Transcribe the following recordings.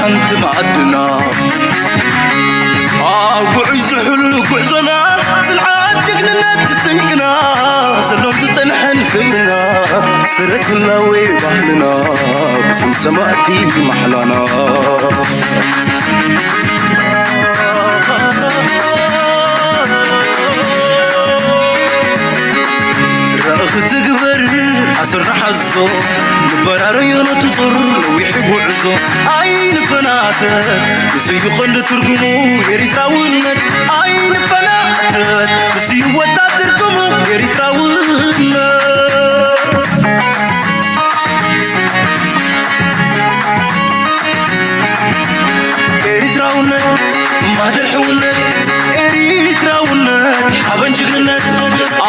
ኣንቲ ማዕድና ኣብ ጉዕዞ ዝሕሉ ጉዕዞና ጽንዓት ጅግንነት ስንቅና ዘሎም ዝጸንሐን ክብርና ስረት ህላዌ ባህልና ብስም ሰማእቲ ማሕላና ራእኺ ትግበር ኣስርና ሓዞ ንበራረዮ ነቲ ዞር ነዊሕ ጉዕዞ ኣይንፈናተ ንስዩ ኸንዲ ትርጉሙ ኤሪትራውነት ኣይንፈናተ ንስዩ ወታ ትርጉሙ ኤሪትራውነት ኤሪትራውነት ማህደር ሕውነት ኤሪትራውነት ሓበን ጅግንነት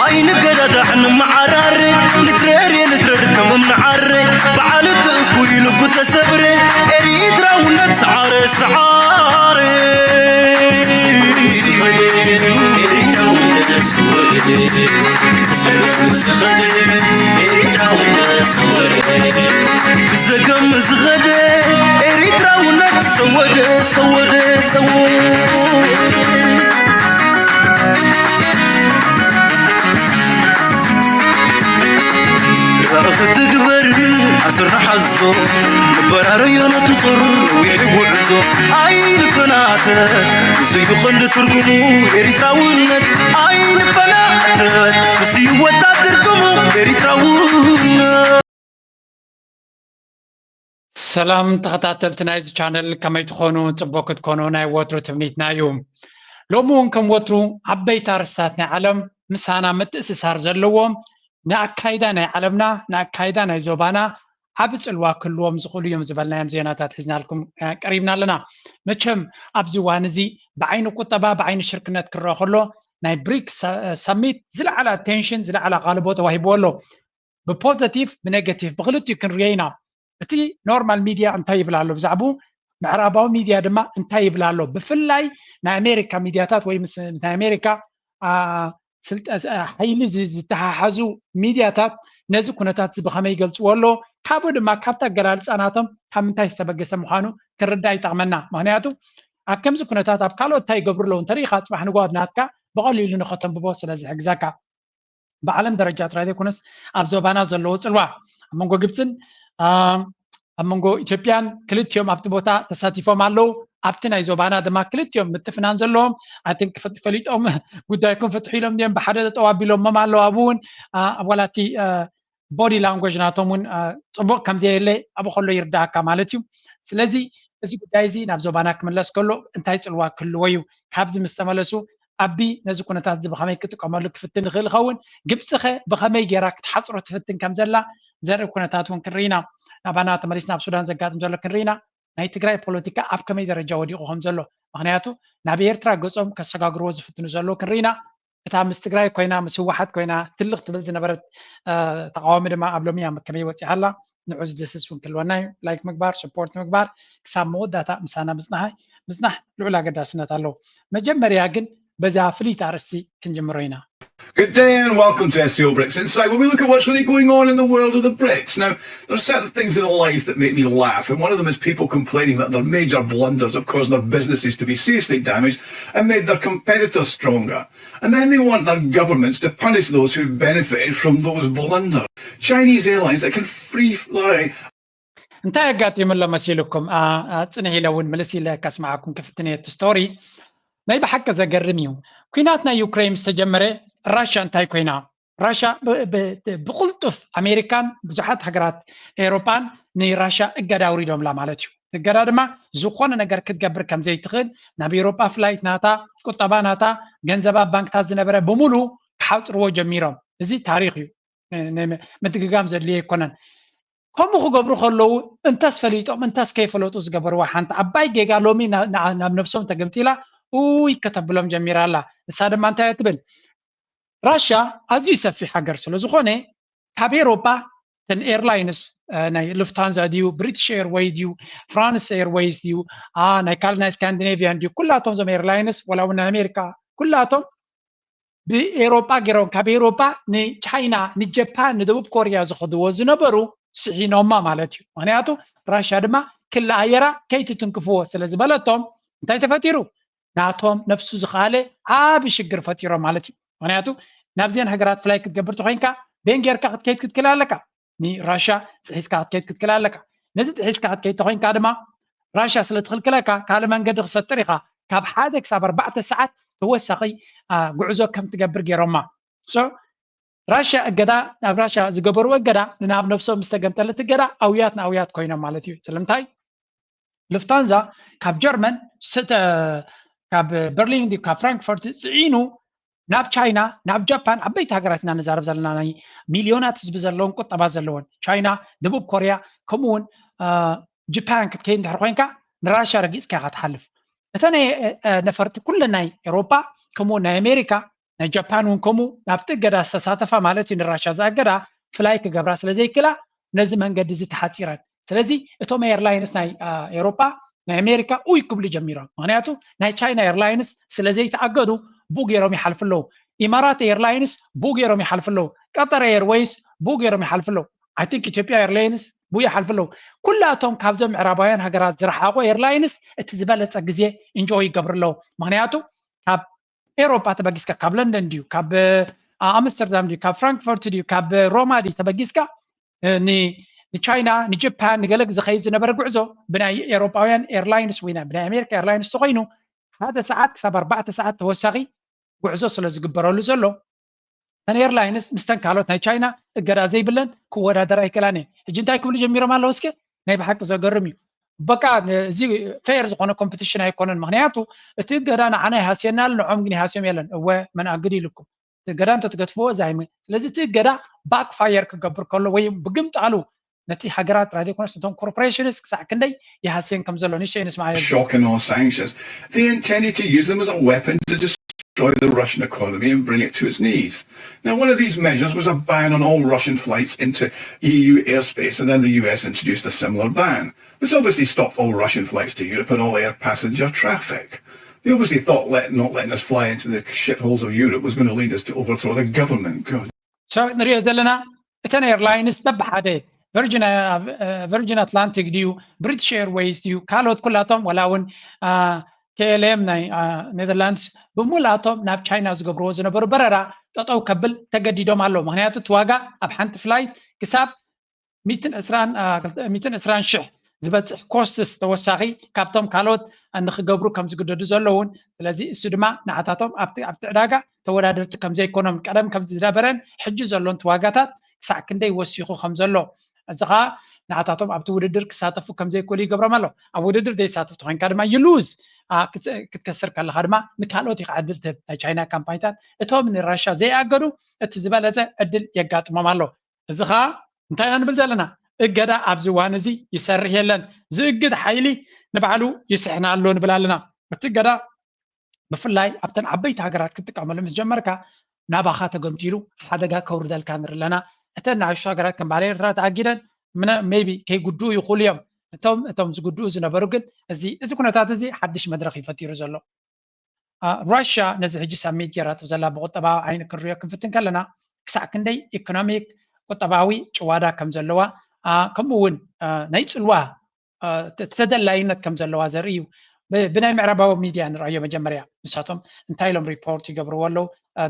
ኣይንገዳዳዕ ንመዓራረ ንትረር ንትረር ከም እምንዓረ በዓል ትእኩይ ልቡ ተሰብረ ኤሪትራውነት ሰዓረ ሰዓረ ዘገም ዝኸደ ኤሪትራውነት ሰወደ ሰወደ ሰወደ ራእኺ ትግበር ኣስርና ሓዞ ንበራረዮ ነቲ ዞር ነዊሕ ጉዕዞ ኣይንፈናተ ንስዩ ኸንዲ ትርጉሙ ኤሪትራውነት ኣይንፈናተ ንስዩ ወታ ትርጉሙ ኤሪትራውነት ሰላም ተኸታተልቲ ናይዚ ቻነል ከመይ ትኾኑ? ጽቡቕ ክትኮኑ ናይ ወትሩ ትምኒትና እዩ። ሎሚ እውን ከም ወትሩ ዓበይቲ ኣርእስታት ናይ ዓለም ምሳና ምትእስሳር ዘለዎም ንኣካይዳ ናይ ዓለምና ንኣካይዳ ናይ ዞባና ዓቢ ጽልዋ ክህልዎም ዝኽእሉ እዮም ዝበልናዮም ዜናታት ሒዝናልኩም ቀሪብና ኣለና። መቸም ኣብዚ እዋን እዚ ብዓይኒ ቁጠባ ብዓይኒ ሽርክነት ክረአ ከሎ ናይ ብሪክስ ሰሚት ዝለዓለ ኣቴንሽን ዝለዓለ ኣቓልቦ ተዋሂብዎ ኣሎ። ብፖዘቲቭ ብኔጋቲቭ ብክልቲኡ ክንሪኦ ኢና። እቲ ኖርማል ሚድያ እንታይ ይብል ኣሎ ብዛዕቡ ምዕራባዊ ሚድያ ድማ እንታይ ይብል ኣሎ ብፍላይ ናይ ኣሜሪካ ሚድያታት ወይ ምስ ናይ ኣሜሪካ ሓይሊ ዝተሓሓዙ ሚድያታት ነዚ ኩነታት እዚ ብኸመይ ይገልፅዎ ኣሎ ካብኡ ድማ ካብቲ ኣገላልፃ ናቶም ካብ ምንታይ ዝተበገሰ ምዃኑ ክንርዳእ ይጠቕመና ምክንያቱ ኣብ ከምዚ ኩነታት ኣብ ካልኦት እንታይ ይገብሩ ኣለዉ እንተሪኢኻ ፅባሕ ንግሆ ኣብ ናትካ ብቐሊሉ ንኸተንብቦ ስለ ዝሕግዘካ ብዓለም ደረጃ ጥራይ ዘይኮነስ ኣብ ዞባና ዘለዎ ፅልዋ ኣብ መንጎ ግብፅን ኣብ መንጎ ኢትዮጵያን ክልቲኦም ኣብቲ ቦታ ተሳቲፎም ኣለዉ ኣብቲ ናይ ዞባና ድማ ክልቲኦም ምትፍናን ዘለዎም ኣትን ፈሊጦም ጉዳይኩም ፍትሑ ኢሎም እዮም ብሓደ ጠጠው ኣቢሎሞም ኣለዉ ኣብኡ እውን ኣብ ዋላቲ ቦዲ ላንጎጅ ናቶም እውን ፅቡቅ ከምዘየለ ኣብኡ ከሎ ይርዳእካ ማለት እዩ ስለዚ እዚ ጉዳይ እዚ ናብ ዞባና ክምለስ ከሎ እንታይ ፅልዋ ክህልዎ እዩ ካብዚ ምስ ተመለሱ ኣቢ ነዚ ኩነታት እዚ ብኸመይ ክጥቀመሉ ክፍትን ይኽእል ይኸውን? ግብፂኸ ብኸመይ ጌራ ክትሓፅሮ ትፍትን ከም ዘላ ዘርኢ ኩነታት እውን ክንርኢ ኢና። ናባና ተመሊስና ኣብ ሱዳን ዘጋጥም ዘሎ ክንርኢ ኢና። ናይ ትግራይ ፖለቲካ ኣብ ከመይ ደረጃ ወዲቑ ከም ዘሎ ምኽንያቱ ናብ ኤርትራ ገፆም ከሰጋግርዎ ዝፍትኑ ዘለዉ ክንርኢ ኢና። እታ ምስ ትግራይ ኮይና ምስ ህወሓት ኮይና ትልቕ ትብል ዝነበረት ተቃዋሚ ድማ ኣብ ሎሚ እያ ከመይ ወፂኣ ኣላ። ንዑ ዝድህስስ እውን ክህልወና እዩ። ላይክ ምግባር፣ ሰፖርት ምግባር ክሳብ መወዳእታ ምሳና ምፅናሕ ምፅናሕ ልዑል ኣገዳስነት ኣለዎ። መጀመርያ ግን በዛ ፍልይቲ ኣርእስቲ ክንጅምሮ ኢና። Good day and welcome to S E O Bricks Insight, where we look at what's really going on in the world of the bricks. Now, there are certain things in life that make me laugh, and one of them is people complaining that their major blunders have caused their businesses to be seriously damaged and made their competitors stronger. And then they want their governments to punish those who've benefited from those blunders. Chinese airlines that can free fly. እንታይ ኣጋጢሙ ኣሎ መሲልኩም? ፅንሕ ኢለ እውን ምልስ ኢለ ከስምዓኩም ክፍትን እየ እቲ ስቶሪ። ናይ ብሓቂ ዘገርም እዩ። ኩናት ናይ ዩክሬን ምስ ተጀመረ ራሽያ እንታይ ኮይና? ራሽያ ብቕልጡፍ ኣሜሪካን ብዙሓት ሃገራት ኤውሮጳን ንራሽያ እገዳ ኣውሪዶምላ ማለት እዩ። እገዳ ድማ ዝኾነ ነገር ክትገብር ከም ዘይትኽእል ናብ ኤውሮጳ ፍላይት ናታ፣ ቁጠባ ናታ፣ ገንዘባ ባንክታት ዝነበረ ብምሉ ክሓፅርዎ ጀሚሮም። እዚ ታሪኽ እዩ። ምድግጋም ዘድልዮ ኣይኮነን። ከምኡ ክገብሩ ከለዉ እንተስ ፈሊጦም እንተስ ከይፈለጡ ዝገበርዋ ሓንቲ ዓባይ ጌጋ ሎሚ ናብ ነብሶም ተገምጢላ ኡይ ከተብሎም ጀሚራ ኣላ። ንሳ ድማ እንታይ እያ ትብል? ራሽያ ኣዝዩ ሰፊሕ ሃገር ስለ ዝኾነ ካብ ኤሮፓ እተን ኤርላይንስ ናይ ሉፍታንዛ ድዩ ብሪቲሽ ኤርወይ ድዩ ፍራንስ ኤርወይስ ድዩ ናይ ካልእ ናይ ስካንዲኔቪያን ድዩ ኩላቶም ዞም ኤርላይንስ ወላ እውን ናይ ኣሜሪካ ኩላቶም ብኤሮጳ ገይሮም ካብ ኤሮጳ ንቻይና ንጀፓን ንደቡብ ኮርያ ዝኸድዎ ዝነበሩ ስሒኖማ ማለት እዩ ምክንያቱ ራሽያ ድማ ክላ ኣየራ ከይትትንክፍዎ ስለ ዝበለቶም እንታይ ተፈጢሩ? ናቶም ነፍሱ ዝኸኣለ ዓቢ ሽግር ፈጢሮም ማለት እዩ። ምክንያቱ ናብዚአን ሃገራት ፍላይ ክትገብር ተኮይንካ ቤን ጌርካ ክትከይድ ክትክእል ኣለካ። ንራሻ ጥሒስካ ክትከይድ ክትክእል ኣለካ። ነዚ ጥሒስካ ክትከይድ ተኮይንካ ድማ ራሻ ስለ ትኽልክለካ ካልእ መንገዲ ክትፈጥር ኢኻ። ካብ ሓደ ክሳብ ኣርባዕተ ሰዓት ተወሳኺ ጉዕዞ ከም ትገብር ገይሮማ። ራሻ እገዳ ናብ ራሻ ዝገበሩ እገዳ ንናብ ነብሶም ምስ ተገምጠለት እገዳ ኣውያት ንኣውያት ኮይኖም ማለት እዩ። ስለምንታይ? ልፍታንዛ ካብ ጀርመን ካብ በርሊን ካብ ፍራንክፈርት ፅዒኑ ናብ ቻይና ናብ ጃፓን ዓበይቲ ሃገራት ኢና ንዛረብ ዘለና። ናይ ሚልዮናት ህዝቢ ዘለውን ቁጠባ ዘለውን ቻይና፣ ደቡብ ኮርያ፣ ከምኡ እውን ጃፓን ክትከይድ እንድሕር ኮይንካ ንራሻ ረጊፅካ ኢኻ ትሓልፍ። እተ ናይ ነፈርቲ ኩለን ናይ ኤሮፓ ከምኡ ናይ ኣሜሪካ ናይ ጃፓን እውን ከምኡ ናብቲ እገዳ ዝተሳተፋ ማለት እዩ። ንራሻ ዝኣገዳ ፍላይ ክገብራ ስለ ዘይክላ ነዚ መንገዲ እዚ ተሓፂረን። ስለዚ እቶም ኤርላይንስ ናይ ኤሮፓ ናይ ኣሜሪካ ኡይ ክብሉ ጀሚሮም። ምክንያቱ ናይ ቻይና ኤርላይንስ ስለ ዘይተኣገዱ ብኡ ገይሮም ይሓልፉ ኣለዉ። ኢማራት ኤርላይንስ ብኡ ገይሮም ይሓልፉ ኣለዉ። ቀጠር ኤርወይስ ብኡ ገይሮም ይሓልፉ ኣለዉ። ኣይ ቲንክ ኢትዮጵያ ኤርላይንስ ብኡ ይሓልፉ ኣለዉ። ኩላቶም ካብዞም ምዕራባውያን ሃገራት ዝረሓቑ ኤርላይንስ እቲ ዝበለፀ ግዜ ኢንጆይ ይገብሩ ኣለዉ። ምክንያቱ ካብ ኤሮፓ ተበጊስካ ካብ ለንደን ድዩ ካብ ኣምስተርዳም ድዩ ካብ ፍራንክፈርት ድዩ ካብ ሮማ ድዩ ተበጊስካ ንቻይና ንጃፓን ንገለ ዝኸይድ ዝነበረ ጉዕዞ ብናይ ኤሮፓውያን ኤርላይንስ ወይ ብናይ ኣሜሪካ ኤርላይንስ ተኮይኑ ሓደ ሰዓት ክሳብ ኣርባዕተ ሰዓት ተወሳኺ ጉዕዞ ስለ ዝግበረሉ ዘሎ እተን ኤርላይንስ ምስተን ካልኦት ናይ ቻይና እገዳ ዘይብለን ክወዳደር ኣይክእላን እየ። ሕጂ እንታይ ክብሉ ጀሚሮም ኣለዉ? እስከ ናይ ብሓቂ ዘገርም እዩ። በቃ እዚ ፌር ዝኾነ ኮምፒቲሽን ኣይኮነን። ምክንያቱ እቲ እገዳ ንዓና ይሃስየና ኣሎ፣ ንዖም ግን ይሃስዮም የለን። እወ መን ኣግድ ኢልኩም እቲ እገዳ እንተትገድፍዎ እዛ ኣይመ ስለዚ እቲ እገዳ ባክፋየር ክገብር ከሎ ወይ ብግምጣሉ ነቲ ሃገራት ጥራይ ዘይኮነስ ነቶም ኮርፖሬሽንስ ክሳዕ ክንደይ ይሃስየን ከም ዘሎ ንእሽተይ ንስማዓዮ። Shocking or sanctions. They intended to use them as a weapon to destroy the Russian economy and bring it to its knees. Now, one of these measures was a ban on all Russian flights into E U airspace, and then the U S introduced a similar ban. This obviously stopped all Russian flights to Europe and all air passenger traffic. They obviously thought let, not letting us fly into the shitholes of Europe was going to lead us to overthrow the government. God. ንሪኦ ዘለና እተን ኤርላይንስ በብሓደ ቨርጂን ኣትላንቲክ ድዩ ብሪቲሽ ኤርዌይስ ድዩ ካልኦት ኩላቶም ዋላ እውን ኬኤልኤም ናይ ኔዘርላንድስ ብምሉኣቶም ናብ ቻይና ዝገብርዎ ዝነበሩ በረራ ጠጠው ከብል ተገዲዶም ኣለዉ። ምክንያቱ እቲ ዋጋ ኣብ ሓንቲ ፍላይት ክሳብ ሚትን ዕስራን ሽሕ ዝበፅሕ ኮስትስ ተወሳኺ ካብቶም ካልኦት ንክገብሩ ከም ዝግደዱ ዘለውን። ስለዚ እሱ ድማ ንዓታቶም ኣብቲ ዕዳጋ ተወዳደርቲ ከም ዘይኮኖም ቀደም ከም ዝነበረን ሕጂ ዘሎን ዋጋታት ክሳዕ ክንደይ ወሲኹ ከም ዘሎ እዚ ከዓ ንዓታቶም ኣብቲ ውድድር ክሳተፉ ከም ዘይክእሉ ይገብሮም ኣሎ። ኣብ ውድድር ዘይሳተፍ ተኮይንካ ድማ you lose ክትከስር ከለካ ድማ ንካልኦት ኢካ ዕድል ትህብ። ናይ ቻይና ካምፓኒታት እቶም ንራሻ ዘይኣገዱ እቲ ዝበለፀ ዕድል የጋጥሞም ኣሎ። እዚ ከዓ እንታይ ኢና ንብል ዘለና? እገዳ ኣብዚ እዋን እዚ ይሰርሕ የለን። ዝእግድ ሓይሊ ንባዕሉ ይስሕና ኣሎ ንብል ኣለና። እቲ እገዳ ብፍላይ ኣብተን ዓበይቲ ሃገራት ክትጥቀመሉ ምስ ጀመርካ ናባኻ ተገምጢሉ ሓደጋ ከውርደልካ ንርኢ ኣለና። እተን ንኣሽቱ ሃገራት ከም ባህሊ ኤርትራ ተኣጊደን ሜቢ ከይጉድኡ ይኽእሉ እዮም። እቶም እቶም ዝጉድኡ ዝነበሩ ግን እዚ እዚ ኩነታት እዚ ሓድሽ መድረኽ እዩ ፈጢሩ ዘሎ። ራሽያ ነዚ ሕጂ ሳሚት ጌራቶ ዘላ ብቁጠባዊ ዓይኒ ክንሪኦ ክንፍትን ከለና ክሳዕ ክንደይ ኢኮኖሚክ ቁጠባዊ ጭዋዳ ከም ዘለዋ ከምኡ እውን ናይ ፅልዋ ተደላይነት ከም ዘለዋ ዘርኢ እዩ። ብናይ ምዕራባዊ ሚድያ ንረኣዮ መጀመርያ ንሳቶም እንታይ ኢሎም ሪፖርት ይገብርዎ ኣለዉ።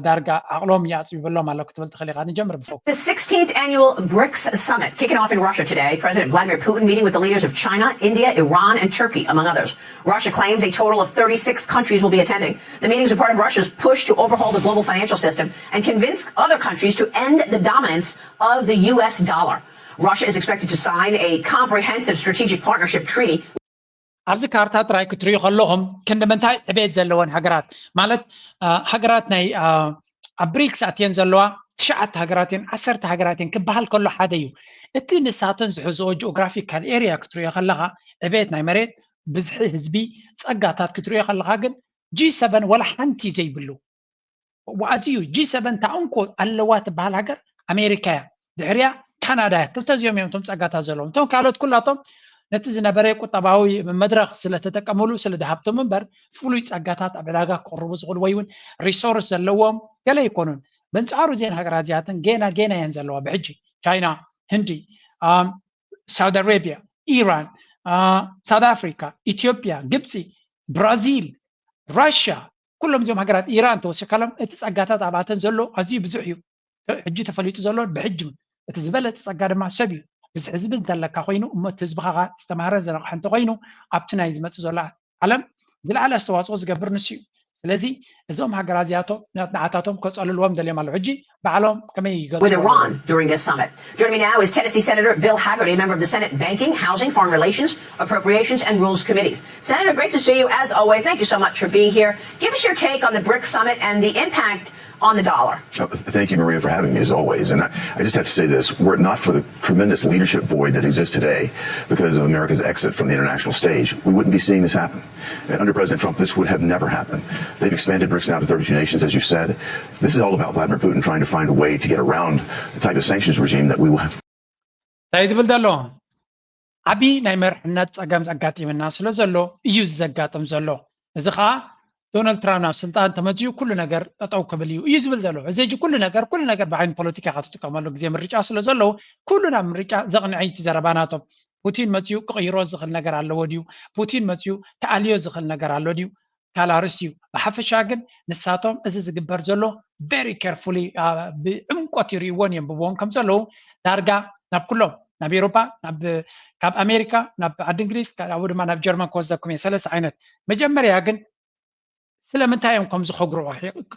ዳርጋ ዓቕሎም ይኣፅብበሎም ኣሎ ክትብል ትኽእል ኢኻ። ንጀምር ብፎ The sixteenth annual BRICS summit kicking off in Russia today. President Vladimir Putin meeting with the leaders of China, India, Iran, and Turkey, among others. Russia claims a total of thirty-six countries will be attending. The meetings are part of Russia's push to overhaul the global financial system and convince other countries to end the dominance of the U S dollar. Russia is expected to sign a comprehensive strategic partnership treaty. ኣብዚ ካርታ ጥራይ ክትሪኡ ከለኹም ክንዲ ምንታይ ዕቤት ዘለወን ሃገራት ማለት ሃገራት ናይ ኣብ ብሪክስ ኣትየን ዘለዋ ትሽዓተ ሃገራት እየን ዓሰርተ ሃገራት እየን ክበሃል ከሎ ሓደ እዩ። እቲ ንሳተን ዝሕዝኦ ጂኦግራፊካል ኤሪያ ክትሪኦ ከለኻ ዕቤት ናይ መሬት ብዝሒ ህዝቢ ጸጋታት ክትሪኦ ከለኻ ግን ጂ ሰቨን ወላ ሓንቲ ዘይብሉ ኣዝዩ ጂ ሰቨን ታኡንኮ ኣለዋ ትበሃል ሃገር ኣሜሪካ እያ። ድሕሪያ ካናዳ እያ። ክልተ እዚኦም እዮም እቶም ጸጋታት ዘለዎም። እቶም ካልኦት ኩላቶም ነቲ ዝነበረ ቁጠባዊ መድረኽ ስለተጠቀምሉ ስለዝሃብቶም እምበር ፍሉይ ጸጋታት ኣብ ዕዳጋ ክቕርቡ ዝኽእሉ ወይ እውን ሪሶርስ ዘለዎም ገለ ኣይኮኑን። በንጻሩ እዚአን ሃገራት እዚኣተን ጌና ጌና እየን ዘለዋ። ብሕጂ ቻይና፣ ህንዲ፣ ሳውዲ ኣረቢያ፣ ኢራን፣ ሳውት ኣፍሪካ፣ ኢትዮጵያ፣ ግብፂ፣ ብራዚል፣ ራሽያ፣ ኩሎም እዚኦም ሃገራት፣ ኢራን ተወሲኻሎም፣ እቲ ፀጋታት ኣብኣተን ዘሎ ኣዝዩ ብዙሕ እዩ። ሕጂ ተፈሊጡ ዘሎ ብሕጂ እውን እቲ ዝበለፀ ፀጋ ድማ ሰብ እዩ። ብዝሒ ህዝቢ እንተለካ ኮይኑ እሞ እቲ ህዝብኻ ዝተማህረ ዝነቕሐ እንተኮይኑ ኣብቲ ናይ ዝመፅእ ዘሎ ዓለም ዝለዓለ ኣስተዋፅኦ ዝገብር ንሱ እዩ። ስለዚ እዞም ሃገራት እዚኣቶም ንዓታቶም ከፀልልዎም ደልዮም ኣለዉ። ሕጂ ባዕሎም ከመይ ይገልፅዎ ኣለዉ? With Iran during this summit. Joining me now is Tennessee Senator Bill Hagerty, a member of the Senate Banking, Housing, Foreign Relations, Appropriations, and Rules Committees. Senator, great to see you as always. Thank you so much for being here. Give us your take on the BRICS Summit and the impact on the dollar. Oh, th- Thank you, Maria, for having me as always. And I, I just have to say this, were it not for the tremendous leadership void that exists today because of America's exit from the international stage, we wouldn't be seeing this happen. And under President Trump, this would have never happened. They've expanded BRICS now to thirty-two nations, as you said. This is all about Vladimir Putin trying to find a way to get around the type of sanctions regime that we will have. እንታይ ዝብል ዘሎ? ዓብዪ ናይ መርሕነት ፀገም ዘጋጢምና ስለ ዘሎ እዩ እዚ ዘጋጥም ዘሎ። እዚ ከዓ ዶናልድ ትራምፕ ናብ ስልጣን ተመፅኡ ኩሉ ነገር ጠጠው ክብል እዩ እዩ ዝብል ዘሎ። እዚ ሕጂ ኩሉ ነገር ኩሉ ነገር ብዓይኒ ፖለቲካ ኢኻ ትጥቀመሉ፣ ግዜ ምርጫ ስለ ዘለዉ ኩሉ ናብ ምርጫ ዘቕንዐ እዩ እቲ ዘረባ ናቶም። ፑቲን መፅኡ ክቕይሮ ዝኽእል ነገር ኣለዎ ድዩ? ፑቲን መፅኡ ክኣልዮ ዝኽእል ነገር ኣሎ ድዩ? ካልእ ኣርእስቲ እዩ። ብሓፈሻ ግን ንሳቶም እዚ ዝግበር ዘሎ very carefully ብዕምቆት ይርእይዎን የንብብዎን ከም ዘለዉ ዳርጋ ናብ ኩሎም ናብ ኤውሮፓ ናብ ካብ ኣሜሪካ ናብ ዓዲ እንግሊዝ ካብኡ ድማ ናብ ጀርመን ክወስደኩም እየ ሰለስተ ዓይነት መጀመርያ ግን ስለምንታይ እዮም ከምዚ ከጉርዑ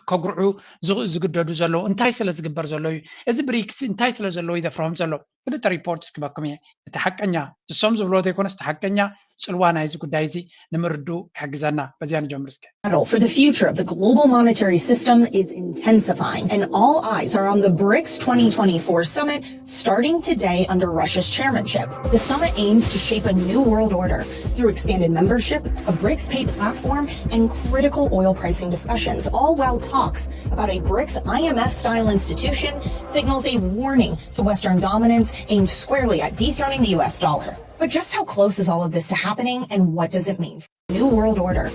ከጉርዑ ዝግ- ዝግደዱ ዘለዉ እንታይ ስለ ዝግበር ዘሎ እዩ እዚ ብሪክስ እንታይ ስለ ዘለዎ ይደፍርሆም ዘሎ ክልተ ሪፖርት እስክበኩም እየ እቲ ሓቀኛ ንሶም ዝብልዎ ዘይኮነስ እቲ ሓቀኛ ፅልዋ ናይዚ ጉዳይ እዚ ንምርድኡ ክሕግዘና በዚያ ንጀምር እስከ battle for the future of the global monetary system is intensifying, and all eyes are on the BRICS twenty twenty-four summit starting today under Russia's chairmanship. The summit aims to shape a new world order through expanded membership, a BRICS pay platform, and critical oil pricing discussions, all while talks about a BRICS I M F style institution signals a warning to Western dominance aimed squarely at dethroning the U S dollar. But just how close is all of this to happening, and what does it mean for the new world order?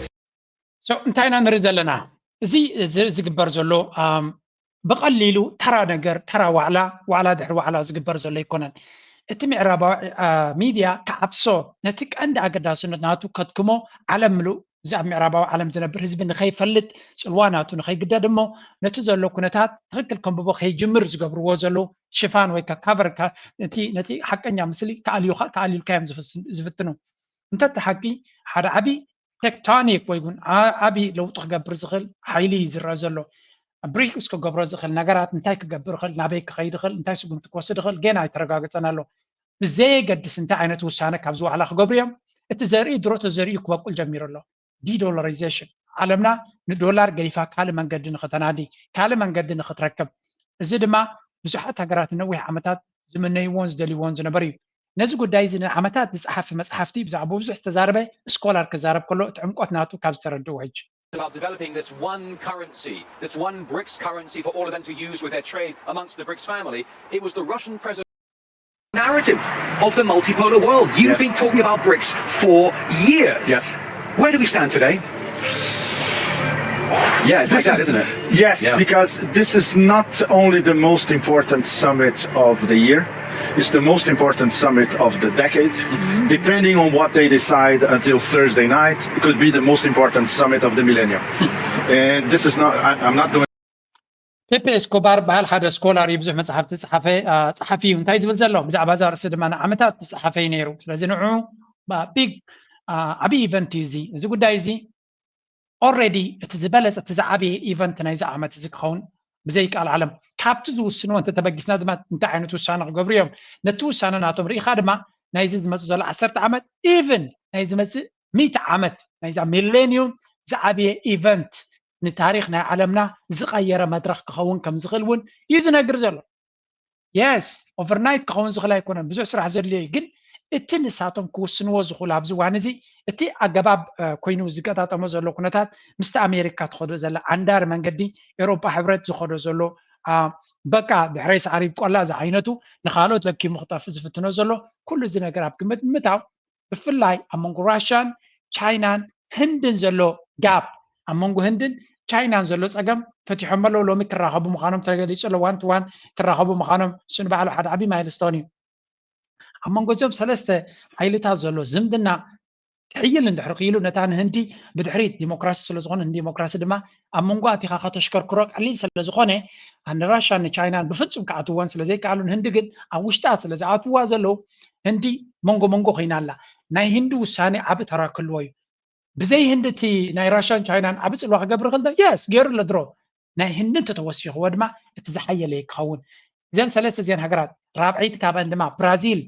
So እንታይ ኢና ንርኢ ዘለና እዚ እዚ ዝግበር ዘሎ ኣም፣ ብቐሊሉ ተራ ነገር ተራ ዋዕላ ዋዕላ ድሕሪ ዋዕላ ዝግበር ዘሎ ኣይኮነን እቲ ምዕራባዊ አ፣ ሚድያ ክዓፍሶ ነቲ ቀንዲ ኣገዳስነት ናቱ ከትክሞ ዓለም ምሉእ እዚ ኣብ ምዕራባዊ ዓለም ዝነብር ህዝቢ ንኸይፈልጥ ፅልዋ ናቱ ንኸይግደድ እሞ ነቲ ዘሎ ኩነታት ትኽክል ከንብቦ ከይጅምር ዝገብርዎ ዘለዉ ሽፋን ወይ ከዓ ካቨር ነቲ ሓቀኛ ምስሊ ክኣልዩልካ እዮም ዝፍትኑ እንተ እቲ ሓቂ ሓደ ዓብዪ ቴክቶኒክ ወይ እውን ዓብዪ ለውጢ ክገብር ዝኽእል ሓይሊ እዩ ዝረአ ዘሎ። ብሪክስ ክገብሮ ዝኽእል ነገራት እንታይ ክገብር ይኽእል፣ ናበይ ክኸይድ ይኽእል፣ እንታይ ስጉምቲ ክወስድ ይኽእል ገና ኣይተረጋገፀን ኣሎ። ብዘየገድስ እንታይ ዓይነት ውሳነ ካብዚ ዋዕላ ክገብሩ እዮም፣ እቲ ዘርኢ ድሮ ተዘሪኡ ክበቁል ጀሚሩ ኣሎ። ዲዶላራይዜሽን ዓለምና ንዶላር ገዲፋ ካልእ መንገዲ ንኽተናዲ ካልእ መንገዲ ንኽትረክብ እዚ ድማ ብዙሓት ሃገራት ንነዊሕ ዓመታት ዝምነይዎን ዝደልይዎን ዝነበሩ እዩ። ነዚ ጉዳይ እዚ ንዓመታት ዝጸሓፈ መጽሓፍቲ ብዛዕባኡ ብዙሕ ዝተዛረበ ስኮላር ክዛረብ ከሎ እቲ ዕምቆት ናቱ ካብ ዝተረድኡ ሕጂ about developing this one currency, this one BRICS currency for all of them to use with their trade amongst the BRICS family. It was the Russian president. Narrative of the multipolar world. You've Yes. been talking about BRICS for years. Yes. Where do we stand today? Yeah, it's like This that, is- isn't it? Yes, Yeah. because this is not only the most important summit of the year, it's the most important summit of the decade. Depending on what they decide until Thursday night, it could be the most important summit of the millennium. And this is not, I, I'm not going ፔፔ ኤስኮባር በሃል ሓደ ስኮላር እዩ ብዙሕ መፅሓፍቲ ዝፀሓፈ አ፣ ፀሓፊ እዩ እንታይ ዝብል ዘሎ ብዛዕባ እዛ ርእሲ ድማ ንዓመታት ዝፀሓፈ እዩ ነይሩ ስለዚ ንዑ ቢግ ዓብዪ ኢቨንት እዩ እዚ እዚ ጉዳይ እዚ ኦልሬዲ እቲ ዝበለፀ እቲ ዝዓበየ ኢቨንት ናይዚ ዓመት እዚ ክኸውን ብዘይቃል ዓለም ካብቲ ዝውስንዎ እንተተበጊስና ድማ እንታይ ዓይነት ውሳነ ክገብሩ እዮም ነቲ ውሳነ ናቶም ርኢኻ ድማ ናይዚ ዝመፅእ ዘሎ ዓሰርተ ዓመት ኢቭን ናይ ዝመፅእ ሚእቲ ዓመት ናይዛ ሚሌኒዩም ዝዓበየ ኢቨንት ንታሪክ ናይ ዓለምና ዝቐየረ መድረክ ክኸውን ከም ዝኽእል እውን እዩ ዝነግር ዘሎ የስ ኦቨርናይት ክኸውን ዝኽእል ኣይኮነን ብዙሕ ስራሕ ዘድልዮ እዩ ግን እቲ ንሳቶም ክውስንዎ ዝኽእሉ ኣብዚ ዋን እዚ እቲ ኣገባብ ኮይኑ ዝገጣጠሞ ዘሎ ኩነታት ምስቲ ኣሜሪካ ትኸዶ ዘላ ዓንዳሪ መንገዲ ኤሮጳ ሕብረት ዝኸዶ ዘሎ በቃ ድሕረይ ሳዕሪ ይብቆላ ዝዓይነቱ ንካልኦት ለኪሙ ክጠፍእ ዝፍትኖ ዘሎ ኩሉ እዚ ነገር ኣብ ግምት ምታው ብፍላይ ኣብ መንጎ ራሽያን ቻይናን ህንድን ዘሎ ጋፕ ኣብ መንጎ ህንድን ቻይናን ዘሎ ፀገም ፈቲሖም ኣለዉ ሎሚ ክራኸቡ ምዃኖም ተገሊፁ ኣሎ ዋን ቱ ዋን ክራኸቡ ምዃኖም እሱ ንባዕሉ ሓደ ዓብዪ ማይልስቶን እዩ ኣብ መንጎ እዞም ሰለስተ ሓይልታት ዘሎ ዝምድና ክሕይል እንድሕር ክኢሉ፣ ነታ ንህንዲ ብድሕሪት ዲሞክራሲ ስለ ዝኾነ፣ ንዲሞክራሲ ድማ ኣብ መንጎ ኣቲኻ ከተሽከርክሮ ቀሊል ስለ ዝኾነ፣ ንራሻን ንቻይናን ብፍጹም ክኣትወን ስለ ዘይከኣሉ፣ ንህንዲ ግን ኣብ ውሽጣ ስለ ዝኣትዋ ዘለዉ፣ ህንዲ መንጎ መንጎ ኮይና ኣላ። ናይ ህንዲ ውሳኔ ዓቢ ተራ ክህልዎ እዩ። ብዘይ ህንዲ እቲ ናይ ራሻን ቻይናን ዓቢ ጽልዋ ክገብር ይኽእል ዶ? የስ፣ ገይሩ ኣሎ ድሮ። ናይ ህንዲ እንተተወሲኽዎ ድማ እቲ ዝሓየለ ክኸውን። እዘን ሰለስተ እዚአን ሃገራት፣ ራብዐይቲ ካብአን ድማ ብራዚል፣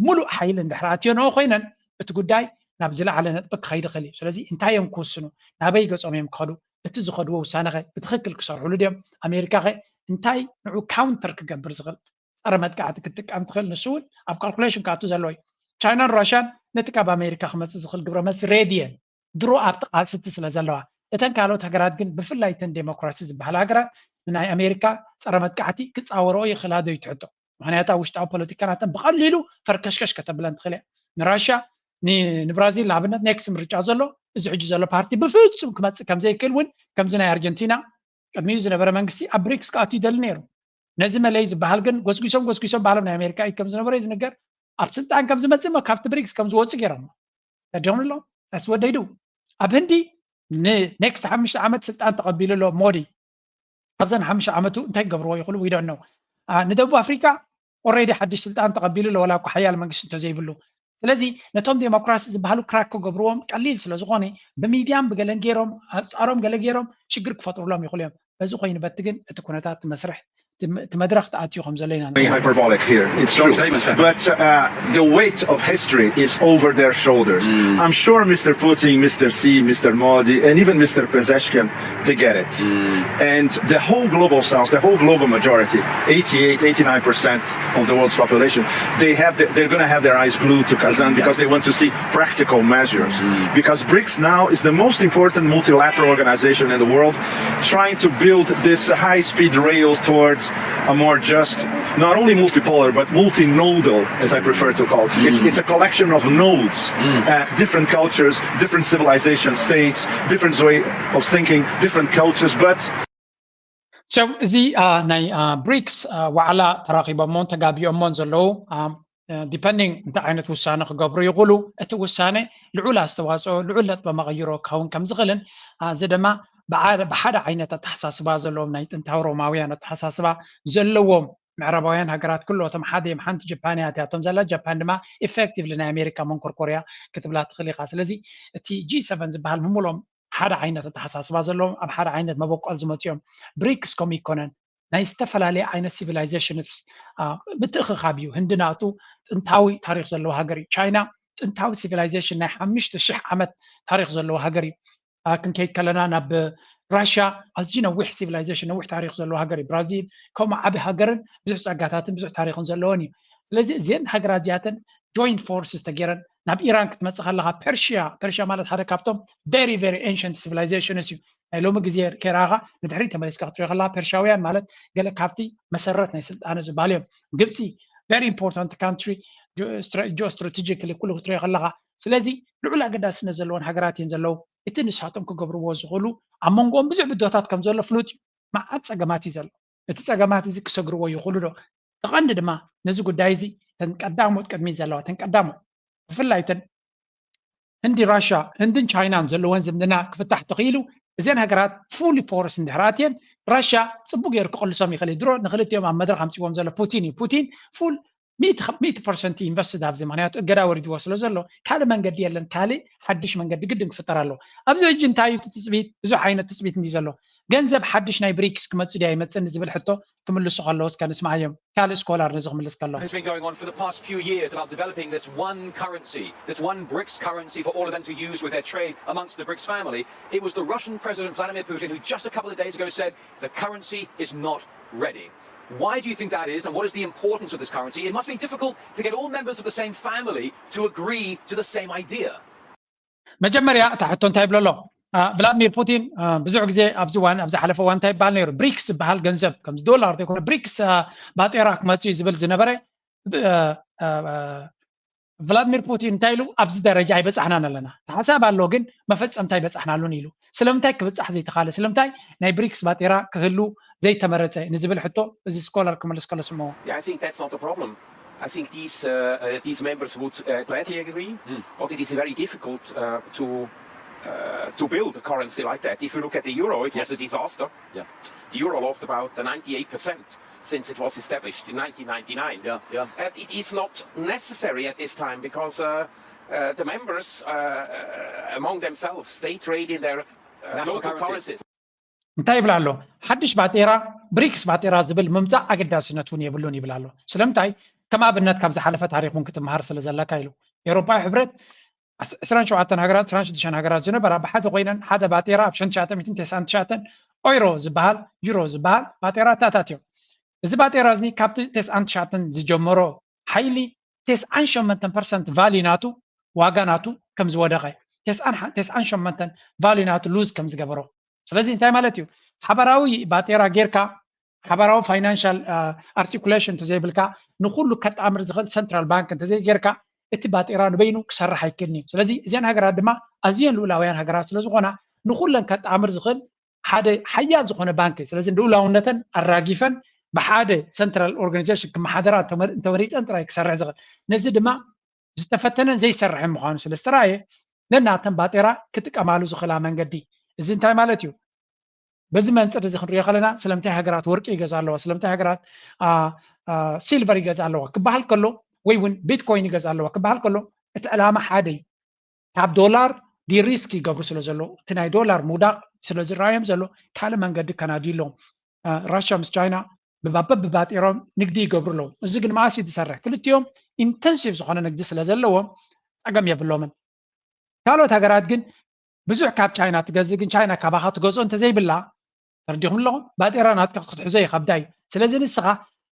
ሙሉእ ሓይሊ እንድሕር ኣትዮንኦ ኮይነን፣ እቲ ጉዳይ ናብ ዝለዓለ ነጥቢ ክኸይድ ይኽእል እዩ። ስለዚ እንታይ እዮም ክውስኑ? ናበይ ገጾም እዮም ክኸዱ? እቲ ዝኸድዎ ውሳነ ኸ ብትኽክል ክሰርሕሉ ድዮም? ኣሜሪካ ኸ እንታይ ንዑ ካውንተር ክገብር ዝኽእል ጸረ መጥቃዕቲ ክትጥቀም ትኽእል? ንሱ እውን ኣብ ካልኩሌሽን ክኣቱ ዘለዎ እዩ። ቻይናን ራሽያን ነቲ ካብ ኣሜሪካ ክመጽእ ዝኽእል ግብረ መልሲ ሬዲ እየን። ድሮ ኣብ ጥቓ ስቲ ስለ ዘለዋ፣ እተን ካልኦት ሃገራት ግን ብፍላይ እተን ዴሞክራሲ ዝበሃላ ሃገራት ንናይ ኣሜሪካ ጸረ መጥቃዕቲ ክጻወርኦ ይኽእላ ዶ እዩ ትሕቶ። ምኽንያቱ ኣብ ውሽጣዊ ፖለቲካ ናተን ብቐሊሉ ፈርከሽከሽ ከተብለን ትኽእል እያ። ንራሽያ ንብራዚል ንኣብነት ኔክስት ምርጫ ዘሎ እዚ ሕጂ ዘሎ ፓርቲ ብፍጹም ክመጽእ ከም ዘይክእል እውን ከምዚ ናይ ኣርጀንቲና ቅድሚኡ ዝነበረ መንግስቲ ኣብ ብሪክስ ክኣቱ ይደሊ ነይሩ። ነዚ መለይ ዝበሃል ግን ጎስጒሶም ጎስጒሶም ባሎም ናይ ኣሜሪካ ኢድ ከም ዝነበረ እዩ ዝንገር። ኣብ ስልጣን ከም ዝመጽእ እሞ ካብቲ ብሪክስ ከም ዝወፁ ገይሮም ተደምሎ ኣስወደይዱ ኣብ ህንዲ ንኔክስት ሓሙሽተ ዓመት ስልጣን ተቐቢሉ ኣሎ ሞዲ። ኣብዘን ሓሙሽተ ዓመቱ እንታይ ክገብርዎ ይኽእሉ ዊዶን ነው። ንደቡብ ኣፍሪካ ኦሬዲ ሓድሽ ስልጣን ተቐቢሉ ኣሎ ወላ እኳ ሓያል መንግስቲ እንተዘይብሉ። ስለዚ ነቶም ዴሞክራሲ ዝበሃሉ ክራክ ክገብርዎም ቀሊል ስለ ዝኾነ ብሚድያን ብገለን ገይሮም ኣፃሮም ገለ ገይሮም ሽግር ክፈጥሩሎም ይኽእሉ እዮም። በዚ ኮይኑ በቲ ግን እቲ ኩነታት እቲ መስርሕ እቲ መድረኽ ተኣትዩ ከም ዘሎ ኢና hyperbolic here. It's true. But uh, the weight of history is over their shoulders. I'm sure Mr. Putin, Mr. Xi, Mr. Modi, and even Mr. Pezeshkian, they get it. And the whole global south, the whole global majority, eighty-eight, eighty-nine percent of the world's population, they have the, they're going to have their eyes glued to Kazan because they want to see practical measures. Because brics now is the most important multilateral organization in the world, trying to build this high-speed rail towards a more just, not only multipolar but multinodal, as I prefer to call it. It's, it's a collection of nodes, uh, different cultures, different civilization states, different way of thinking, different cultures, but So እዚ ናይ ብሪክስ ዋዕላ ተራኺቦሞን ተጋቢኦሞን ዘለዉ depending እንታይ ዓይነት ውሳነ ክገብሩ ይኽእሉ፣ እቲ ውሳኔ ልዑል ኣስተዋፅኦ ልዑል ነጥበ መቐይሮ ክኸውን ከም ዝኽእልን እዚ ድማ ብሓደ ዓይነት ኣተሓሳስባ ዘለዎም ናይ ጥንታዊ ሮማውያን ኣተሓሳስባ ዘለዎም ምዕራባውያን ሃገራት ኩሎቶም ሓደ እዮም። ሓንቲ ጃፓን እያ እቲኣቶም ዘላ። ጃፓን ድማ effectively ናይ ኣሜሪካ መንኮርኮር እያ ክትብላ ትኽእል ኢኻ። ስለዚ እቲ ጂ ሰቨን ዝበሃል ምሙሎም ሓደ ዓይነት ኣተሓሳስባ ዘለዎም ኣብ ሓደ ዓይነት መበቆል ዝመፅኦም። ብሪክስ ከምኡ ይኮነን። ናይ ዝተፈላለየ ዓይነት civilizations ምትእኽኻብ እዩ። ህንዲ ናቱ ጥንታዊ ታሪክ ዘለዎ ሃገር እዩ። ቻይና ጥንታዊ civilization ናይ ሓሙሽተ ሽሕ ዓመት ታሪክ ዘለዎ ሃገር እዩ። ክንከይድ ከለና ናብ ራሽያ ኣዝዩ ነዊሕ civilization ነዊሕ ታሪክ ዘለዎ ሃገር እዩ። ብራዚል ከምኡ ዓቢ ሃገርን ብዙሕ ጸጋታትን ብዙሕ ታሪክን ዘለዎን እዩ። ስለዚ እዚአን ሃገራት እዚኣተን joint forces ተገይረን ናብ ኢራን ክትመጽእ ከለኻ ፐርሽያ ፐርሽያ ማለት ሓደ ካብቶም very very ancient civilizations እዩ። ናይ ሎሚ ግዜ ከይረኣኻ ንድሕሪት ተመሊስካ ክትሪኦ ከለኻ ፐርሻውያን ማለት ገለ ካብቲ መሰረት ናይ ስልጣነ ዝበሃሉ እዮም። ግብፂ very important country geostrategically ኩሉ ክትሪኦ ከለኻ። ስለዚ ልዑል ኣገዳስነት ዘለወን ሃገራት እየን ዘለዉ። እቲ ንሳቶም ክገብርዎ ዝኽእሉ ኣብ መንጎኦም ብዙሕ ብድሆታት ከም ዘሎ ፍሉጥ እዩ። መዓት ፀገማት እዩ ዘሎ። እቲ ፀገማት እዚ ክሰግርዎ ይኽእሉ ዶ? ተቐንዲ ድማ ነዚ ጉዳይ እዚ ተን ቀዳሞት ቅድሚት ዘለዋ ተን ቀዳሞት ብፍላይ ተን ህንዲ ራሻ ህንድን ቻይናን ዘለወን ዝምድና ክፍታሕ ተኽኢሉ እዘን ሃገራት fully force እንድሕር ኣትየን ራሻ ፅቡቅ ገይሩ ክቕልሶም ይኽእል እዩ። ድሮ ንክልቲኦም ኣብ መድረክ ኣምፅዎም ዘሎ ፑቲን እዩ። ፑቲን full ሚእቲ ፐርሰንት ኢንቨስትድ ኣብዚ ምክንያቱ እገዳ ወሪድዎ ስለ ዘሎ ካልእ መንገዲ የለን። ካልእ ሓድሽ መንገዲ ግድን ክፍጠር ኣለዎ። ኣብዚ ሕጂ እንታይ እዩ እቲ ትፅቢት? ብዙሕ ዓይነት ትፅቢት እንዲ ዘሎ ገንዘብ ሓድሽ ናይ ብሪክስ ክመፅእ ድያ ይመፅእ ዝብል ሕቶ ክምልሱ ከለዉ እስከ ንስማዓዮም። ካልእ ስኮላር ነዚ ክምልስ ከሎ has been going on for the past few years about developing this one currency, this one BRICS currency for all of them to use with their trade amongst the BRICS family. It was the Russian President Vladimir Putin who just a couple of days ago said the currency is not ready. Why do you think that is, and what is the importance of this currency? It must be difficult to get all members of the same family to agree to the same idea. መጀመርያ እታ ሕቶ እንታይ ይብሎ ኣሎ? ቭላድሚር ፑቲን ብዙሕ ግዜ ኣብዚ እዋን ኣብ ዝሓለፈ እዋን እንታይ ይበሃል ነይሩ? ብሪክስ ዝበሃል ገንዘብ ከምዚ ዶላር ዘይኮነ ብሪክስ ባጤራ ክመፅእ እዩ ዝብል ዝነበረ ቭላድሚር ፑቲን እንታይ ኢሉ? ኣብዚ ደረጃ ኣይበፃሕናን ኣለና። እቲ ሓሳብ ኣሎ ግን መፈፀምታ ኣይበፃሕናሉን ኢሉ። ስለምንታይ ክብፃሕ ዘይተኻለ? ስለምንታይ ናይ ብሪክስ ባጤራ ክህሉ ዘይተመረፀ ንዝብል ሕቶ እዚ ስኮላር ክመልስ ከሎ ስምዎ። Yeah, I think that's not the problem. I think these uh, uh, these members would uh, gladly agree, but it is very difficult uh, to uh, to build a currency like that. If you look at the euro, it was Yes. a disaster. Yeah. The euro lost about the ninety-eight percent since it was established in nineteen ninety-nine. Yeah, yeah. And it is not necessary at this time because uh, uh, the members uh, uh, among themselves, they trade in their uh, National local currencies. Currencies. እንታይ ይብል ኣሎ? ሓድሽ ባጤራ፣ ብሪክስ ባጤራ ዝብል ምምፃእ ኣገዳስነት እውን የብሉን ይብል ኣሎ። ስለምንታይ? ከም ኣብነት ካብ ዝሓለፈ ታሪክ እውን ክትመሃር ስለ ዘለካ ኢሉ። ኤውሮፓዊ ሕብረት ዕስራን ሸውዓተን ሃገራት፣ ዕስራን ሽዱሽተን ሃገራት ዝነበራ ብሓደ ኮይነን ሓደ ባጤራ ኣብ ሽሕን ትሽዓተ ሚእትን ተስዓን ትሽዓተን ኦይሮ ዝበሃል፣ ዩሮ ዝበሃል ባጤራ ኣታታትዮም። እዚ ባጤራ እዚ ካብቲ ተስዓን ትሽዓተን ዝጀመሮ ሓይሊ ተስዓን ሸሞንተን ፐርሰንት ቫሊ ናቱ፣ ዋጋ ናቱ ከም ዝወደቐ፣ ተስዓን ሸሞንተን ቫሊ ናቱ ሉዝ ከም ዝገበሮ። ስለዚ እንታይ ማለት እዩ? ሓበራዊ ባጤራ ጌርካ ሓበራዊ ፋይናንሻል ኣርቲኩሌሽን እንተዘይብልካ፣ ንኩሉ ከጣምር ዝኽእል ሰንትራል ባንክ እንተዘይጌርካ፣ እቲ ባጤራ ንበይኑ ክሰርሕ ኣይክእልን እዩ። ስለዚ እዚን ሃገራት ድማ ኣዝየን ልኡላውያን ሃገራት ስለዝኾና፣ ንኩለን ከጣምር ዝኽእል ሓደ ሓያል ዝኾነ ባንክ። ስለዚ ልኡላውነተን ኣራጊፈን ብሓደ ሰንትራል ኦርጋኒዜሽን ክመሓደራ እንተመሪፀን ጥራይ ክሰርሕ ዝኽእል። ነዚ ድማ ዝተፈተነን ዘይሰርሕን ምዃኑ ስለ ዝተረኣየ፣ ነናተን ባጤራ ክጥቀማሉ ዝኽእላ መንገዲ። እዚ እንታይ ማለት እዩ? በዚ መንፅር እዚ ክንሪኦ ከለና፣ ስለምንታይ ሃገራት ወርቂ ይገዛ ኣለዋ፣ ስለምንታይ ሃገራት ሲልቨር ይገዛ ኣለዋ ክበሃል ከሎ፣ ወይ እውን ቢትኮይን ይገዛ ኣለዋ ክበሃል ከሎ፣ እቲ ዕላማ ሓደ እዩ። ካብ ዶላር ዲሪስክ ይገብሩ ስለ ዘለዉ፣ እቲ ናይ ዶላር ምውዳቕ ስለ ዝረኣዮም ዘሎ፣ ካልእ መንገዲ ከናድዩ ኣለዎም። ራሽያ ምስ ቻይና ብባበብ ብባጢሮም ንግዲ ይገብሩ ኣለዉ። እዚ ግን መዓስ እዩ ዝሰርሕ? ክልቲኦም ኢንተንሲቭ ዝኾነ ንግዲ ስለ ዘለዎም ጸገም የብሎምን። ካልኦት ሃገራት ግን ብዙሕ ካብ ቻይና ትገዝእ፣ ግን ቻይና ካባኻ ትገዝኦ እንተዘይብላ፣ ተረዲኹም ኣለኹም? ባጤራ ናትካ ክትሕዞ ይኸብዳ እዩ። ስለዚ ንስኻ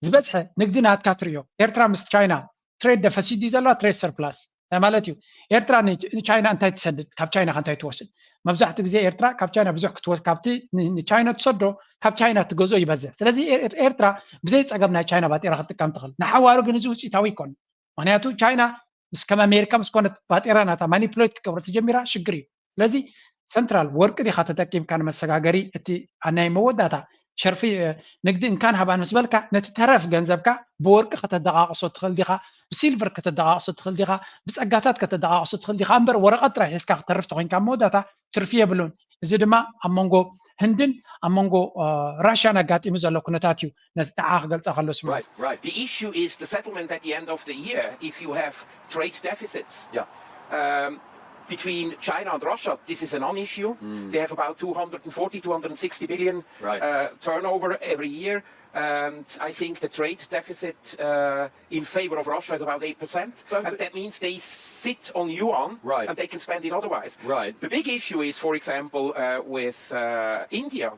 ዝበዝሐ ንግዲ ናትካ ትርእዮ። ኤርትራ ምስ ቻይና ትሬድ ደፈሲት ድዩ ዘለዋ? ትሬድ ሰርፕላስ እንታይ ማለት እዩ? ኤርትራ ንቻይና እንታይ ትሰድድ? ካብ ቻይና ከ እንታይ ትወስድ? መብዛሕትኡ ግዜ ኤርትራ ካብ ቻይና ብዙሕ ክትወስድ፣ ካብቲ ንቻይና ትሰዶ ካብ ቻይና ትገዝኦ ይበዝሕ። ስለዚ ኤርትራ ብዘይ ጸገም ናይ ቻይና ባጤራ ክትጥቀም ትኽእል። ንሓዋሩ ግን እዚ ውፅኢታዊ ይኮን። ምክንያቱ ቻይና ምስ ከም ኣሜሪካ ምስ ኮነት ባጤራ ናታ ማኒፕሌት ክገብሮ ተጀሚራ ሽግር እዩ። ስለዚ ሰንትራል ወርቂ ዲኻ ተጠቂምካ ንመሰጋገሪ እቲ ናይ መወዳእታ ሸርፊ ንግዲ እንካን ሃባን ምስ በልካ፣ ነቲ ተረፍ ገንዘብካ ብወርቂ ከተደቃቕሶ ትኽእል ዲኻ፣ ብሲልቨር ከተደቃቕሶ ትኽእል ዲኻ፣ ብጸጋታት ከተደቃቕሶ ትኽእል ዲኻ እምበር፣ ወረቐት ጥራይ ሒዝካ ክተርፍ ተኾይንካ መወዳእታ ትርፊ የብሉን። እዚ ድማ ኣብ መንጎ ህንድን ኣብ መንጎ ራሽያን ኣጋጢሙ ዘሎ ኩነታት እዩ። ነዚ ንዓ ክገልጻ ከሎ ስሙ Right, right. The issue is the settlement at the end of the year if you have trade deficits. Yeah. Um, between China and Russia, this is a non-issue. They have about two hundred forty, two hundred sixty billion Right. uh, turnover every year. And I think the trade deficit uh, in favor of Russia is about eight percent. But- And that means they sit on yuan Right. and they can spend it otherwise. Right. The big issue is, for example, uh, with uh, India.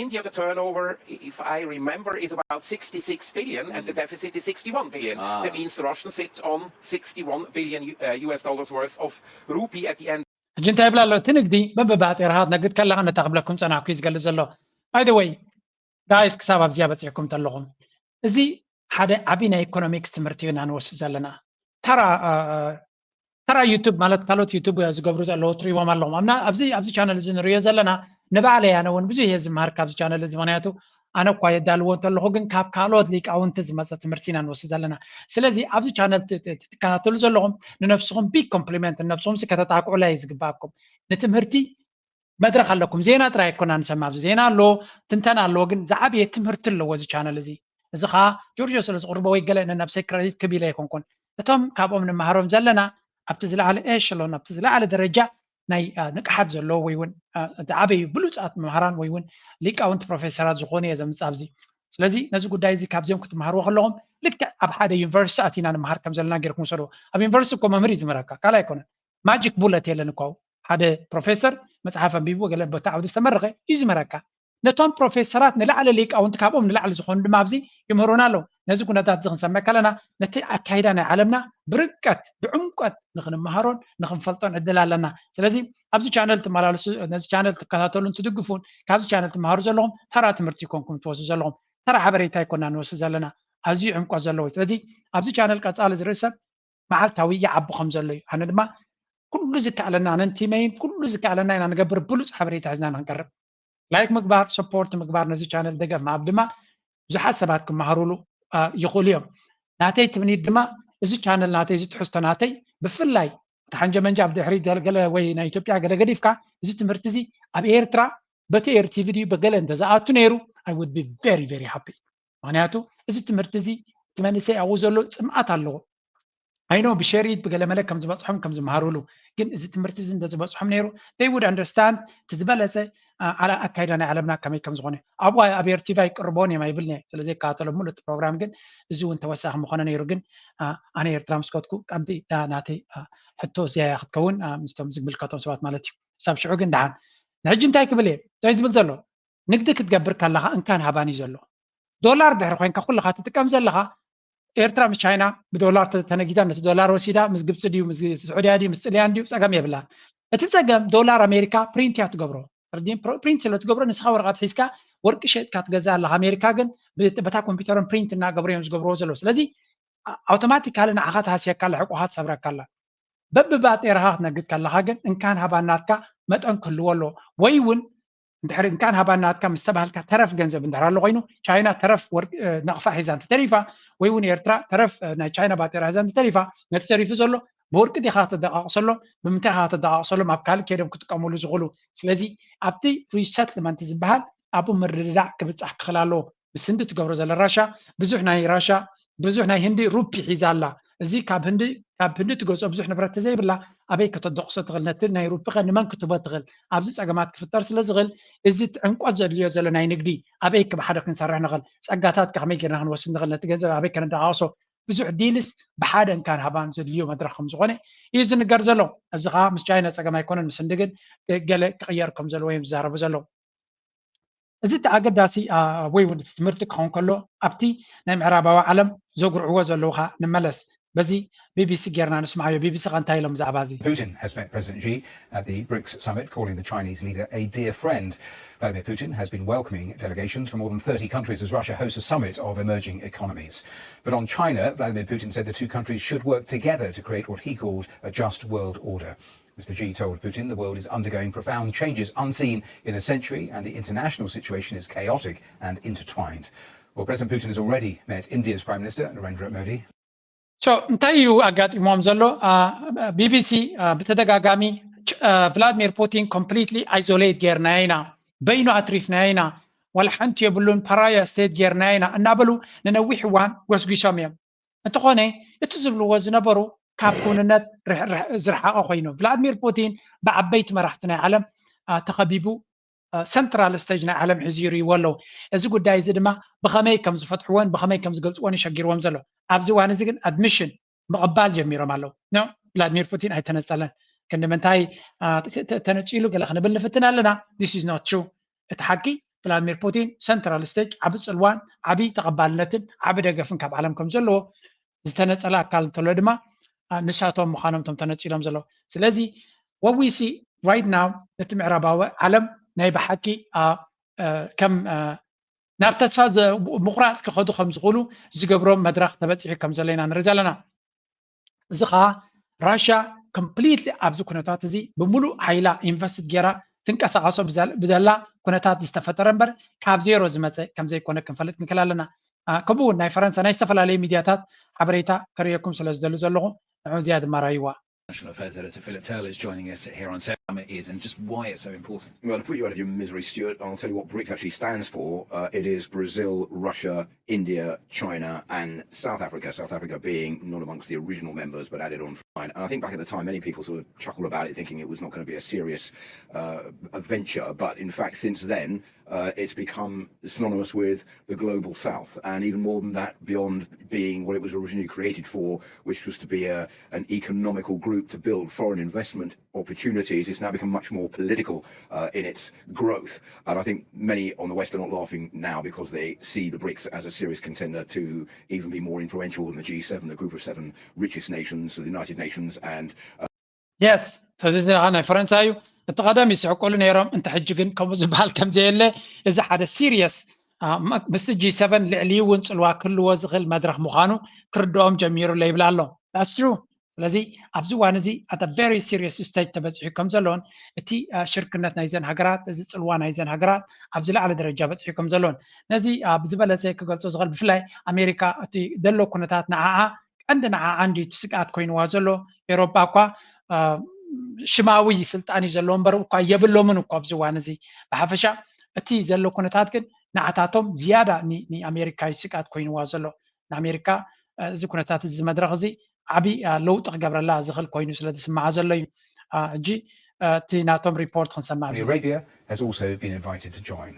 India, the turnover, if I remember, is about sixty-six billion and the deficit is sixty-one billion. Ah. That means the Russians sit on sixty-one billion uh, U S dollars worth of rupee at the end. ሕጂ እንታይ ይብል ኣሎ? እቲ ንግዲ በብባጤራኻ ትነግድ ከለኻ ነታ ክብለኩም ጸናሕኩ እዩ ዝገልጽ ዘሎ። By the way, ጋይስ፣ ክሳብ ኣብዚኣ በጺሕኩም እንተለኹም፣ እዚ ሓደ ዓቢ ናይ ኢኮኖሚክስ ትምህርቲ ኢና ንወስድ ዘለና። ተራ አ፣ አ፣ ተራ ዩቱብ ማለት ካልኦት ዩቱብ ዝገብሩ ዘለዉ ትሪእዎም ኣለኹም። ኣብና ኣብዚ ኣብዚ ቻነል እዚ ንሪኦ ዘለና፣ ንባዕለይ ኣነ እውን ብዙሕ እየ ዝምሃር ካብዚ ቻነል እዚ። ምክንያቱ ኣነ እኳ የዳልዎ እንተለኹ፣ ግን ካብ ካልኦት ሊቃውንቲ ዝመፀ ትምህርቲ ኢና ንወስድ ዘለና። ስለዚ ኣብዚ ቻነል ት- ት- ትከታተሉ ዘለኹም፣ ንነብስኹም ቢግ ኮምፕሊመንት፣ ንነብስኹም ሲ ከተጣቅዑላ እዩ ዝግባኣኩም። ንትምህርቲ መድረኽ ኣለኩም። ዜና ጥራይ ኣይኮና ንሰማ፣ ኣብዚ ዜና ኣሎ፣ ትንተና ኣሎ፣ ግን ዝዓበየ ትምህርቲ ኣለዎ እዚ ቻነል እዚ። እዚ ከዓ ጆርጆ ስለ ዝቕርቦ ወይ ገለ ነናብሰይ ክረዲት ክብ ኢለ ኣይኮንኩን። እቶም ካብኦም ንመሃሮም ዘለና ኣብቲ ዝለዓለ ኤሽሎን፣ ኣብቲ ዝለዓለ ደረጃ ናይ አ፣ ንቅሓት ዘለዎ ወይ እውን አ፣ ዝዓበዩ ብሉፃት መምሃራን ወይ እውን ሊቃውንቲ ፕሮፌሰራት ዝኾኑ እየ ዘምፅእ ኣብዚ። ስለዚ ነዚ ጉዳይ እዚ ካብዚኦም ክትመሃርዎ ከለኹም፣ ልክዕ ኣብ ሓደ ዩኒቨርሲቲ ኣቲና ንምሃር ከም ዘለና ጌርኩም ውሰድዎ። ኣብ ዩኒቨርሲቲ እኮ መምህር እዩ ዝምህረካ፣ ካልእ ኣይኮነን። ማጂክ ቡለት የለን እኮ። ሓደ ፕሮፌሰር መፅሓፍ ኣንቢቡ ገለ ቦታ ዓውዲ ዝተመረቐ እዩ ዝምህረካ። ነቶም ፕሮፌሰራት ንላዕሊ ሊቃውንቲ፣ ካብኦም ንላዕሊ ዝኾኑ ድማ ኣብዚ ይምህሩና ኣለዉ። ነዚ ኩነታት እዚ ክንሰምዕ ከለና፣ ነቲ ኣካይዳ ናይ ዓለምና ብርቀት ብዕምቀት ንክንመሃሮን ንክንፈልጦን ዕድል ኣለና። ስለዚ ኣብዚ ቻነል ትመላለሱ፣ ነዚ ቻነል ትከታተሉን ትድግፉን፣ ካብዚ ቻነል ትመሃሩ ዘለኹም ተራ ትምህርቲ ይኮንኩም ትወስዱ ዘለኹም፣ ተራ ሓበሬታ ኣይኮና ንወስድ ዘለና፣ ኣዝዩ ዕምቆት ዘለዎ እዩ። ስለዚ ኣብዚ ቻነል ቀፃሊ ዝርኢ ሰብ መዓልታዊ ይዓቢ ከም ዘሎ እዩ። ኣነ ድማ ኩሉ ዝከኣለና፣ ኣነን ቲመይን ኩሉ ዝከኣለና ኢና ንገብር፣ ብሉፅ ሓበሬታ ሒዝና ንክንቀርብ። ላይክ ምግባር፣ ሰፖርት ምግባር፣ ነዚ ቻነል ደገፍ ምሃብ ድማ ብዙሓት ሰባት ክመሃሩሉ አ፣ ይኽእሉ እዮም። ናተይ ትምኒት ድማ እዚ ቻነል ናተይ፣ እዚ ትሕዝቶ ናተይ ብፍላይ እቲ ሓንጀመንጃ ኣብ ድሕሪት ገለገለ ወይ ናይ ኢትዮጵያ ገለ ገዲፍካ፣ እዚ ትምህርቲ እዚ ኣብ ኤርትራ በቲ ኤር ቲቪ ድዩ በገለ እንተዝኣቱ ነይሩ፣ I would be very very happy። ምክንያቱ እዚ ትምህርቲ እዚ እቲ መንእሰይ ኣብኡ ዘሎ ፅምኣት ኣለዎ። I know ብሸሪት ብገለመለ ከም ዝበፅሖም ከም ዝመሃሩሉ፣ ግን እዚ ትምህርቲ እዚ እንተዝበፅሖም ነይሩ they would understand እቲ ዝበለፀ ኣካይዳ ናይ ዓለምና ከመይ ከም ዝኾነ። ኣብኡ ኣብ ኤር ቲቪ ኣይቅርቦን እዮም ኣይብልን እየ ስለ ዘይከታተሎም ሙሉእ እቲ ፕሮግራም። ግን እዚ እውን ተወሳኺ ምኾነ ነይሩ። ግን ኣነ ኤርትራ ምስ ከድኩ ቀንዲ ናተይ ሕቶ እዚኣ ክትከውን ምስቶም ዝምልከቶም ሰባት ማለት እዩ። ክሳብ ሽዑ ግን ደሓን። ንሕጂ እንታይ ክብል እየ? እንታይ ዝብል ዘሎ? ንግዲ ክትገብር ከለኻ እንካን ሃባን እዩ ዘሎ። ዶላር ድሕሪ ኮይንካ ኩልኻ ትጥቀም ዘለኻ፣ ኤርትራ ምስ ቻይና ብዶላር ተነጊዳ፣ ነቲ ዶላር ወሲዳ ምስ ግብፂ ድዩ ምስ ስዑድያ ድዩ ምስ ጥልያን ድዩ ፀገም የብላን። እቲ ፀገም ዶላር ኣሜሪካ ፕሪንት እያ ትገብሮ። ፕሪንት ስለ ትገብሮ ንስኻ ወረቐት ሒዝካ ወርቂ ሸጥካ ትገዛ ኣለኻ። ኣሜሪካ ግን በታ ኮምፒውተሮም ፕሪንት እናገብሩ እዮም ዝገብርዎ ዘለዉ። ስለዚ ኣውቶማቲካሊ ንዓኻ ትሃስየካ ኣላ፣ ሕቆኻ ትሰብረካ ኣላ። በብባጤራኻ ክትነግድ ከለኻ ግን እንካን ሃባን ናትካ መጠን ክህልዎ ኣለዎ። ወይ እውን እንድሕሪ እንካን ሃባን ናትካ ምስ ተባህልካ ተረፍ ገንዘብ እንድሕር ኣሎ ኮይኑ፣ ቻይና ተረፍ ወርቂ ናቕፋ ሒዛ እንተተሪፋ፣ ወይ እውን ኤርትራ ተረፍ ናይ ቻይና ባጤራ ሒዛ እንተተሪፋ፣ ነቲ ተሪፉ ዘሎ ብወርቂ ዲኻ ከተደቃቕሰሎም፣ ብምንታይ ኢኻ ከተደቃቕሰሎም ኣብ ካልእ ከይዶም ክጥቀምሉ ዝኽእሉ? ስለዚ ኣብቲ ሪሰትልመንት ዝበሃል ኣብኡ ምርድዳእ ክብጻሕ ክኽእል ኣለዎ። ምስ ህንዲ ትገብሮ ዘለ ራሻ ብዙሕ ናይ ራሻ ብዙሕ ናይ ህንዲ ሩፒ ሒዛ ኣላ። እዚ ካብ ህንዲ ካብ ህንዲ ትገዝኦ ብዙሕ ንብረት ተዘይብላ ኣበይ ከተደቕሶ ትኽእል? ነቲ ናይ ሩፒ ኸ ንመን ክትቦ ትኽእል? ኣብዚ ጸገማት ክፍጠር ስለ ዝኽእል እዚ ዕምቆት ዘድልዮ ዘሎ ናይ ንግዲ ኣበይ ክብ ሓደ ክንሰርሕ ንኽእል? ጸጋታት ከመይ ጌርና ክንወስድ ንኽእል? ነቲ ገንዘብ ኣበይ ከነደቓቕሶ? ብዙሕ ዲልስ ብሓደ እንካን ሃባን ዘድልዮ መድረኽ ከም ዝኾነ እዩ ዝንገር ዘሎ። እዚ ኸዓ ምስ ቻይና ጸገም ኣይኮነን፣ ምስ ህንዲ ግን ገለ ክቕየር ከም ዘለዎ እዮም ዝዛረቡ ዘለዉ። እዚ እቲ ኣገዳሲ ወይ እውን እቲ ትምህርቲ ክኸውን ከሎ ኣብቲ ናይ ምዕራባዊ ዓለም ዘጉርዕዎ ዘለዉ ኸዓ ንመለስ። በዚ ቢቢሲ ጌርና ንስምዓዮ። ቢቢሲ ኸ እንታይ ኢሎም ብዛዕባ እዚ? Putin has met President Xi at the BRICS summit, calling the Chinese leader a dear friend. Vladimir Putin has been welcoming delegations from more than thirty countries as Russia hosts a summit of emerging economies. But on China, Vladimir Putin said the two countries should work together to create what he called a just world order. Mr Xi told Putin the world is undergoing profound changes unseen in a century and the international situation is chaotic and intertwined. Well, President Putin has already met India's Prime Minister Narendra Modi. So እንታይ እዩ ኣጋጢሞም ዘሎ? ቢቢሲ ብተደጋጋሚ ቭላድሚር ፑቲን ኮምፕሊትሊ ኣይዞሌት ጌርናዮ ኢና፣ በይኑ ኣትሪፍናዮ ኢና፣ ዋላ ሓንቲ የብሉን፣ ፓራያ ስቴት ጌርናዮ ኢና እናበሉ ንነዊሕ እዋን ጎስጒሶም እዮም። እንተኾነ እቲ ዝብልዎ ዝነበሩ ካብ ክውንነት ዝረሓቐ ኮይኑ፣ ቭላድሚር ፑቲን ብዓበይቲ መራሕቲ ናይ ዓለም ተኸቢቡ ሰንትራል ስቴጅ ናይ ዓለም ሒዙ ይርእይዎ ኣለዉ። እዚ ጉዳይ እዚ ድማ ብኸመይ ከም ዝፈትሕዎን ብኸመይ ከም ዝገልፅዎን ይሸጊርዎም ዘሎ። ኣብዚ እዋን እዚ ግን ኣድሚሽን ምቕባል ጀሚሮም ኣለዉ። ኖ፣ ቭላድሚር ፑቲን ኣይተነፀለን። ክንዲ ምንታይ ተነፂሉ ገለ ክንብል ንፍትን ኣለና። This is not true። እቲ ሓቂ ቭላድሚር ፑቲን ሰንትራል ስቴጅ ዓቢ ፅልዋን ዓቢ ተቐባልነትን ዓቢ ደገፍን ካብ ዓለም ከም ዘለዎ ዝተነፀለ ኣካል እንተሎ ድማ ንሳቶም ምዃኖም እቶም ተነፂሎም ዘለዉ። ስለዚ what we see right now ነቲ ምዕራባዊ ዓለም ናይ ብሓቂ ከም ናብ ተስፋ ምቑራፅ ክኸዱ ከም ዝኽእሉ ዝገብሮም መድረኽ ተበፂሑ ከም ዘሎ ኢና ንርኢ ዘለና። እዚ ከዓ ራሽያ ኮምፕሊትሊ ኣብዚ ኩነታት እዚ ብምሉእ ሓይላ ኢንቨስት ገይራ ትንቀሳቐሶ ብደላ ኩነታት ዝተፈጠረ እምበር ካብ ዜሮ ዝመፀ ከም ዘይኮነ ክንፈልጥ ንክእል ኣለና። ከምኡ እውን ናይ ፈረንሳ ናይ ዝተፈላለዩ ሚድያታት ሓበሬታ ከርእየኩም ስለ ዝደሊ ዘለኹ ንዑ እዚኣ ድማ ራይዋ። National Affairs Editor Philip Turle is joining us here on Summit is and just why it's so important. Well, to put you out of your misery, Stuart, I'll tell you what BRICS actually stands for. Uh, it is Brazil, Russia, India, China, and South Africa. South Africa being not amongst the original members, but added on fine. And I think back at the time, many people sort of chuckled about it, thinking it was not going to be a serious uh, venture. But in fact, since then, uh, it's become synonymous with the global south, and even more than that, beyond being what it was originally created for, which was to be a, an economical group to build foreign investment opportunities, it's now become much more political uh, in its growth. And I think many on the West are not laughing now because they see the BRICS as a serious contender to even be more influential than the G seven, the group of seven richest nations, the United Nations, and uh, Yes, እዚ ናይ ፈረንሳ እዩ። እቲ ቀደም ይስሕቀሉ ነይሮም፣ እንተ ሕጂ ግን ከምኡ ዝበሃል ከም ዘየለ፣ እዚ ሓደ ሲሪየስ ምስቲ ጂ ሰቨን ልዕሊ እውን ፅልዋ ክህልዎ ዝኽእል መድረኽ ምዃኑ ክርድኦም ጀሚሩ ኣሎ ይብል ኣሎ። That's true። ስለዚ ኣብዚ እዋን እዚ at a very serious stage ተበፂሑ ከም ዘለዎን እቲ ሽርክነት ናይዘን ሃገራት፣ እዚ ፅልዋ ናይዘን ሃገራት ኣብ ዝለዓለ ደረጃ በፂሑ ከም ዘለዎን፣ ነዚ ብዝበለፀ ክገልፆ ዝኽእል፣ ብፍላይ ኣሜሪካ እቲ ዘሎ ኩነታት ንዓኣ ቀንዲ ንዓኣ እንዲ እቲ ስግኣት ኮይንዋ ዘሎ። ኤሮፓ እኳ ሽማዊ ስልጣን እዩ ዘለዎ እምበር እኳ የብሎምን እኳ ኣብዚ እዋን እዚ። ብሓፈሻ እቲ ዘሎ ኩነታት ግን ንዓታቶም ዝያዳ ንኣሜሪካ እዩ ስግኣት ኮይንዋ ዘሎ። ንኣሜሪካ እዚ ኩነታት እዚ መድረኽ እዚ ዓብዪ ለውጢ ክገብረላ ዝኽእል ኮይኑ ስለ ዝስምዓ ዘሎ እዩ። ሕጂ እቲ ናቶም ሪፖርት ክንሰምዕ። Arabia has also been invited to join.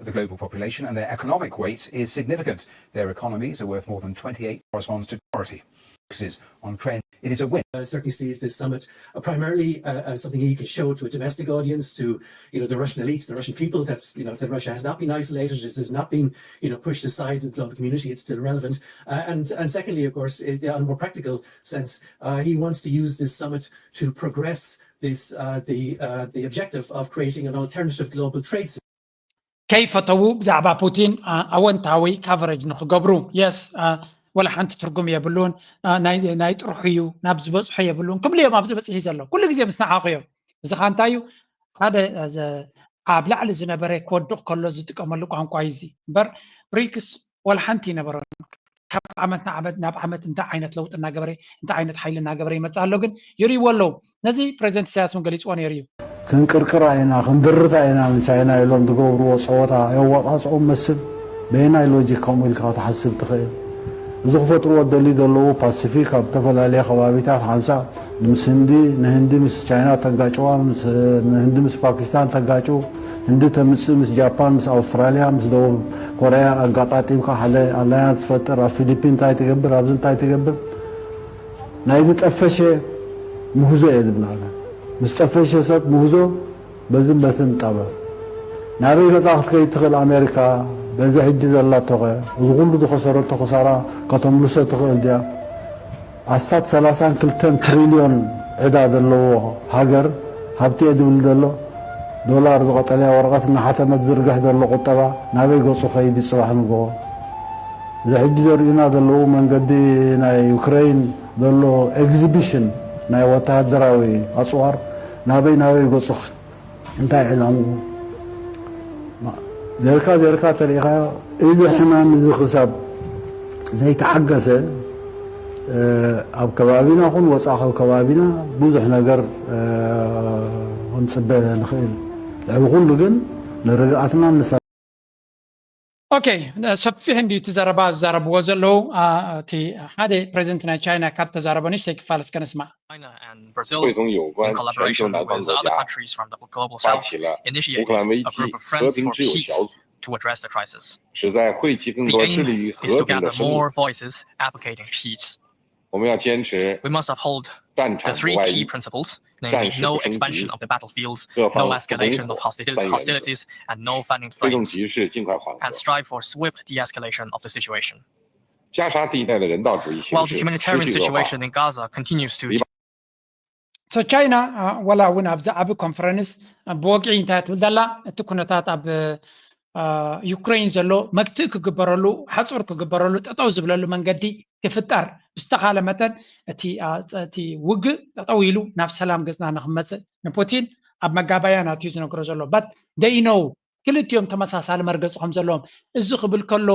The global population and their economic weight is significant. Their economies are worth more than twenty-eight, corresponds to Dorothy. Focuses on trade. It is a win. Uh, certainly sees this summit uh, primarily uh, as something he can show to a domestic audience, to you know the Russian elites, the Russian people. That you know that Russia has not been isolated, it has not been you know pushed aside in the global community. It's still relevant. Uh, and and secondly, of course, it, on a more practical sense, uh, he wants to use this summit to progress this uh, the uh, the objective of creating an alternative global trade system. ከይፈተዉ ብዛዕባ ፑቲን ኣወንታዊ ካቨሬጅ ንክገብሩ፣ የስ፣ ወላ ሓንቲ ትርጉም የብሉን፣ ናይ ጥርሑ እዩ፣ ናብ ዝበፅሖ የብሉን ክብሉ እዮም ኣብዚ በፂሒ ዘሎ። ኩሉ ግዜ ምስ ንዓቑ እዮም። እዚ ካ እንታይ እዩ? ሓደ ኣብ ላዕሊ ዝነበረ ክወድቕ ከሎ ዝጥቀመሉ ቋንቋ እዩ እዚ። እምበር ብሪክስ ወላ ሓንቲ ይነበሮን። ካብ ዓመት ናብ ዓመት እንታይ ዓይነት ለውጢ እናገበረ፣ እንታይ ዓይነት ሓይሊ እናገበረ ይመፅእ ኣሎ ግን ይርእይዎ ኣለዉ። ነዚ ፕሬዚደንት ኢሳያስ እውን ገሊፅዎ ነይሩ እዩ። ክንቅርቅራ ኢና ክንድርታ ኢና ንቻይና ኢሎም ዝገብርዎ ፀወታ የዋፃፅኦም መስል በየናይ ሎጂክ ከምኡ ኢልካ ክትሓስብ ትኽእል? እዚ ክፈጥርዎ ደልዩ ዘለዉ ፓሲፊክ ኣብ ዝተፈላለየ ከባቢታት ሓንሳብ ምስ ህንዲ ንህንዲ ምስ ቻይና ተጋጭዋ ንህንዲ ምስ ፓኪስታን ተጋጭው ህንዲ ተምፅእ ምስ ጃፓን ምስ ኣውስትራልያ ምስ ደቡብ ኮርያ ኣጋጣጢምካ ሓደ ኣላያንስ ትፈጥር ኣብ ፊሊፒን እንታይ ትገብር ኣብዚ እንታይ ትገብር ናይ ዝጠፈሸ ምህዞ እየ ዝብል ኣነ። ምስ ጠፈሸ ሰብ ምህዞ በዝን በትን ጠበብ። ናበይ ገጻ ክትከይድ ትኽእል ኣሜሪካ በዚ ሕጂ ዘላቶኸ እዚ ኩሉ ዝኸሰረቶ ክሳራ ከተምልሶ ትኽእል ድያ? ኣስታት ሰላሳን ክልተን ትሪልዮን ዕዳ ዘለዎ ሃገር ሃብቲ እየ ዝብል ዘሎ። ዶላር ዝቐጠለያ ወረቐት እናሓተመት ዝርግሕ ዘሎ ቁጠባ ናበይ ገጹ ኸይድ እዩ ጽባሕ ንግሆ? እዚ ሕጂ ዘርእዩና ዘለዉ መንገዲ ናይ ዩክረይን ዘሎ ኤግዚቢሽን ናይ ወተሃደራዊ ኣፅዋር ናበይ ናበይ ገፁ እንታይ ዕላምኡ ጌርካ ጌርካ ተሪኢኻዮ እዚ ሕማም እዚ ክሳብ ዘይተዓገሰ ኣብ ከባቢና ኹን ወፃእ ካብ ከባቢና ብዙሕ ነገር ክንፅበ ንኽእል ልዕሊ ኩሉ ግን ንርግኣትና ንሳ ኦኬ ሰፊሕ እንዲ እቲ ዘረባ ዝዛረብዎ ዘለዉ እቲ ሓደ ፕሬዚደንት ናይ ቻይና ካብ ተዛረቦ ንሽተይ ክፋል እስከ ንስማዕ። China and Brazil, in collaboration with other countries from the global south, initiated a group of friends for peace to address the crisis. The aim is to gather more voices advocating peace. We must uphold the three key principles, namely no expansion of the battlefields, no escalation of hostilities, and no fanning flames, and strive for swift de-escalation of the situation. While the humanitarian situation in Gaza continues to So ቻይና ወላ እውን ኣብዚ ዓቢ ኮንፈረንስ ብወግዒ እንታይ ትብል ዘላ እቲ ኩነታት ኣብ ዩክሬን ዘሎ መግትእ ክግበረሉ ሓፁር ክግበረሉ ጠጠው ዝብለሉ መንገዲ ክፍጠር ብዝተኻለ መጠን እቲ ውግእ ጠጠው ኢሉ ናብ ሰላም ገፅና ንክመፅእ ንፑቲን ኣብ መጋባያ ናትዩ ዝነግሮ ዘሎ በት ደይነው ክልቲኦም ተመሳሳሊ መርገፂ ከም ዘለዎም እዚ ክብል ከሎ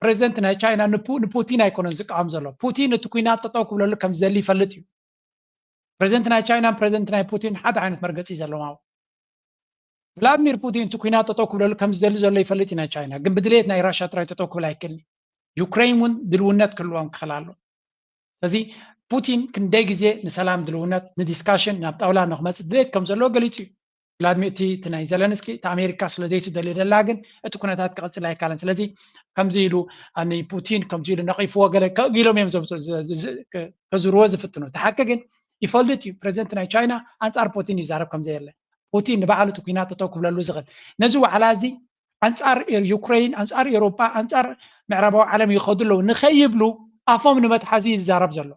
ፕሬዚደንት ናይ ቻይና ንፑቲን ኣይኮነን ዝቃወም ዘሎ ፑቲን እቲ ኩናት ጠጠው ክብለሉ ከም ዝደሊ ይፈልጥ እዩ። ፕሬዚደንት ናይ ቻይናን ፕሬዚደንት ናይ ፑቲን ሓደ ዓይነት መርገፂ ዘለዎም ኣብ ቭላድሚር ፑቲን እቲ ኩናት ጠጠው ክብለሉ ከም ዝደሊ ዘሎ ይፈልጥ እዩ ናይ ቻይና ግን ብድሌት ናይ ራሽያ ጥራይ ጠጠው ክብል ኣይክእልን እዩ። ዩክሬን እውን ድልውነት ክህልዎም ክኽእል ኣሎ። ስለዚ ፑቲን ክንደይ ግዜ ንሰላም ድልውነት ንዲስካሽን ናብ ጣውላ ንክመፅእ ድሌት ከም ዘለዎ ገሊፁ እዩ። ቭላድሚር እቲ እቲ ናይ ዘለንስኪ እቲ ኣሜሪካ ስለ ዘይትደልዮ ደላ ግን እቲ ኩነታት ክቐፅል ኣይካለን ስለዚ ከምዚ ኢሉ ንፑቲን ከምዚ ኢሉ ነቒፍዎ ገለ ከእጊሎም እዮም ከዝርዎ ዝፍትኑ እቲ ሓቂ ግን ይፈልጥ እዩ ፕሬዚደንት ናይ ቻይና ኣንፃር ፑቲን ይዛረብ ከምዘየለ ፑቲን ንባዕሉ እቲ ኩናት ጠጠው ክብለሉ ዝኽእል ነዚ ዋዕላ እዚ ኣንፃር ዩክሬን ኣንፃር ኤውሮጳ ኣንፃር ምዕራባዊ ዓለም ይኸዱ ኣለዉ ንኸይብሉ ኣፎም ንመትሓዚ እዩ ዝዛረብ ዘሎ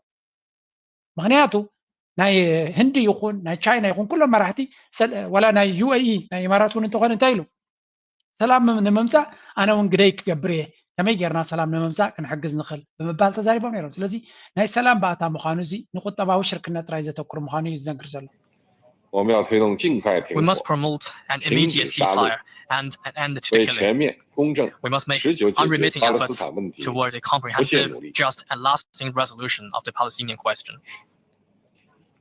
ምክንያቱ ናይ ህንዲ ይኹን ናይ ቻይና ይኹን ኩሎም መራሕቲ ወላ ናይ ዩኤኢ ናይ ኢማራት እውን እንተኾነ እንታይ ኢሉ ሰላም ንምምፃእ ኣነ እውን ግደይ ክገብር እየ ከመይ ጌርና ሰላም ንምምፃእ ክንሕግዝ ንኽእል ብምባል ተዛሪቦም ነይሮም። ስለዚ ናይ ሰላም ባእታ ምዃኑ እዚ ንቁጠባዊ ሽርክነት ጥራይ ዘተኩር ምዃኑ እዩ ዝነግር ዘሎ። 我们要推动尽快停 We must 火， promote an 停 immediate 止杀戮， ceasefire and an end to 为 killing. 全面、公正、 We must make 持久解决 unremitting 巴勒斯 efforts 坦问题 toward a 不懈 comprehensive, 努力。 just, and lasting resolution of the Palestinian question.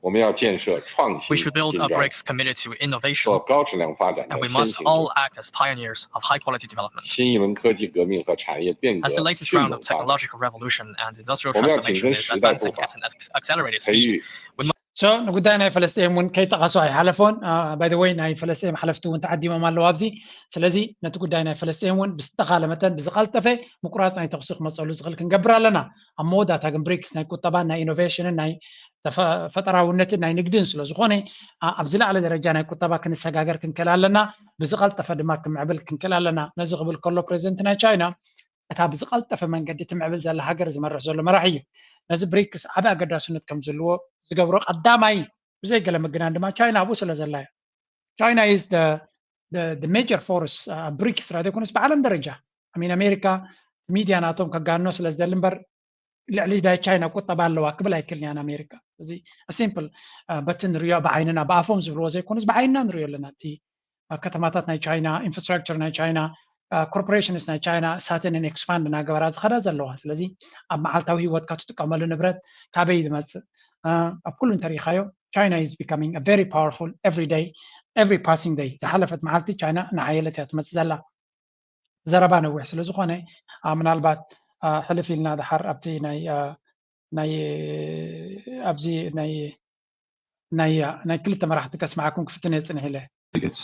我们要建设创新 We should build 金 a 砖， BRICS committed to 做 innovation, 高质量发展 and 的 we 先 must 行 all 者。 act as pioneers of high-quality development. 新一轮科技革命和产业变革 As the latest 迅 round 猛 of 发展， technological revolution and industrial 我们要 transformation 紧跟 is 时代步 advancing 伐， at an ex- accelerated 培 speed, 育 So ንጉዳይ ናይ ፈለስጤም እውን ከይጠቐሶ ኣይሓለፎን። ባይ ወይ ናይ ፈለስጤም ሓለፍቲ እውን ተዓዲሞም ኣለዉ ኣብዚ። ስለዚ ነቲ ጉዳይ ናይ ፈለስጤም እውን ብዝተኻለ መጠን ብዝቐልጠፈ ምቁራፅ ናይ ተኽሲ ክመፀሉ ዝኽእል ክንገብር ኣለና። ኣብ መወዳእታ ግን ብሪክስ ናይ ቁጠባን ናይ ኢኖቬሽንን ናይ ተፈ- ፈጠራውነትን ናይ ንግድን ስለ ዝኾነ ኣ- ኣብ ዝለዓለ ደረጃ ናይ ቁጠባ ክንሰጋገር ክንክእል ኣለና። ብዝቐልጠፈ ድማ ክምዕብል ክንክእል ኣለና። ነዚ ክብል ከሎ ፕሬዚደንት ናይ ቻይና እታ ብዝቐልጠፈ መንገዲ ትምዕብል ዘላ ሃገር ዝመርሕ ዘሎ መራሒ እዩ። ነዚ ብሪክስ ዓቢ ኣገዳስነት ከም ዝህልዎ ዝገብሮ ቀዳማይ ብዘይ ገለ ምግናን ድማ ቻይና ኣብኡ ስለ ዘላ እያ። China is the the the major force ብሪክስ ጥራይ ዘይኮነስ ብዓለም ደረጃ ኣሚን ኣሜሪካ ሚድያ ናቶም ከጋኖ ስለ ዝደሊ እምበር ልዕሊ ናይ ቻይና ቁጠባ ኣለዋ ክብል ኣይክእልን እያ ኣሜሪካ። እዚ ሲምፕል በቲ ንሪኦ ብዓይንና ብኣፎም ዝብልዎ ዘይኮነስ ብዓይንና ንሪኦ ኣለና። እቲ ከተማታት ናይ ቻይና፣ ኢንፍራስትራክቸር ናይ ቻይና፣ ኮርፖሬሽንስ ናይ ቻይና ሳተንን ኤክስፓንድ እናገበራ ዝኸዳ ዘለዋ። ስለዚ ኣብ መዓልታዊ ህይወትካ ትጥቀመሉ ንብረት ካበይ ዝመፅእ ኣብ ኩሉ እንተሪኢኻዮ China is becoming a very powerful every day, every passing day። ዝሓለፈት መዓልቲ ቻይና እናሓየለት እያ ትመፅእ ዘላ። ዘረባ ነዊሕ ስለ ዝኾነ ምናልባት ሕልፍ ኢልና ድሓር ኣብቲ ናይ ናይ ኣብዚ ናይ ናይ ናይ ክልተ መራሕቲ ከስምዓኩም ክፍትን እየ ፅንሕ ኢለ። Delegates,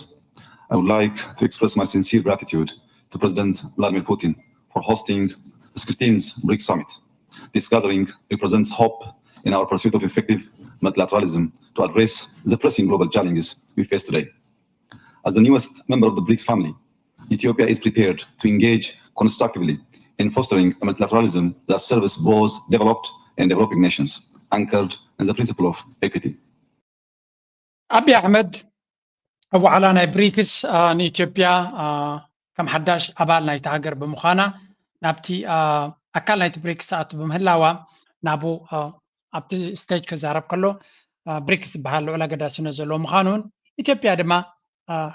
I would like to express my sincere gratitude to President Vladimir Putin for hosting the sixteenth BRICS Summit. This gathering represents hope in our pursuit of effective multilateralism to address the pressing global challenges we face today. As the newest member of the BRICS family, Ethiopia is prepared to engage constructively in fostering a multilateralism that serves both developed and developing nations, anchored in the principle of equity. ኣቢ ኣሕመድ ኣብ ዋዕላ ናይ ብሪክስ ንኢትዮጵያ ከም ሓዳሽ ኣባል ናይቲ ሃገር ብምዃና ናብቲ ኣካል ናይቲ ብሪክስ ትኣቱ ብምህላዋ ናብኡ ኣብቲ ስቴጅ ክዛረብ ከሎ ብሪክስ ዝበሃል ልዑል ኣገዳስነት ዘለዎ ምዃኑን ኢትዮጵያ ድማ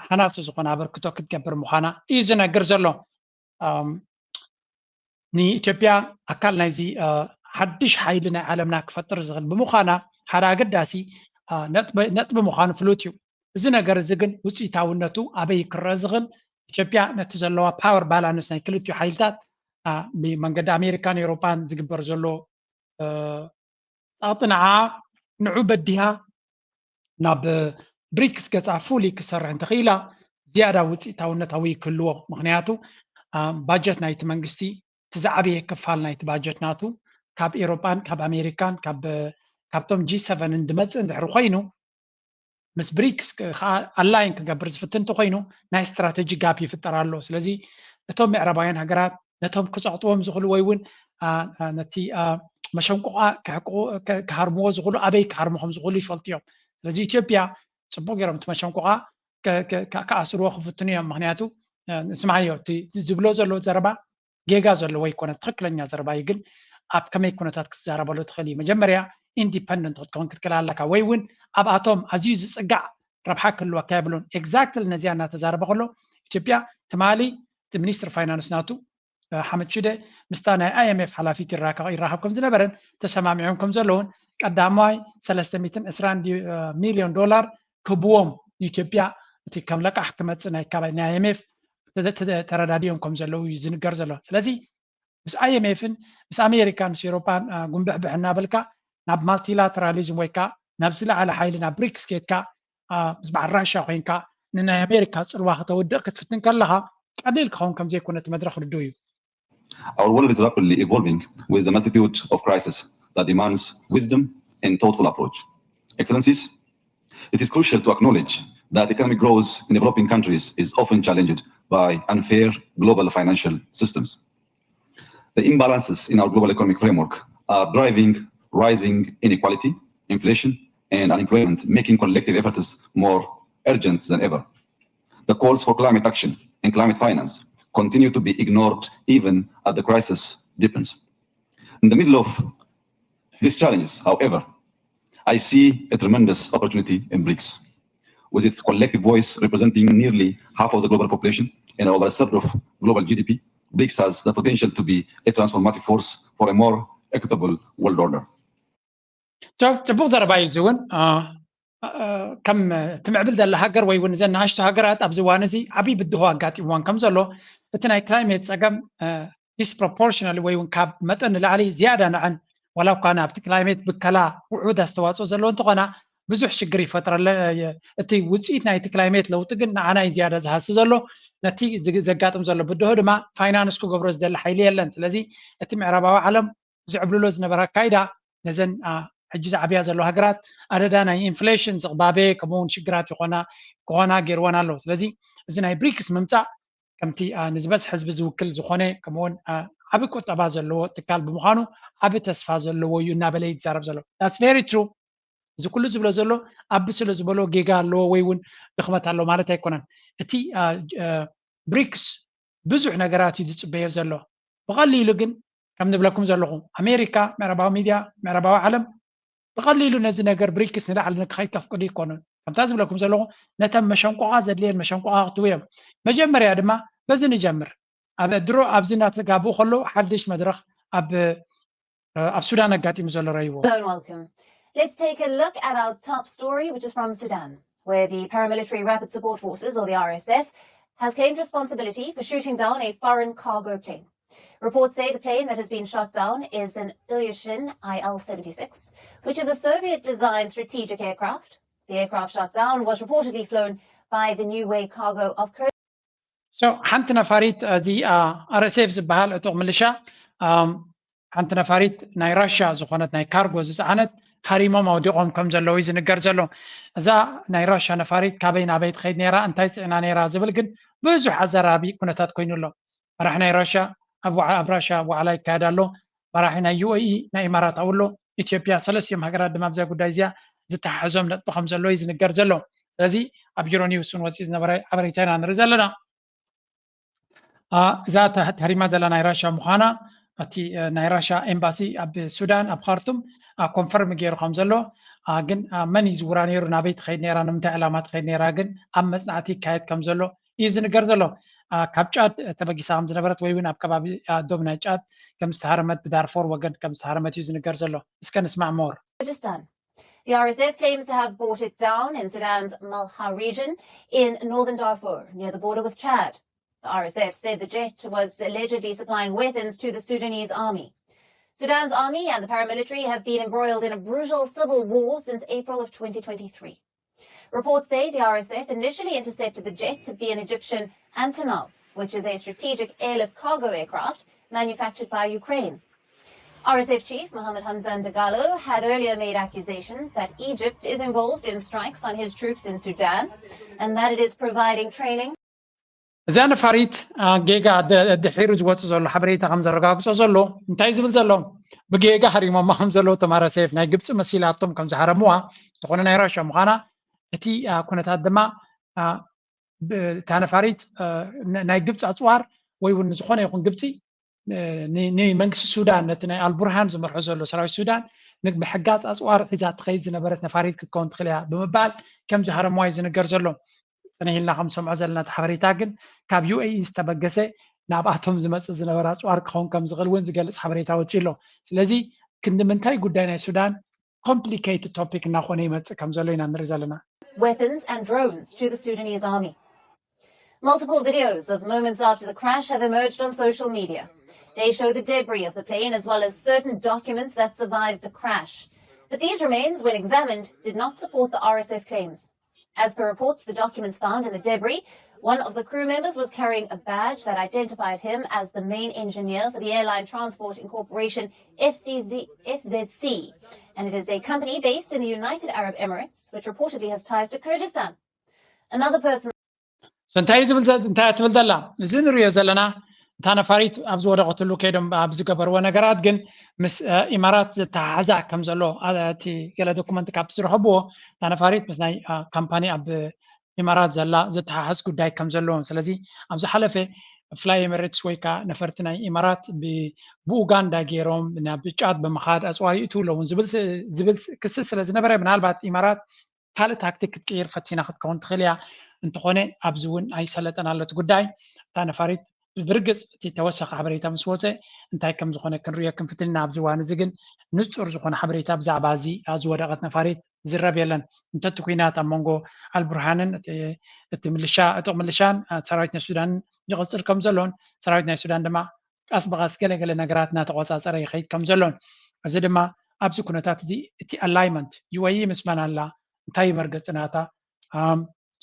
ሃናፂ ዝኾነ ኣበርክቶ ክትገብር ምዃና እዩ ዝነግር ዘሎ። ንኢትዮጵያ ኣካል ናይዚ ሓድሽ ሓይሊ ናይ ዓለምና ክፈጥር ዝኽእል ብምዃና ሓደ ኣገዳሲ ነጥቢ ምዃኑ ፍሉጥ እዩ። እዚ ነገር እዚ ግን ውፅኢታውነቱ ኣበይ ክረአ ዝኽእል ኢትዮጵያ ነቲ ዘለዋ ፓወር ባላንስ ናይ ክልቲኡ ሓይልታት ብመንገዲ ኣሜሪካን ኤውሮፓን ዝግበር ዘሎ ፃቕጢ ንዓ ንዑ በዲሃ ናብ ብሪክስ ገፃ ፉሊ ክሰርሕ እንተኽኢላ ዝያዳ ውፅኢታውነታዊ ክህልዎ። ምክንያቱ ባጀት ናይቲ መንግስቲ እቲ ዝዓበየ ክፋል ናይቲ ባጀት ናቱ ካብ ኤውሮጳን ካብ ኣሜሪካን ካብቶም ጂ ሰቨንን ዝመፅእ እንድሕር ኮይኑ ምስ ብሪክስ ከዓ ኣላይን ክገብር ዝፍትን እንተኮይኑ ናይ ስትራቴጂ ጋፕ ይፍጠር ኣሎ። ስለዚ እቶም ምዕራባውያን ሃገራት ነቶም ክፀቕጥዎም ዝኽእሉ ወይ እውን ነቲ መሸንቆቓ ክሃርምዎ ዝኽእሉ ኣበይ ክሃርሙ ከም ዝኽእሉ ይፈልጡ እዮም። ስለዚ ኢትዮጵያ ፅቡቅ ገይሮም እቲ መሸንቆቓ ክኣስርዎ ክፍትኑ እዮም። ምክንያቱ ንስማዓዮ እቲ ዝብሎ ዘሎ ዘረባ ጌጋ ዘለዎ ኣይኮነ፣ ትክክለኛ ዘረባ እዩ። ግን ኣብ ከመይ ኩነታት ክትዛረበሉ ትኽእል እዩ? መጀመርያ ኢንዲፐንደንት ክትከውን ክትክእል ኣለካ፣ ወይ እውን ኣብኣቶም ኣዝዩ ዝፅጋዕ ረብሓ ክህልወካ የብሉን። ኤግዛክትሊ ነዚኣ እናተዛረበ ከሎ ኢትዮጵያ ትማሊ እቲ ሚኒስትር ፋይናንስ ናቱ ሓመድ ሽደ ምስታ ናይ ኣይኤምኤፍ ሓላፊት ይራኸብ ከም ዝነበረን ተሰማሚዖም ከም ዘለውን ቀዳማይ ሰለስተ ሚእትን ዕስራን ሚልዮን ዶላር ክህብዎም ንኢትዮጵያ እቲ ከም ለቃሕ ክመፅእ ናይ ካባይ ናይ ኣይኤምኤፍ ተረዳዲኦም ከም ዘለዉ እዩ ዝንገር ዘሎ። ስለዚ ምስ ኣይኤምኤፍን ምስ ኣሜሪካን ምስ ኤውሮፓን ጉንብሕብሕ እናበልካ ናብ ማልቲላተራሊዝም ወይ ከዓ ናብ ዝለዓለ ሓይሊ ናብ ብሪክስ ኬድካ ምስ በዓል ራሻ ኮይንካ ንናይ ኣሜሪካ ፅልዋ ከተውድእ ክትፍትን ከለካ ቀሊል ክኸውን ከም ዘይኮነ እቲ መድረክ ርድኡ እዩ። Our world is rapidly evolving with a multitude of crises that demands wisdom and thoughtful approach. Excellencies, it is crucial to acknowledge that economic growth in developing countries is often challenged by unfair global financial systems. The imbalances in our global economic framework are driving rising inequality, inflation, and unemployment, making collective efforts more urgent than ever. The calls for climate action and climate finance continue to be ignored even as the crisis deepens. In the middle of these challenges, however, I see a tremendous opportunity in BRICS. With its collective voice representing nearly half of the global population and over a third of global G D P, BRICS has the potential to be a transformative force for a more equitable world order. So ጽቡቕ ዘረባ እዩ። እዚ እውን ከም ትምዕብል ዘላ ሃገር ወይ እውን እዘን ንኣሽቱ ሃገራት ኣብዚ እዋን እዚ ዓብዪ ብድሆ ኣጋጢምዋን ከም ዘሎ እቲ ናይ ክላይሜት ጸገም disproportionally ወይ እውን ካብ መጠን ንላዕሊ ዝያዳ ንዐን ዋላ እኳ ናብቲ ክላይሜት ብከላ ውዑድ ኣስተዋፅኦ ዘለዎ እንተኾና ብዙሕ ሽግር ይፈጥረለ። እቲ ውፅኢት ናይቲ ክላይሜት ለውጢ ግን ንዓና እዩ ዝያዳ ዝሃሲ ዘሎ። ነቲ ዘጋጥም ዘሎ ብድሆ ድማ ፋይናንስ ክገብሮ ዝደሊ ሓይሊ የለን። ስለዚ እቲ ምዕራባዊ ዓለም ዝዕብልሎ ዝነበረ ኣካይዳ ነዘን ሕጂ ዝዓብያ ዘሎ ሃገራት ኣደዳ ናይ ኢንፍሌሽን ዝቕባበ ከምኡውን ሽግራት ይኾና ክኾና ገይርወን ኣሎ። ስለዚ እዚ ናይ ብሪክስ ምምፃእ ከምቲ ንዝበዝሕ ህዝቢ ዝውክል ዝኾነ ከምኡውን ዓቢ ቁጠባ ዘለዎ ትካል ብምዃኑ ዓቢ ተስፋ ዘለዎ እዩ እናበለ ይዛረብ ዘሎ። That's very true። እዚ ኩሉ ዝብሎ ዘሎ ኣቢ ስለ ዝበሎ ጌጋ ኣለዎ ወይ እውን ድኽመት ኣለዎ ማለት ኣይኮነን። እቲ ብሪክስ ብዙሕ ነገራት እዩ ዝፅበዮ ዘሎ። ብቐሊሉ ግን ከም ዝብለኩም ዘለኹ ኣሜሪካ፣ ምዕራባዊ ሚድያ፣ ምዕራባዊ ዓለም ብቐሊሉ ነዚ ነገር ብሪክስ ንላዕሊ ንክኸይድ ከፍቅዱ ይኮኑን። ከምታ ዝብለኩም ዘለኹ ነተን መሸንቆቓ ዘድልየን መሸንቆቓ ክትቡ እዮም። መጀመርያ ድማ በዚ ንጀምር። ኣብ ድሮ ኣብዚ እናተጋብኡ ከለዉ ሓድሽ መድረኽ ኣብ ኣብ ሱዳን ኣጋጢሙ ዘሎ ረይዎ። Hello and welcome. Let's take a look at our top story, which is from Sudan, where the paramilitary Rapid Support Forces, or the R S F, has claimed responsibility for shooting down a foreign cargo plane. Reports say the plane that has been shot down is an Ilyushin I L seventy-six, which is a Soviet-designed strategic aircraft. The aircraft shot down was reportedly flown by the Niue Cargo of Kurdistan. So ሓንቲ ነፋሪት እዚ ኣር ኤስ ኤፍ ዝበሃል ዕጡቕ ምልሻ ሓንቲ ነፋሪት ናይ ራሻ ዝኾነት ናይ ካርጎ ዝፀዓነት ሃሪሞም ኣውዲቖም ከም ዘለዉ እዩ ዝንገር ዘሎ። እዛ ናይ ራሻ ነፋሪት ካበይ ናበይ ትኸይድ ነይራ፣ እንታይ ፅዕና ነይራ ዝብል ግን ብዙሕ ኣዘራራቢ ኩነታት ኮይኑ ኣሎ። መራሒ ናይ ራሻ ኣብ ራሻ ዋዕላ ይካየድ ኣሎ። መራሒ ናይ ዩ ኤ ኢ ናይ ኢማራት ኣብሎ። ኢትዮጵያ፣ ሰለስቲኦም ሃገራት ድማ ኣብዛ ጉዳይ እዚኣ ዝተሓሕዞም ነጥቢ ከም ዘሎ እዩ ዝንገር ዘሎ። ስለዚ ኣብ ዩሮኒውስ እውን ወፂኡ ዝነበረ ሓበሬታ ኢና ንርኢ ዘለና። እዛ ተሃሪማ ዘላ ናይ ራሻ ምዃና እቲ ናይ ራሻ ኤምባሲ ኣብ ሱዳን ኣብ ካርቱም ኮንፈርም ገይሩ ከም ዘሎ፣ ግን መን እዩ ዝውራ ነይሩ፣ ናበይ ትኸይድ ነይራ፣ ንምንታይ ዕላማ ትኸይድ ነይራ ግን ኣብ መፅናዕቲ ይካየድ ከም ዘሎ እዩ ዝንገር ዘሎ። ካብ ጫድ ተበጊሳ ከም ዝነበረት ወይ እውን ኣብ ከባቢ ዶብ ናይ ጫድ ከም ዝተሃረመት፣ ብዳርፎር ወገን ከም ዝተሃረመት እዩ ዝንገር ዘሎ። እስከ ንስማዕ ሞር። Kurdistan. The R S F claims to have brought it down in Sudan's Malha region in northern Darfur, near the border with Chad. The R S F said the jet was allegedly supplying weapons to the Sudanese army. Sudan's army and the paramilitary have been embroiled in a brutal civil war since April of twenty twenty-three. Reports say the R S F initially intercepted the jet to be an Egyptian Antonov, which is a strategic airlift cargo aircraft manufactured by Ukraine. R S F chief Mohammed Hamdan Dagalo had earlier made accusations that Egypt is involved in strikes on his troops in Sudan and that it is providing training. እዛ ነፋሪት ጌጋ ድሒሩ ዝወፅእ ዘሎ ሓበሬታ ከም ዘረጋግፆ ዘሎ እንታይ ዝብል ዘሎ ብጌጋ ሃሪሞማ ከም ዘለዉ ተማረ ሰይፍ ናይ ግብፂ መሲላቶም ከም ዝሃረምዋ እንተኾነ ናይ ራሻ ምዃና እቲ ኩነታት ድማ እታ ነፋሪት ናይ ግብፂ ኣፅዋር ወይ እውን ዝኾነ ይኹን ግብፂ ንመንግስቲ ሱዳን ነቲ ናይ ኣልቡርሃን ዝመርሖ ዘሎ ሰራዊት ሱዳን ንምሕጋዝ ኣፅዋር ሒዛ ትኸይድ ዝነበረት ነፋሪት ክትከውን ትኽእል እያ ብምባል ከም ዝሃረምዋ እዩ ዝንገር ዘሎ። ፅንሕ ኢልና ከም ሰምዖ ዘለና እቲ ሓበሬታ ግን ካብ ዩ ኤ ኢ ዝተበገሰ ናብኣቶም ዝመፅእ ዝነበረ ኣፅዋር ክኸውን ከም ዝኽእል እውን ዝገልፅ ሓበሬታ ወፂኡ ኣሎ። ስለዚ ክንዲ ምንታይ ጉዳይ ናይ ሱዳን ኮምፕሊኬትድ ቶፒክ እናኾነ ይመፅእ ከም ዘሎ ኢና ንርኢ ዘለና። Weapons and drones to the Sudanese army. Multiple videos of moments after the crash have emerged on social media. They show the debris of the plane as well as certain documents that survived the crash. But these remains, when examined, did not support the R S F claims. As per reports, the documents found in the debris, one of the crew members was carrying a badge that identified him as the main engineer for the Airline Transport Incorporation, F Z Z, F Z C, and it is a company based in the United Arab Emirates, which reportedly has ties to Kurdistan. Another person እንታይ ዝብል እንታይ ትብል ዘላ እዚ ንሪኦ ዘለና እታ ነፋሪት ኣብ ዝወደቐትሉ ከይዶም ኣብ ዝገበርዎ ነገራት ግን ምስ ኢማራት ዝተሓሓዛ ከም ዘሎ እቲ ገለ ዶኩመንት ካብቲ ዝረኸብዎ እታ ነፋሪት ምስ ናይ ካምፓኒ ኣብ ኢማራት ዘላ ዝተሓሓዝ ጉዳይ ከም ዘለዎም ስለዚ ኣብ ዝሓለፈ ፍላይ ኤምሬትስ ወይ ከዓ ነፈርቲ ናይ ኢማራት ብኡጋንዳ ገይሮም ናብ ጫድ ብምኻድ ኣፅዋር ይእትዉ ኣለውን ዝብል ክሲ ስለ ዝነበረ ምናልባት ኢማራት ካልእ ታክቲክ ክትቅይር ፈቲና ክትከውን ትኽእል እያ። እንተኾነ ኣብዚ እውን ኣይሰለጠን ኣሎ እቲ ጉዳይ። እታ ነፋሪት ብርግፅ እቲ ተወሳኺ ሓበሬታ ምስ ወፀ እንታይ ከም ዝኾነ ክንሪኦ ክንፍትን ኢና። ኣብዚ እዋን እዚ ግን ንፁር ዝኾነ ሓበሬታ ብዛዕባ እዚ ዝወደቐት ነፋሪት ዝረብ የለን። እንተቲ ኩናት ኣብ መንጎ ኣልቡርሃንን እቲ ምልሻ ዕጡቕ ምልሻን ሰራዊት ናይ ሱዳንን ይቐፅል ከም ዘሎን ሰራዊት ናይ ሱዳን ድማ ቀስ ብቐስ ገለገለ ነገራት እናተቆፃፀረ ይኸይድ ከም ዘሎን እዚ ድማ ኣብዚ ኩነታት እዚ እቲ ኣላይመንት ዩኤኢ ምስ መን ኣላ እንታይ መርገፂ ናታ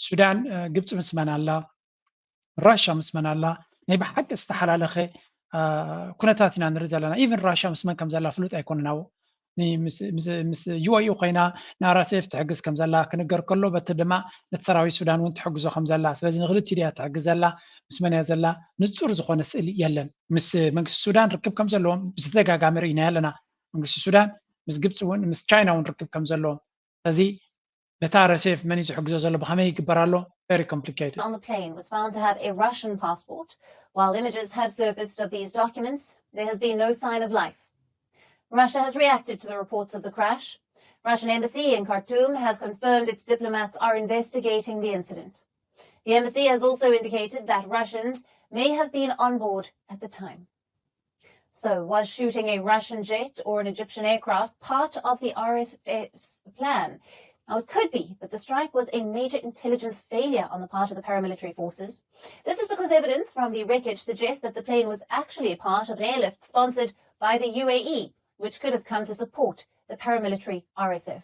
ሱዳን ግብፂ ምስ መን ኣላ ራሻ ምስ መን ኣላ ናይ ብሓቂ ዝተሓላለኸ ኩነታት ኢና ንርኢ ዘለና። ኢቨን ራሻ ምስ መን ከም ዘላ ፍሉጥ ኣይኮነን ኣብኡ ምስ ዩኤኢ ኮይና ንኣራሴፍ ትሕግዝ ከም ዘላ ክንገር ከሎ በቲ ድማ ነቲ ሰራዊት ሱዳን እውን ትሕግዞ ከም ዘላ ስለዚ ንክልቲኡ ድያ ትሕግዝ ዘላ ምስ መን እያ ዘላ ንፁር ዝኾነ ስእሊ የለን። ምስ መንግስቲ ሱዳን ርክብ ከም ዘለዎም ብተደጋጋሚ ርኢና ኣለና። መንግስቲ ሱዳን ምስ ግብፂ እውን ምስ ቻይና እውን ርክብ ከም ዘለዎም ስለዚ በታ ኣራሴፍ መን እዩ ዝሕግዞ ዘሎ ብኸመይ ይግበር ኣሎ very complicated። On the plane was found to have a Russian passport. While images have surfaced of these documents, there has been no sign of life. Russia has reacted to the reports of the crash. Russian embassy in Khartoum has confirmed its diplomats are investigating the incident. The embassy has also indicated that Russians may have been on board at the time. So, was shooting a Russian jet or an Egyptian aircraft part of the R S F's plan? Now, it could be that the strike was a major intelligence failure on the part of the paramilitary forces. This is because evidence from the wreckage suggests that the plane was actually a part of an airlift sponsored by the U A E, which could have come to support the paramilitary R S F.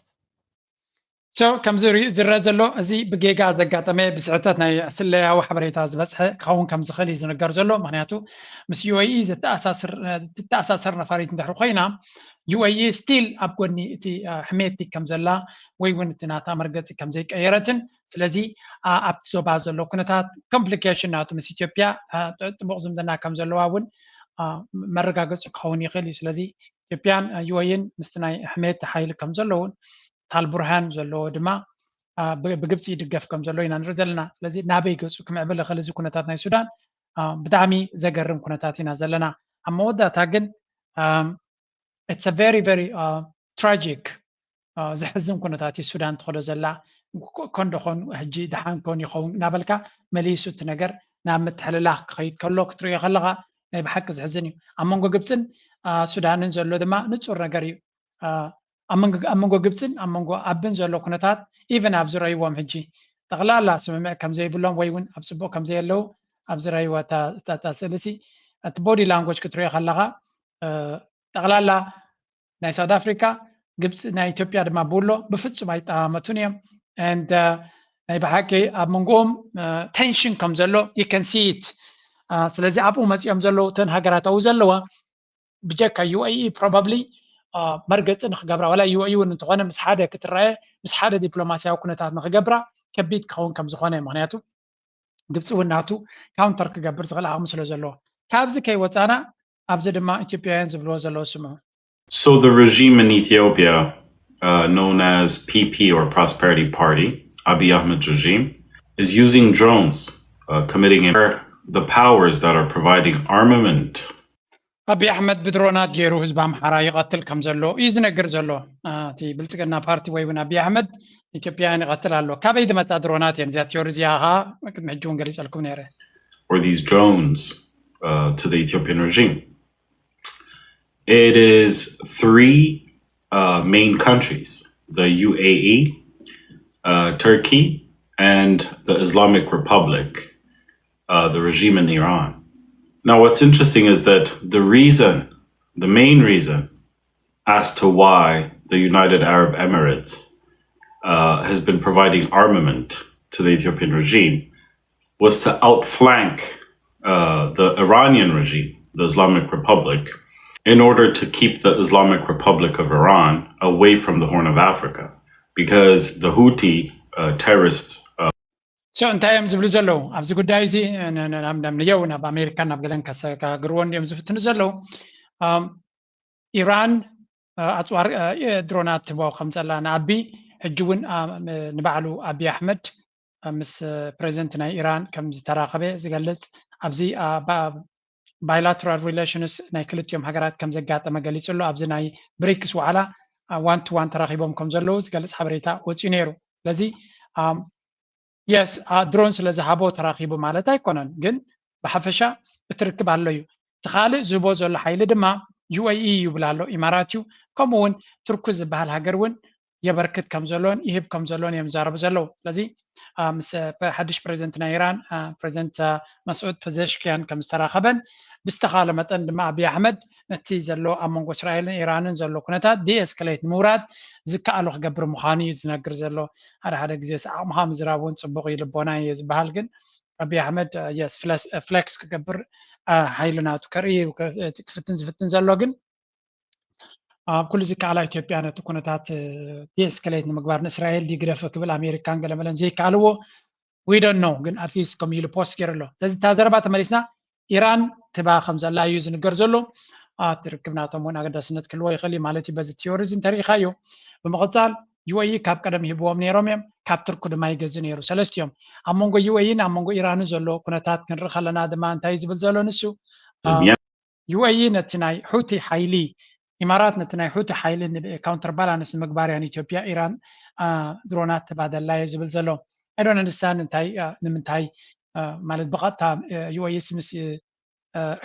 So ከምዚ ዝረአ ዘሎ እዚ ብጌጋ ዘጋጠመ ብስሕተት ናይ ስለያዊ ሓበሬታ ዝበፅሐ ክኸውን ከም ዝኽእል እዩ ዝንገር ዘሎ። ምክንያቱ ምስ ዩኤኢ ዝተኣሳሰር ነፋሪት እንድሕር ኮይና ዩኤኢ ስቲል ኣብ ጎኒ እቲ ሕሜቲ ከም ዘላ ወይ እውን እቲ ናታ መርገፂ ከም ዘይቀየረትን ስለዚ ኣብቲ ዞባ ዘሎ ኩነታት ኮምፕሊኬሽን ናቱ ምስ ኢትዮጵያ ጥቡቕ ዝምድና ከም ዘለዋ እውን መረጋገፂ ክኸውን ይኽእል እዩ። ስለዚ ኢትዮጵያን ዩኤኢን ምስቲ ናይ ሕሜቲ ሓይሊ ከም ዘለውን ታልቡርሃን ዘለዎ ድማ ብግብፂ ይድገፍ ከም ዘሎ ኢና ንርኢ ዘለና። ስለዚ ናበይ ገፁ ክምዕብል ይኽእል እዚ ኩነታት ናይ ሱዳን ብጣዕሚ ዘገርም ኩነታት ኢና ዘለና። ኣብ መወዳእታ ግን it's a very very tragic ዘሕዝን ኩነታት እዩ ሱዳን ትኸዶ ዘላ። ኮን ዶ ኮን ሕጂ ደሓን ኮን ይኸውን እናበልካ መሊሱ እቲ ነገር ናብ ምትሕልላኽ ክኸይድ ከሎ ክትሪኦ ከለኻ ናይ ብሓቂ ዘሕዝን እዩ። ኣብ መንጎ ግብፅን ሱዳንን ዘሎ ድማ ንፁር ነገር እዩ። ኣብ መንጎ ግብፅን ኣብ መንጎ ኣብን ዘሎ ኩነታት ኢቨን ኣብ ዝረእይዎም ሕጂ ጠቕላላ ስምምዕ ከም ዘይብሎም ወይ እውን ኣብ ፅቡቕ ከም ዘየለዉ ኣብ ዝረእይዎ እታ ስእሊ ሲ እቲ ቦዲ ላንጎጅ ክትሪኦ ከለኻ ጠቕላላ ናይ ሳውት ኣፍሪካ ግብፂ ናይ ኢትዮጵያ ድማ ብውሎ ብፍፁም ኣይጠማመቱን እዮም። ናይ ብሓቂ ኣብ መንጎኦም ቴንሽን ከም ዘሎ you can see it። ስለዚ ኣብኡ መፂኦም ዘለዉ እተን ሃገራት ኣብኡ ዘለዋ ብጀካ ዩኤኢ ፕሮባብሊ መርገፂ ንክገብራ ዋላ ዩኤኢ እውን እንተኾነ ምስ ሓደ ክትረኣየ ምስ ሓደ ዲፕሎማሲያዊ ኩነታት ንክገብራ ከቢድ ክኸውን ከም ዝኾነ ምክንያቱ ግብፂ እውን ናቱ ካውንተር ክገብር ዝኽእል ዓቕሚ ስለ ዘለዎ ካብዚ ከይወፃና ኣብዚ ድማ ኢትዮጵያውያን ዝብልዎ ዘለዉ ስምዑ። So the regime in Ethiopia, uh, known as P P or Prosperity Party, Abiy Ahmed regime, is using drones, uh, committing the powers that are providing armament. ኣቢ ኣሕመድ ብድሮናት ገይሩ ህዝቢ ኣምሓራ ይቐትል ከም ዘሎ እዩ ዝነግር ዘሎ። እቲ ብልፅግና ፓርቲ ወይ እውን ኣቢ ኣሕመድ ኢትዮጵያውያን ይቐትል ኣሎ። ካበይ ዝመፃ ድሮናት እየን? እዚኣ ቲዮሪ እዚኣ ከዓ ቅድሚ ሕጂ እውን ገሊፀልኩም ነይረ። Or these drones uh, to the Ethiopian regime. It is three uh, main countries, the U A E, uh, Turkey, and the Islamic Republic, uh, the regime in Iran. Now, what's interesting is that the reason, the main reason as to why the United Arab Emirates uh, has been providing armament to the Ethiopian regime was to outflank uh, the Iranian regime, the Islamic Republic, in order to keep the Islamic Republic of Iran away from the Horn of Africa, because the Houthi uh, terrorist uh, So እንታይ እዮም ዝብሉ ዘለዉ ኣብዚ ጉዳይ እዚ? ንየው ናብ ኣሜሪካ ናብ ገለን ከሰጋግርዎ እንዲዮም ዝፍትኑ ዘለዉ። ኢራን ኣፅዋር ድሮናት ትህቦ ከም ዘላ ንኣቢ ሕጂ እውን ንባዕሉ ኣቢ ኣሕመድ ምስ ፕሬዚደንት ናይ ኢራን ከም ዝተራኸበ ዝገልጽ፣ ኣብዚ ባይላተራል ሪሌሽንስ ናይ ክልቲኦም ሃገራት ከም ዘጋጠመ ገሊጹ ኣሎ። ኣብዚ ናይ ብሪክስ ዋዕላ ዋን ቱ ዋን ተራኺቦም ከም ዘለዉ ዝገልጽ ሓበሬታ ወፂኡ ነይሩ። ስለዚ የስ ድሮን ስለ ዝሃቦ ተራኺቡ ማለት ኣይኮነን፣ ግን ብሓፈሻ እቲ ርክብ ኣሎ እዩ። እቲ ካልእ ዝህቦ ዘሎ ሓይሊ ድማ ዩ ኤ ኢ ይብል ኣሎ፣ ኢማራት እዩ። ከምኡ እውን ቱርኪ ዝበሃል ሃገር እውን የበርክት ከም ዘሎን ይህብ ከም ዘሎን እዮም ዝዛረቡ ዘለዉ። ስለዚ ምስ ሓድሽ ፕሬዚደንት ናይ ኢራን ፕሬዚደንት መስዑድ ፐዘሽኪያን ከም ዝተራኸበን ብዝተኻለ መጠን ድማ ኣብይ ኣሕመድ ነቲ ዘሎ ኣብ መንጎ እስራኤልን ኢራንን ዘሎ ኩነታት ዲኤስከሌት ንምውራድ ዝከኣሎ ክገብር ምዃኑ እዩ ዝነግር ዘሎ። ሓደ ሓደ ግዜ ዓቕምኻ ምዝራብ እውን ፅቡቕ እዩ፣ ልቦና እዩ ዝበሃል። ግን ኣብይ ኣሕመድ የስ ፍሌክስ ክገብር ሓይሊ ናቱ ከርኢ ክፍትን ዝፍትን ዘሎ ግን ኣብ ኩሉ ዝከኣላ ኢትዮጵያ ነቲ ኩነታት ዲኤስከሌት ንምግባር ንእስራኤል ዲግደፈ ክብል ኣሜሪካን ገለመለን ዘይከኣልዎ ዊደን ነው። ግን ኣትሊስት ከም ኢሉ ፖስት ገይሩ ኣሎ። ስለዚ እታ ዘረባ ተመሊስና ኢራን ትባ ከም ዘላ እዩ ዝንገር ዘሎ። እቲ ርክብ ናቶም እውን ኣገዳስነት ክህልዎ ይኽእል እዩ ማለት እዩ። በዚ ቲዮሪ እዚ እንተሪኢኻዮ ብምቕፃል ዩ ኤ ኢ ካብ ቀደም ሂብዎም ነይሮም እዮም። ካብ ቱርኪ ድማ ይገዝእ ነይሩ። ሰለስቲኦም ኣብ መንጎ ዩ ኤ ኢ ን ኣብ መንጎ ኢራን ዘሎ ኩነታት ክንርኢ ከለና ድማ እንታይ እዩ ዝብል ዘሎ ንሱ ዩ ኤ ኢ ነቲ ናይ ሑቲ ሓይሊ ኢማራት ነቲ ናይ ሑቲ ሓይሊ ካውንተር ባላንስ ንምግባር እያ ንኢትዮጵያ ኢራን ድሮናት ትባደላ እየ ዝብል ዘሎ። I don't understand እንታይ ንምንታይ ማለት ብቐጥታ ዩ ኤ ኢ ምስ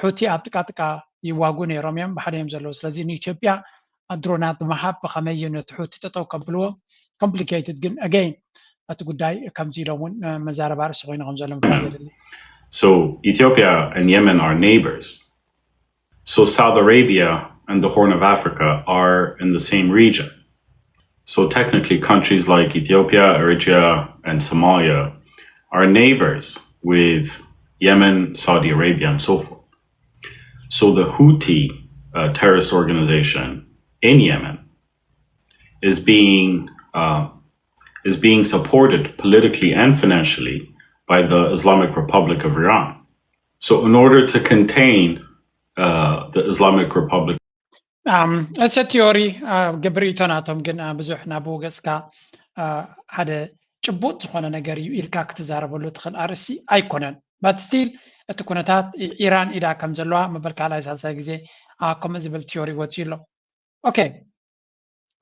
ሑቲ ኣብ ጥቃጥቃ ይዋጉ ነይሮም እዮም ብሓደ እዮም ዘለዉ። ስለዚ ንኢትዮጵያ ድሮናት ብምሃብ ብኸመይ እዩ ነቲ ሑቲ ጠጠው ከብልዎ? ኮምፕሊኬትድ ግን ኣገይን እቲ ጉዳይ ከምዚ ኢሎም እውን መዛረባ ርእሲ ኮይኑ ከም ዘሎ ምፍላጥ የድሊ። So Ethiopia and Yemen are neighbors. So Saudi Arabia and the Horn of Africa are in the same region. So technically, countries like Ethiopia, Eritrea, and Somalia are neighbors with Yemen, Saudi Arabia, and so forth. So the Houthi uh, terrorist organization in Yemen is being uh, is being supported politically and financially by the Islamic Republic of Iran. So in order to contain uh, the Islamic Republic እሰ ቲዮሪ ግብር ኢቶ ናቶም ግን ብዙሕ ናብኡ ገፅካ ሓደ ጭቡጥ ዝኾነ ነገር እዩ ኢልካ ክትዛረበሉ ትኽእል ኣርእስቲ ኣይኮነን። But still እቲ ኩነታት ኢራን ኢዳ ከም ዘለዋ መበል ካልኣይ ሳልሳይ ግዜ ከምኡ ዝብል ቲዮሪ ወፂኡ ኣሎ። ኦኬ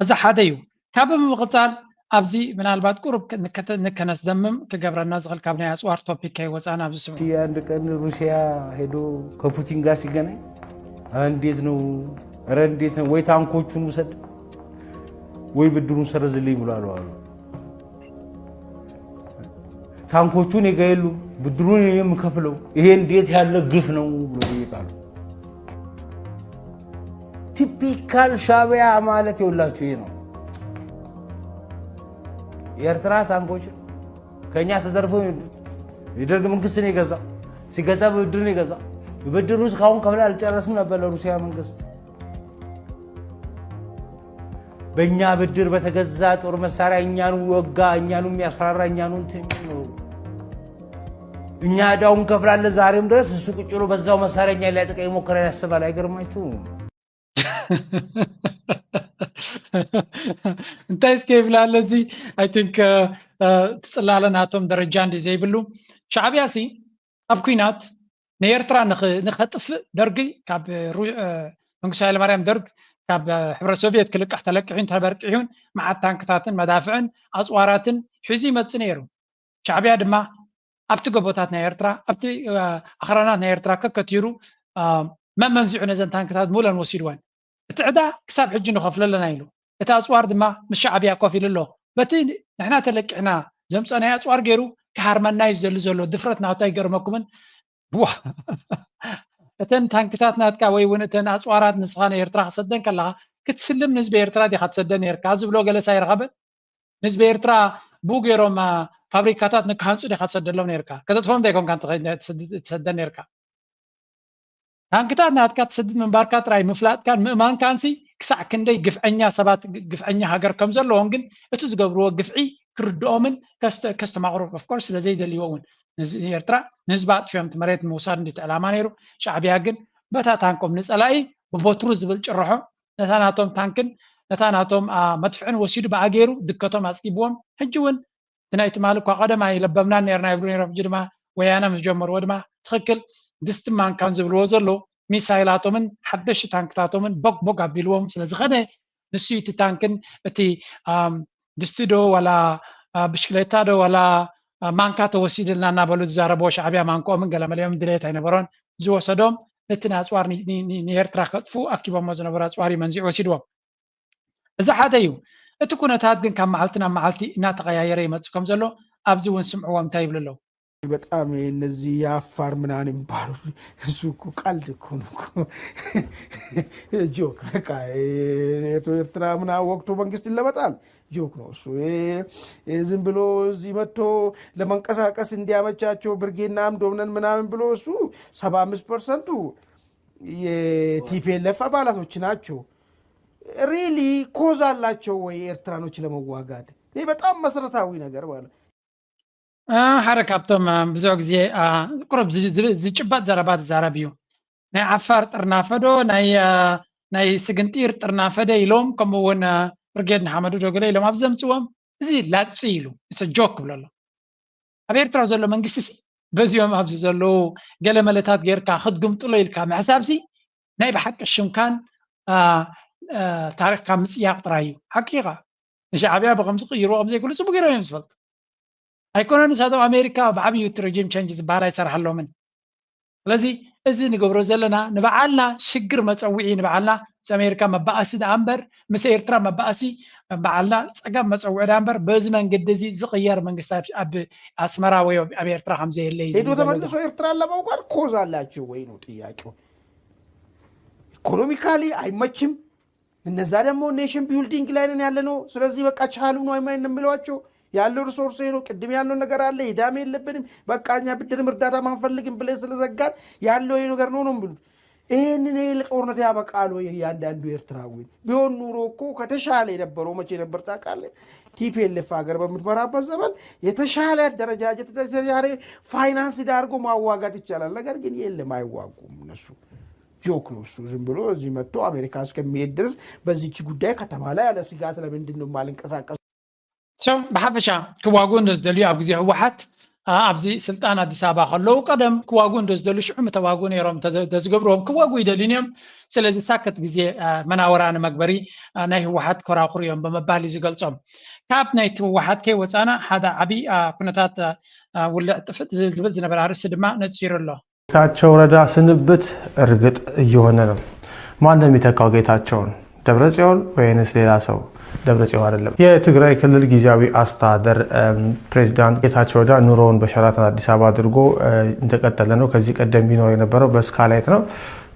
እዚ ሓደ እዩ። ካብ ብምቕፃል ኣብዚ ምናልባት ቁሩብ ንከነስደምም ክገብረና ዝኽእል ካብ ናይ ኣፅዋር ቶፒክ ከይወፃና ኣብዚ ስሙ አንድ ቀን ሩሲያ ሄዶ ከፑቲን ጋር ሲገናኝ እንዴት ነው ረ እንዴት ነው ወይ ታንኮቹን ውሰድ ወይ ብድሩን ሰረዝልኝ ብሎ አሉ አሉ። ታንኮቹ እኔ ጋ የሉም፣ ብድሩን እኔ የምከፍለው፣ ይሄ እንዴት ያለ ግፍ ነው ብሎ ጠየቃሉ። ቲፒካል ሻቢያ ማለት የውላችሁ ይሄ ነው። የኤርትራ ታንኮች ከኛ ተዘርፎ የደርግ መንግስት ነው የገዛ፣ ሲገዛ በብድር ነው የገዛ። ብድሩ እስካሁን ከፍለ አልጨረስም ነበር ለሩሲያ መንግስት። በእኛ ብድር በተገዛ ጦር መሳሪያ እኛኑ ወጋ፣ እኛኑ የሚያስፈራራ እኛኑ እንትን ነው። እኛ እዳውን ከፍላለን። ዛሬም ድረስ እሱ ቁጭ ብሎ በዛው መሳሪያ እኛ ሊያጠቃ ይሞክራል፣ ያስባል። አይገርማችሁም? እንታይ እስከ ይብላለ እዚ I think ትፅላለ ናቶም ደረጃ እንዲ ዘይብሉ ሻዕቢያ ሲ ኣብ ኩናት ንኤርትራ ንኸጥፍእ ደርጊ ካብ መንግስቱ ሃይለማርያም ደርግ ካብ ሕብረት ሶቪየት ክልቃሕ ተለቂሑን ተበርቂሑን መዓት ታንክታትን መዳፍዕን ኣፅዋራትን ሒዙ ይመፅእ ነይሩ። ሻዕቢያ ድማ ኣብቲ ጎቦታት ናይ ኤርትራ ኣብቲ ኣኽራናት ናይ ኤርትራ ከከቲሩ መመንዚዑ ነዘን ታንክታት ሙለን ወሲድወን። እቲ ዕዳ ክሳብ ሕጂ ንኸፍሎ ኣለና ኢሉ። እቲ ኣፅዋር ድማ ምስ ሻዕቢያ ኮፍ ኢሉ ኣሎ። በቲ ንሕና ተለቂሕና ዘምፀናዮ ኣፅዋር ገይሩ ክሃርመና እዩ ዝደሊ ዘሎ። ድፍረት ናቱ ኣይገርመኩምን? እተን ታንክታት ናትካ ወይ እውን እተን ኣፅዋራት ንስኻ ንኤርትራ ክሰደን ከለኻ ክትስልም ንህዝቢ ኤርትራ ዲኻ ትሰደን ነርካ ዝብሎ ገለሳ ይረኸበ። ንህዝቢ ኤርትራ ብኡ ገይሮም ፋብሪካታት ንክሃንፁ ዲኻ ትሰደሎም ነርካ? ከተጥፎም እንታይ ኮንካ ትሰደን ነርካ? ታንክታት ናትካ ትሰድድ ምንባርካ ጥራይ ምፍላጥካን ምእማንካንሲ ክሳዕ ክንደይ ግፍዐኛ ሰባት ግፍዐኛ ሃገር ከም ዘለዎም ግን እቲ ዝገብርዎ ግፍዒ ክርድኦምን ከስተማቕሩ ኦፍኮርስ ስለ ዘይደልይዎ እውን ኤርትራ ንህዝባ ኣጥፊኦም እቲ መሬት ምውሳድ እንዲቲ ዕላማ ነይሩ። ሻዕቢያ ግን በታ ታንኮም ንፀላኢ ብቦትሩ ዝብል ጭርሖ ነታ ናቶም ታንክን ነታ ናቶም መድፍዕን ወሲዱ ብኣ ገይሩ ድከቶም ኣፅጊብዎም ሕጂ እውን እቲ ናይ ትማሊ እኳ ቀደም ኣይለበምናን ነርና ይብሉ ነይሮም። ሕጂ ድማ ወያነ ምስ ጀመርዎ ድማ ትኽክል ድስቲ ማንካን ዝብልዎ ዘሎ ሚሳይላቶምን ሓደሽቲ ታንክታቶምን ቦግ ቦግ ኣቢልዎም ስለ ዝኸደ ንሱ እቲ ታንክን እቲ ድስቲ ዶ ዋላ ብሽክሌታ ዶ ዋላ ማንካ ተወሲድልና እናበሉ ዝዛረብዎ ሻዕብያ ማንክኦምን ገለመለዮምን ድሌት ኣይነበሮን ዝወሰዶም ነቲ ንኣፅዋር ንኤርትራ ከጥፉ ኣኪቦሞ ዝነበሩ ኣፅዋር እዩ መንዚዑ ወሲድዎም። እዚ ሓደ እዩ። እቲ ኩነታት ግን ካብ መዓልቲ ናብ መዓልቲ እናተቐያየረ ይመፅእ ከም ዘሎ ኣብዚ እውን ስምዕዎ እንታይ ይብሉ ኣለዉ። በጣም እነዚህ የአፋር ምናምን የሚባሉ እሱ እኮ ቀልድ እኮ ነው እኮ። ጆክ በቃ ኤርትራ ምናምን ወቅቶ መንግስት ይለበጣል። ጆክ ነው እሱ። ዝም ብሎ እዚህ መጥቶ ለመንቀሳቀስ እንዲያመቻቸው ብርጌና አምዶምነን ምናምን ብሎ እሱ ሰባ አምስት ፐርሰንቱ የቲፒኤልኤፍ አባላቶች ናቸው። ሪሊ ኮዝ አላቸው ወይ ኤርትራኖች ለመዋጋት? ይህ በጣም መሰረታዊ ነገር ማለት። ሓደ ካብቶም ብዙሕ ግዜ ቁሩብ ዝጭበጥ ዘረባ ትዛረብ እዩ። ናይ ዓፋር ጥርናፈዶ ናይ ስግንጢር ጥርናፈደ ኢሎም፣ ከምኡ እውን ብርጌድ ንሓመዱ ዶ ገለ ኢሎም ኣብ ዘምፅዎም፣ እዚ ላግፂ ኢሉ ጆክ ክብሎ ኣሎ። ኣብ ኤርትራ ዘሎ መንግስቲ ሲ በዚኦም ኣብዚ ዘለዉ ገለመለታት ጌርካ ክትግምጥሎ ኢልካ ምሕሳብ ሲ ናይ ብሓቂ ሽምካን ታሪኽካ ምፅያቕ ጥራይ እዩ። ሓቂኻ ንሻዕብያ ብከምዚ ቅይርዎ ከምዘይክእሉ ፅቡቅ ገይሮም እዮም ዝፈልጡ። ኣይኮነን ንሳቶም ኣሜሪካ ብዓብዩ እቲ ሬጂም ቸንጅ ዝበሃል ኣይሰርሓሎምን። ስለዚ እዚ ንገብሮ ዘለና ንበዓልና ሽግር መፀውዒ ንበዓልና ምስ ኣሜሪካ መባኣሲ ደኣ እምበር ምስ ኤርትራ መባኣሲ በዓልና ፀገም መፀውዒ ደኣ እምበር በዚ መንገዲ እዚ ዝቕየር መንግስቲ ኣብ ኣስመራ ወይ ኣብ ኤርትራ ከምዘየለ እዩ ሄዶ ተመልሶ ኤርትራ ለመውጋድ ኮዝ አላቸው ወይ ነው ጥያቄው። ኢኮኖሚካሊ አይመችም። እነዛ ደግሞ ኔሽን ቢልዲንግ ላይ ነን ያለ ነው። ስለዚህ በቃ ቻሉ ነው አይማይን የሚሏቸው ያለው ሪሶርስ ነው። ቅድም ያለው ነገር አለ። ሄዳም የለብንም በቃ እኛ ብድርም እርዳታ ማንፈልግም ብለን ስለዘጋን ያለው ይሄ ነገር ነው ነው የሚሉት። ይህንን ይህ ጦርነት ያበቃል ወይ? እያንዳንዱ ኤርትራዊ ቢሆን ኑሮ እኮ ከተሻለ የነበረው መቼ ነበር ታውቃለህ? ቲፒኤልኤፍ ሀገር በምትመራበት ዘመን የተሻለ አደረጃጀት፣ የተሻለ ፋይናንስ ዳርጎ ማዋጋት ይቻላል። ነገር ግን የለም፣ አይዋጉም እነሱ። ጆክ ነው እሱ። ዝም ብሎ እዚህ መጥቶ አሜሪካ እስከሚሄድ ድረስ በዚች ጉዳይ ከተማ ላይ ያለ ስጋት ለምንድን ነው የማልንቀሳቀሱ? ብሓፈሻ ክዋጉ እንዶ ዝደልዩ ኣብ ግዜ ህወሓት ኣብዚ ስልጣን ኣዲስ ኣበባ ከለዉ ቀደም ክዋጉ እንዶ ዝደልዩ ሽዑ ምተዋጉ ነይሮም። ተዝገብርዎም ክዋጉ ይደልዩን እዮም። ስለዚ ሳክት ግዜ መናወራ ንመግበሪ ናይ ህወሓት ኮራኩር እዮም ብምባል እዩ ዝገልጾም። ካብ ናይቲ ህወሓት ከይወፃና ሓደ ዓብዪ ኩነታት ውልዕ ጥፍእ ዝብል ዝነበረ ኣርእስቲ ድማ ነፂሩ ኣሎ። ጌታቸው ረዳ ስንብት እርግጥ እየሆነ ነው። ማን ነው የሚተካው ጌታቸውን? ደብረጽዮን ወይንስ ሌላ ሰው? ደብረጽዮን አይደለም። የትግራይ ክልል ጊዜያዊ አስተዳደር ፕሬዚዳንት ጌታቸው ረዳ ኑሮውን በሸራተን አዲስ አበባ አድርጎ እንደቀጠለ ነው። ከዚህ ቀደም ቢኖር የነበረው በስካይላይት ነው።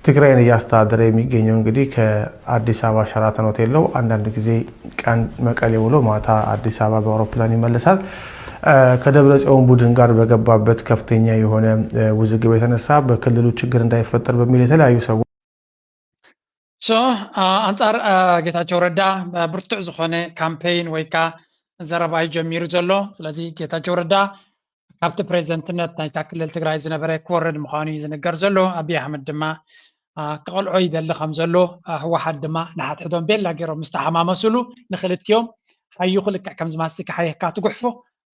ትግራይን እያስተዳደረ የሚገኘው እንግዲህ ከአዲስ አበባ ሸራተን ሆቴል ነው። አንዳንድ ጊዜ ቀን መቀሌ ውሎ ማታ አዲስ አበባ በአውሮፕላን ይመለሳል። ከደብረ ጽዮን ቡድን ጋር በገባበት ከፍተኛ የሆነ ውዝግብ የተነሳ በክልሉ ችግር እንዳይፈጠር በሚል የተለያዩ ሰዎች ሶ ኣንጻር ጌታቸው ረዳ ብርቱዕ ዝኾነ ካምፔይን ወይ ካ ዘረባ እዩ ጀሚሩ ዘሎ። ስለዚ ጌታቸው ረዳ ካብቲ ፕሬዚደንትነት ናይታ ክልል ትግራይ ዝነበረ ክወርድ ምዃኑ እዩ ዝንገር ዘሎ። ኣብይ ኣሕመድ ድማ ክቐልዖ ይደሊ ከም ዘሎ፣ ህወሓት ድማ ንሓድሕዶም ቤላ ገይሮም ምስ ተሓማመስሉ ንክልቲኦም ሓይኹ ልክዕ ከምዚ ማስቲካ ሓየካ ትጉሕፎ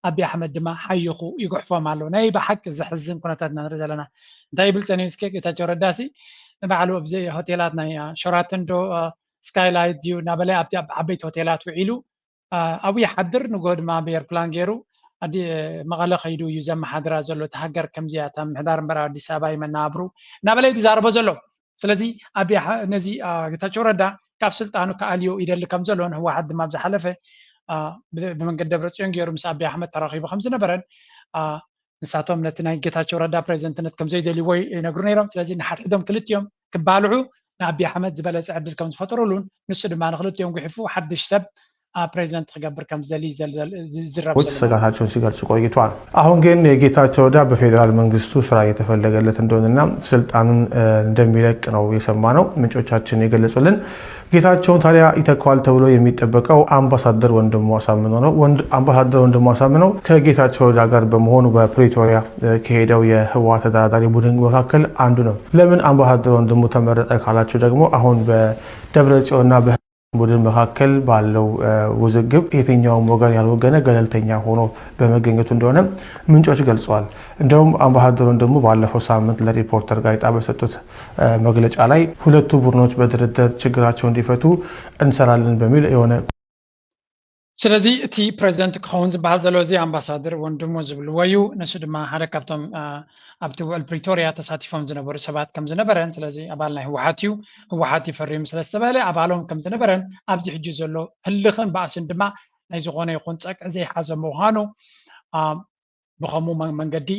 ኣብይ ኣሕመድ ድማ ሓይኹ ይጉሕፎም ኣሎ። ናይ ብሓቂ ዘሕዝን ኩነታት ኢና ንርኢ ዘለና። እንታይ ይብል ጸኒሑ እስከ ጌታቸው ረዳሲ ንባዕሉ ኣብዚ ሆቴላት ናይ ሸራተን ዶ ስካይላይት ድዩ እናበለ ኣብቲ ኣብ ዓበይቲ ሆቴላት ውዒሉ ኣብኡ ይሓድር፣ ንጎ ድማ ብኤርፕላን ገይሩ መቐለ ከይዱ እዩ ዘመሓድራ ዘሎ። እቲ ሃገር ከምዚያ እታ ምምሕዳር እምበር ኣብ ኣዲስ ኣበባ እዩ መነባብሩ እናበለ እዩ ዝዛረቦ ዘሎ። ስለዚ ኣብይ ነዚ ጌታቸው ረዳ ካብ ስልጣኑ ክኣልዮ ይደሊ ከም ዘሎ ንህወሓት ድማ ኣብ ዝሓለፈ ብመንገዲ ደብረፅዮን ገይሩ ምስ ኣብይ ኣሕመድ ተራኺቡ ከም ዝነበረን ንሳቶም ነቲ ናይ ጌታቸው ረዳ ፕሬዚደንትነት ከም ዘይደልይዎ ይነግሩ ነይሮም። ስለዚ ንሓድሕዶም ክልቲኦም ክባልዑ ንኣብይ ኣሕመድ ዝበለፀ ዕድል ከም ዝፈጠሩሉን ንሱ ድማ ንክልቲኦም ጉሒፉ ሓድሽ ሰብ ፕሬዚደንት ክገብር ከም ዝደሊ ዝዝረብ ሰዎች ስጋታቸውን ሲገልጹ ቆይቷል። አሁን ግን የጌታቸው ረዳ በፌዴራል መንግስቱ ስራ እየተፈለገለት እንደሆነና ስልጣኑን እንደሚለቅ ነው የሰማነው ምንጮቻችን የገለጹልን። ጌታቸውን ታዲያ ይተካዋል ተብሎ የሚጠበቀው አምባሳደር ወንድሙ አሳምነው ነው። አምባሳደር ወንድሙ አሳምነው ከጌታቸው ረዳ ጋር በመሆኑ በፕሪቶሪያ ከሄደው የህወሓት ተደራዳሪ ቡድን መካከል አንዱ ነው። ለምን አምባሳደር ወንድሙ ተመረጠ ካላችሁ ደግሞ አሁን በደብረ ጽዮንና ቡድን መካከል ባለው ውዝግብ የትኛውም ወገን ያልወገነ ገለልተኛ ሆኖ በመገኘቱ እንደሆነ ምንጮች ገልጸዋል። እንደውም አምባሳደሩን ደግሞ ባለፈው ሳምንት ለሪፖርተር ጋዜጣ በሰጡት መግለጫ ላይ ሁለቱ ቡድኖች በድርድር ችግራቸው እንዲፈቱ እንሰራለን በሚል የሆነ ስለዚ እቲ ፕሬዚደንት ክኸውን ዝበሃል ዘሎ እዚ ኣምባሳደር ወንድሙ ዝብልዎ እዩ። ንሱ ድማ ሓደ ካብቶም ኣብቲ ውዕል ፕሪቶርያ ተሳቲፎም ዝነበሩ ሰባት ከም ዝነበረን ስለዚ ኣባል ናይ ህወሓት እዩ፣ ህወሓት ይፈርም ስለ ዝተባህለ ኣባሎም ከም ዝነበረን ኣብዚ ሕጂ ዘሎ ህልኽን ባእስን ድማ ናይ ዝኾነ ይኹን ፀቅዒ ዘይሓዘ ምዃኑ ብኸምኡ መንገዲ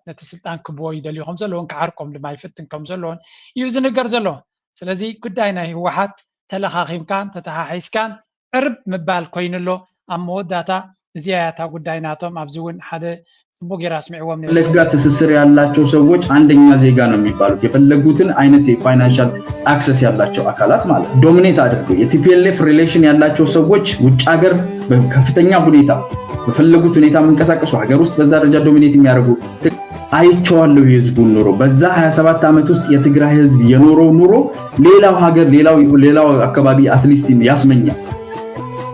ነቲ ስልጣን ክብዎ ይደልዩ ከም ዘለውን ክዓርቆም ድማ ይፍትን ከም ዘለውን እዩ ዝንገር ዘሎ። ስለዚ ጉዳይ ናይ ህወሓት ተለኻኺምካን ተተሓሒዝካን ዕርብ ምባል ኮይኑ ኣሎ። ኣብ መወዳእታ እዚኣ እያ እታ ጉዳይ ናቶም። ኣብዚ እውን ሓደ ፅቡቅ ጌራ ኣስሚዕዎም ነይሩ። ቲፒኤልኤፍ ጋር ትስስር ያላቸው ሰዎች አንደኛ ዜጋ ነው የሚባሉት። የፈለጉትን አይነት የ financial access ያላቸው አካላት ማለት dominate አድርገው የ ቲፒኤልኤፍ relation ያላቸው ሰዎች ውጭ ሀገር በከፍተኛ ሁኔታ በፈለጉት ሁኔታ የሚንቀሳቀሱ ሀገር ውስጥ በዛ ደረጃ dominate የሚያደርጉ አይቼዋለሁ የህዝቡን ኑሮ። በዛ ሃያ ሰባት ዓመት ውስጥ የትግራይ ህዝብ የኖረው ኑሮ ሌላው ሀገር ሌላው ሌላው አካባቢ at least ያስመኛል።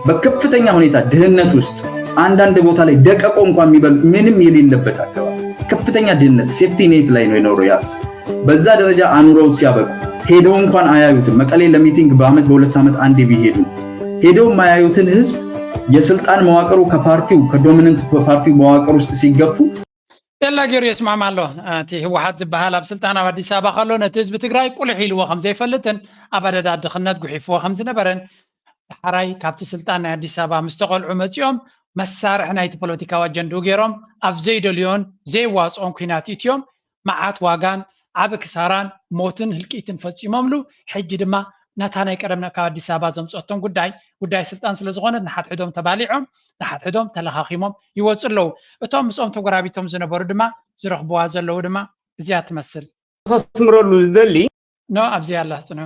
በከፍተኛ ሁኔታ ድህነት ውስጥ አንዳንድ ቦታ ላይ ደቀቆ እንኳን የሚበል ምንም የሌለበት አካባቢ ከፍተኛ ድህነት safety net ላይ ነው የኖረው ያ ህዝብ። በዛ ደረጃ አኑረውት ሲያበቁ ሄደው እንኳን አያዩትም። መቀሌ ለ meeting በአመት በሁለት አመት አንዴ ቢሄዱ ሄደው የማያዩትን ህዝብ የስልጣን መዋቅሩ ከፓርቲው ከ dominant ፓርቲው መዋቅር ውስጥ ሲገፉ ኤላ ገይሩ የስማማ ኣሎ። እቲ ህወሓት ዝበሃል ኣብ ስልጣን ኣብ ኣዲስ ኣበባ ከሎ ነቲ ህዝቢ ትግራይ ቁልሕ ኢልዎ ከም ዘይፈልጥን ኣብ ኣደዳ ድኽነት ጉሒፍዎ ከም ዝነበረን ዳሕራይ ካብቲ ስልጣን ናይ ኣዲስ ኣበባ ምስ ተቐልዑ መፂኦም መሳርሒ ናይቲ ፖለቲካዊ ኣጀንድኡ ገይሮም ኣብ ዘይደልዮን ዘይዋፅኦን ኲናት እትዮም መዓት ዋጋን ዓቢ ክሳራን ሞትን ህልቂትን ፈፂሞምሉ። ሕጂ ድማ ነታ ናይ ቀደም ካብ ኣዲስ ኣበባ ዘምፀቶም ጉዳይ ጉዳይ ስልጣን ስለ ዝኾነት ንሓድሕዶም ተባሊዖም ንሓድሕዶም ተለኻኺሞም ይወፁ ኣለዉ። እቶም ምስኦም ተጎራቢቶም ዝነበሩ ድማ ዝረኽብዋ ዘለዉ ድማ እዚኣ ትመስል። ከስምረሉ ዝደሊ ኖ ኣብዚ ኣላ ፅኖ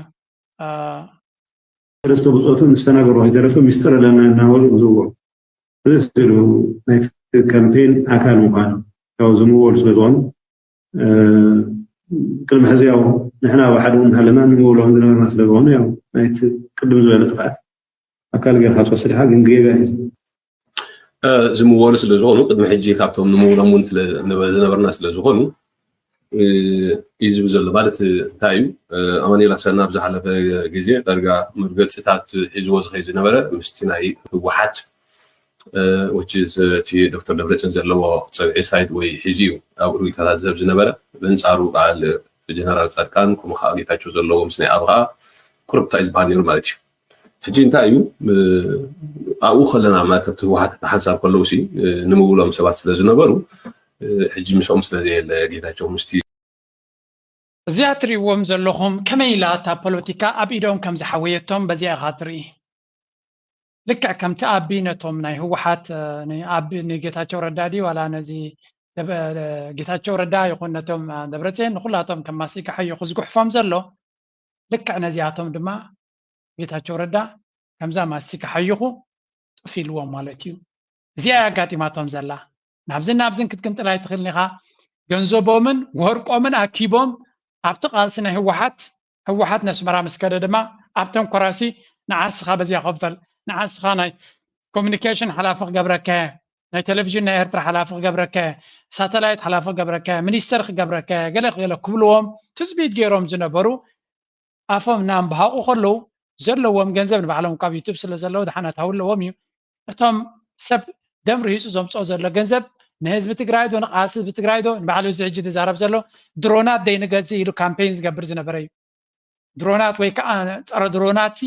ደረስቶ ብፆቱ ምስ ተናገሩ ከይተረፈ ሚስጥር ኣለና እናበሉ ዝዎ እዚ ስሉ ናይ ካምፔን ኣካል ምዃኑ ያው ዝምወሉ ስለ ዝኾኑ ቅድሚ ሕዚ ያው ንሕና ኣብ ሓደ እውን ሃለና ንምውሎም ዝነበርና ስለ ዝኾኑ ያው ናይቲ ቅድም ዝበለ ጥፍኣት ኣካል ጌርካ ትወስድ ኢኻ ግን ጌጋ እዩ። ዝምወሉ ስለ ዝኾኑ ቅድሚ ሕጂ ካብቶም ንምውሎም እውን ዝነበርና ስለ ዝኾኑ እዩ ዝብል ዘሎ ማለት እንታይ እዩ? ኣማኑኤል ኣሰና ኣብ ዝሓለፈ ግዜ ዳርጋ መርገፂታት ሒዝዎ ዝኸይ ዝነበረ ምስቲ ናይ ህወሓት which is እቲ ዶክተር ደብረፅዮን ዘለዎ ፀብዒ ሳይድ ወይ ሒዙ እዩ ኣብ ሩይታታት ዝህብ ዝነበረ። ብንፃሩ በዓል ጀነራል ፃድቃን ከምኡ ከዓ ጌታቸው ዘለዎ ምስ ናይ ኣብ ከዓ ቁርብታ እዩ ዝበሃል ነይሩ ማለት እዩ። ሕጂ እንታይ እዩ ኣብኡ ከለና ማለት ኣብቲ ህወሓት ሓንሳብ ከለዉ ሲ ንምውሎም ሰባት ስለ ዝነበሩ ሕጂ ምስኦም ስለ ዘየለ ጌታቸው ምስቲ እዚኣ ትሪእዎም ዘለኹም ከመይ ኢላ እታ ፖለቲካ ኣብ ኢዶም ከም ዝሓወየቶም በዚኣ ኢኻ ትርኢ። ልክዕ ከምቲ ኣቢ ነቶም ናይ ህወሓት ኣቢ ንጌታቸው ረዳ ድዩ ዋላ ነዚ ጌታቸው ረዳ ይኹን ነቶም ደብረፅዮን ንኩላቶም ከም ማስቲካ ሓዮ ክዝጉሕፎም ዘሎ ልክዕ ነዚኣቶም ድማ ጌታቸው ረዳ ከምዛ ማስቲካ ሓይኹ ጥፍ ኢልዎም ማለት እዩ። እዚኣ ኣጋጢማቶም ዘላ ናብዝን ናብዝን ክትግምጥል ኣይትኽእልን ኢኻ። ገንዘቦምን ወርቆምን ኣኪቦም ኣብቲ ቃልሲ ናይ ህወሓት ህወሓት ነስመራ ምስ ከደ ድማ ኣብተን ኮራሲ ንዓስኻ በዚኣ ኮፍ በል ንዓስኻ ናይ ኮሚኒኬሽን ሓላፊ ክገብረካ እየ ናይ ቴሌቪዥን ናይ ኤርትራ ሓላፊ ክገብረካ እየ ሳተላይት ሓላፊ ክገብረካ እየ ሚኒስተር ክገብረካ እየ ገለ ገለ ክብልዎም ትፅቢት ገይሮም ዝነበሩ ኣፎም እናንበሃቑ ከለዉ ዘለዎም ገንዘብ ንባዕሎም ካብ ዩቱብ ስለ ዘለዉ ድሓን ኣታዊ ኣለዎም እዩ እቶም ሰብ ደም ርሂፁ ዘምፅኦ ዘሎ ገንዘብ ንህዝቢ ትግራይ ዶ ንቃልሲ ህዝቢ ትግራይ ዶ ንባዕሉ እዚ ሕጂ ዝዛረብ ዘሎ ድሮናት ዘይንገዝእ ኢሉ ካምፔን ዝገብር ዝነበረ እዩ ድሮናት ወይ ከዓ ፀረ ድሮናት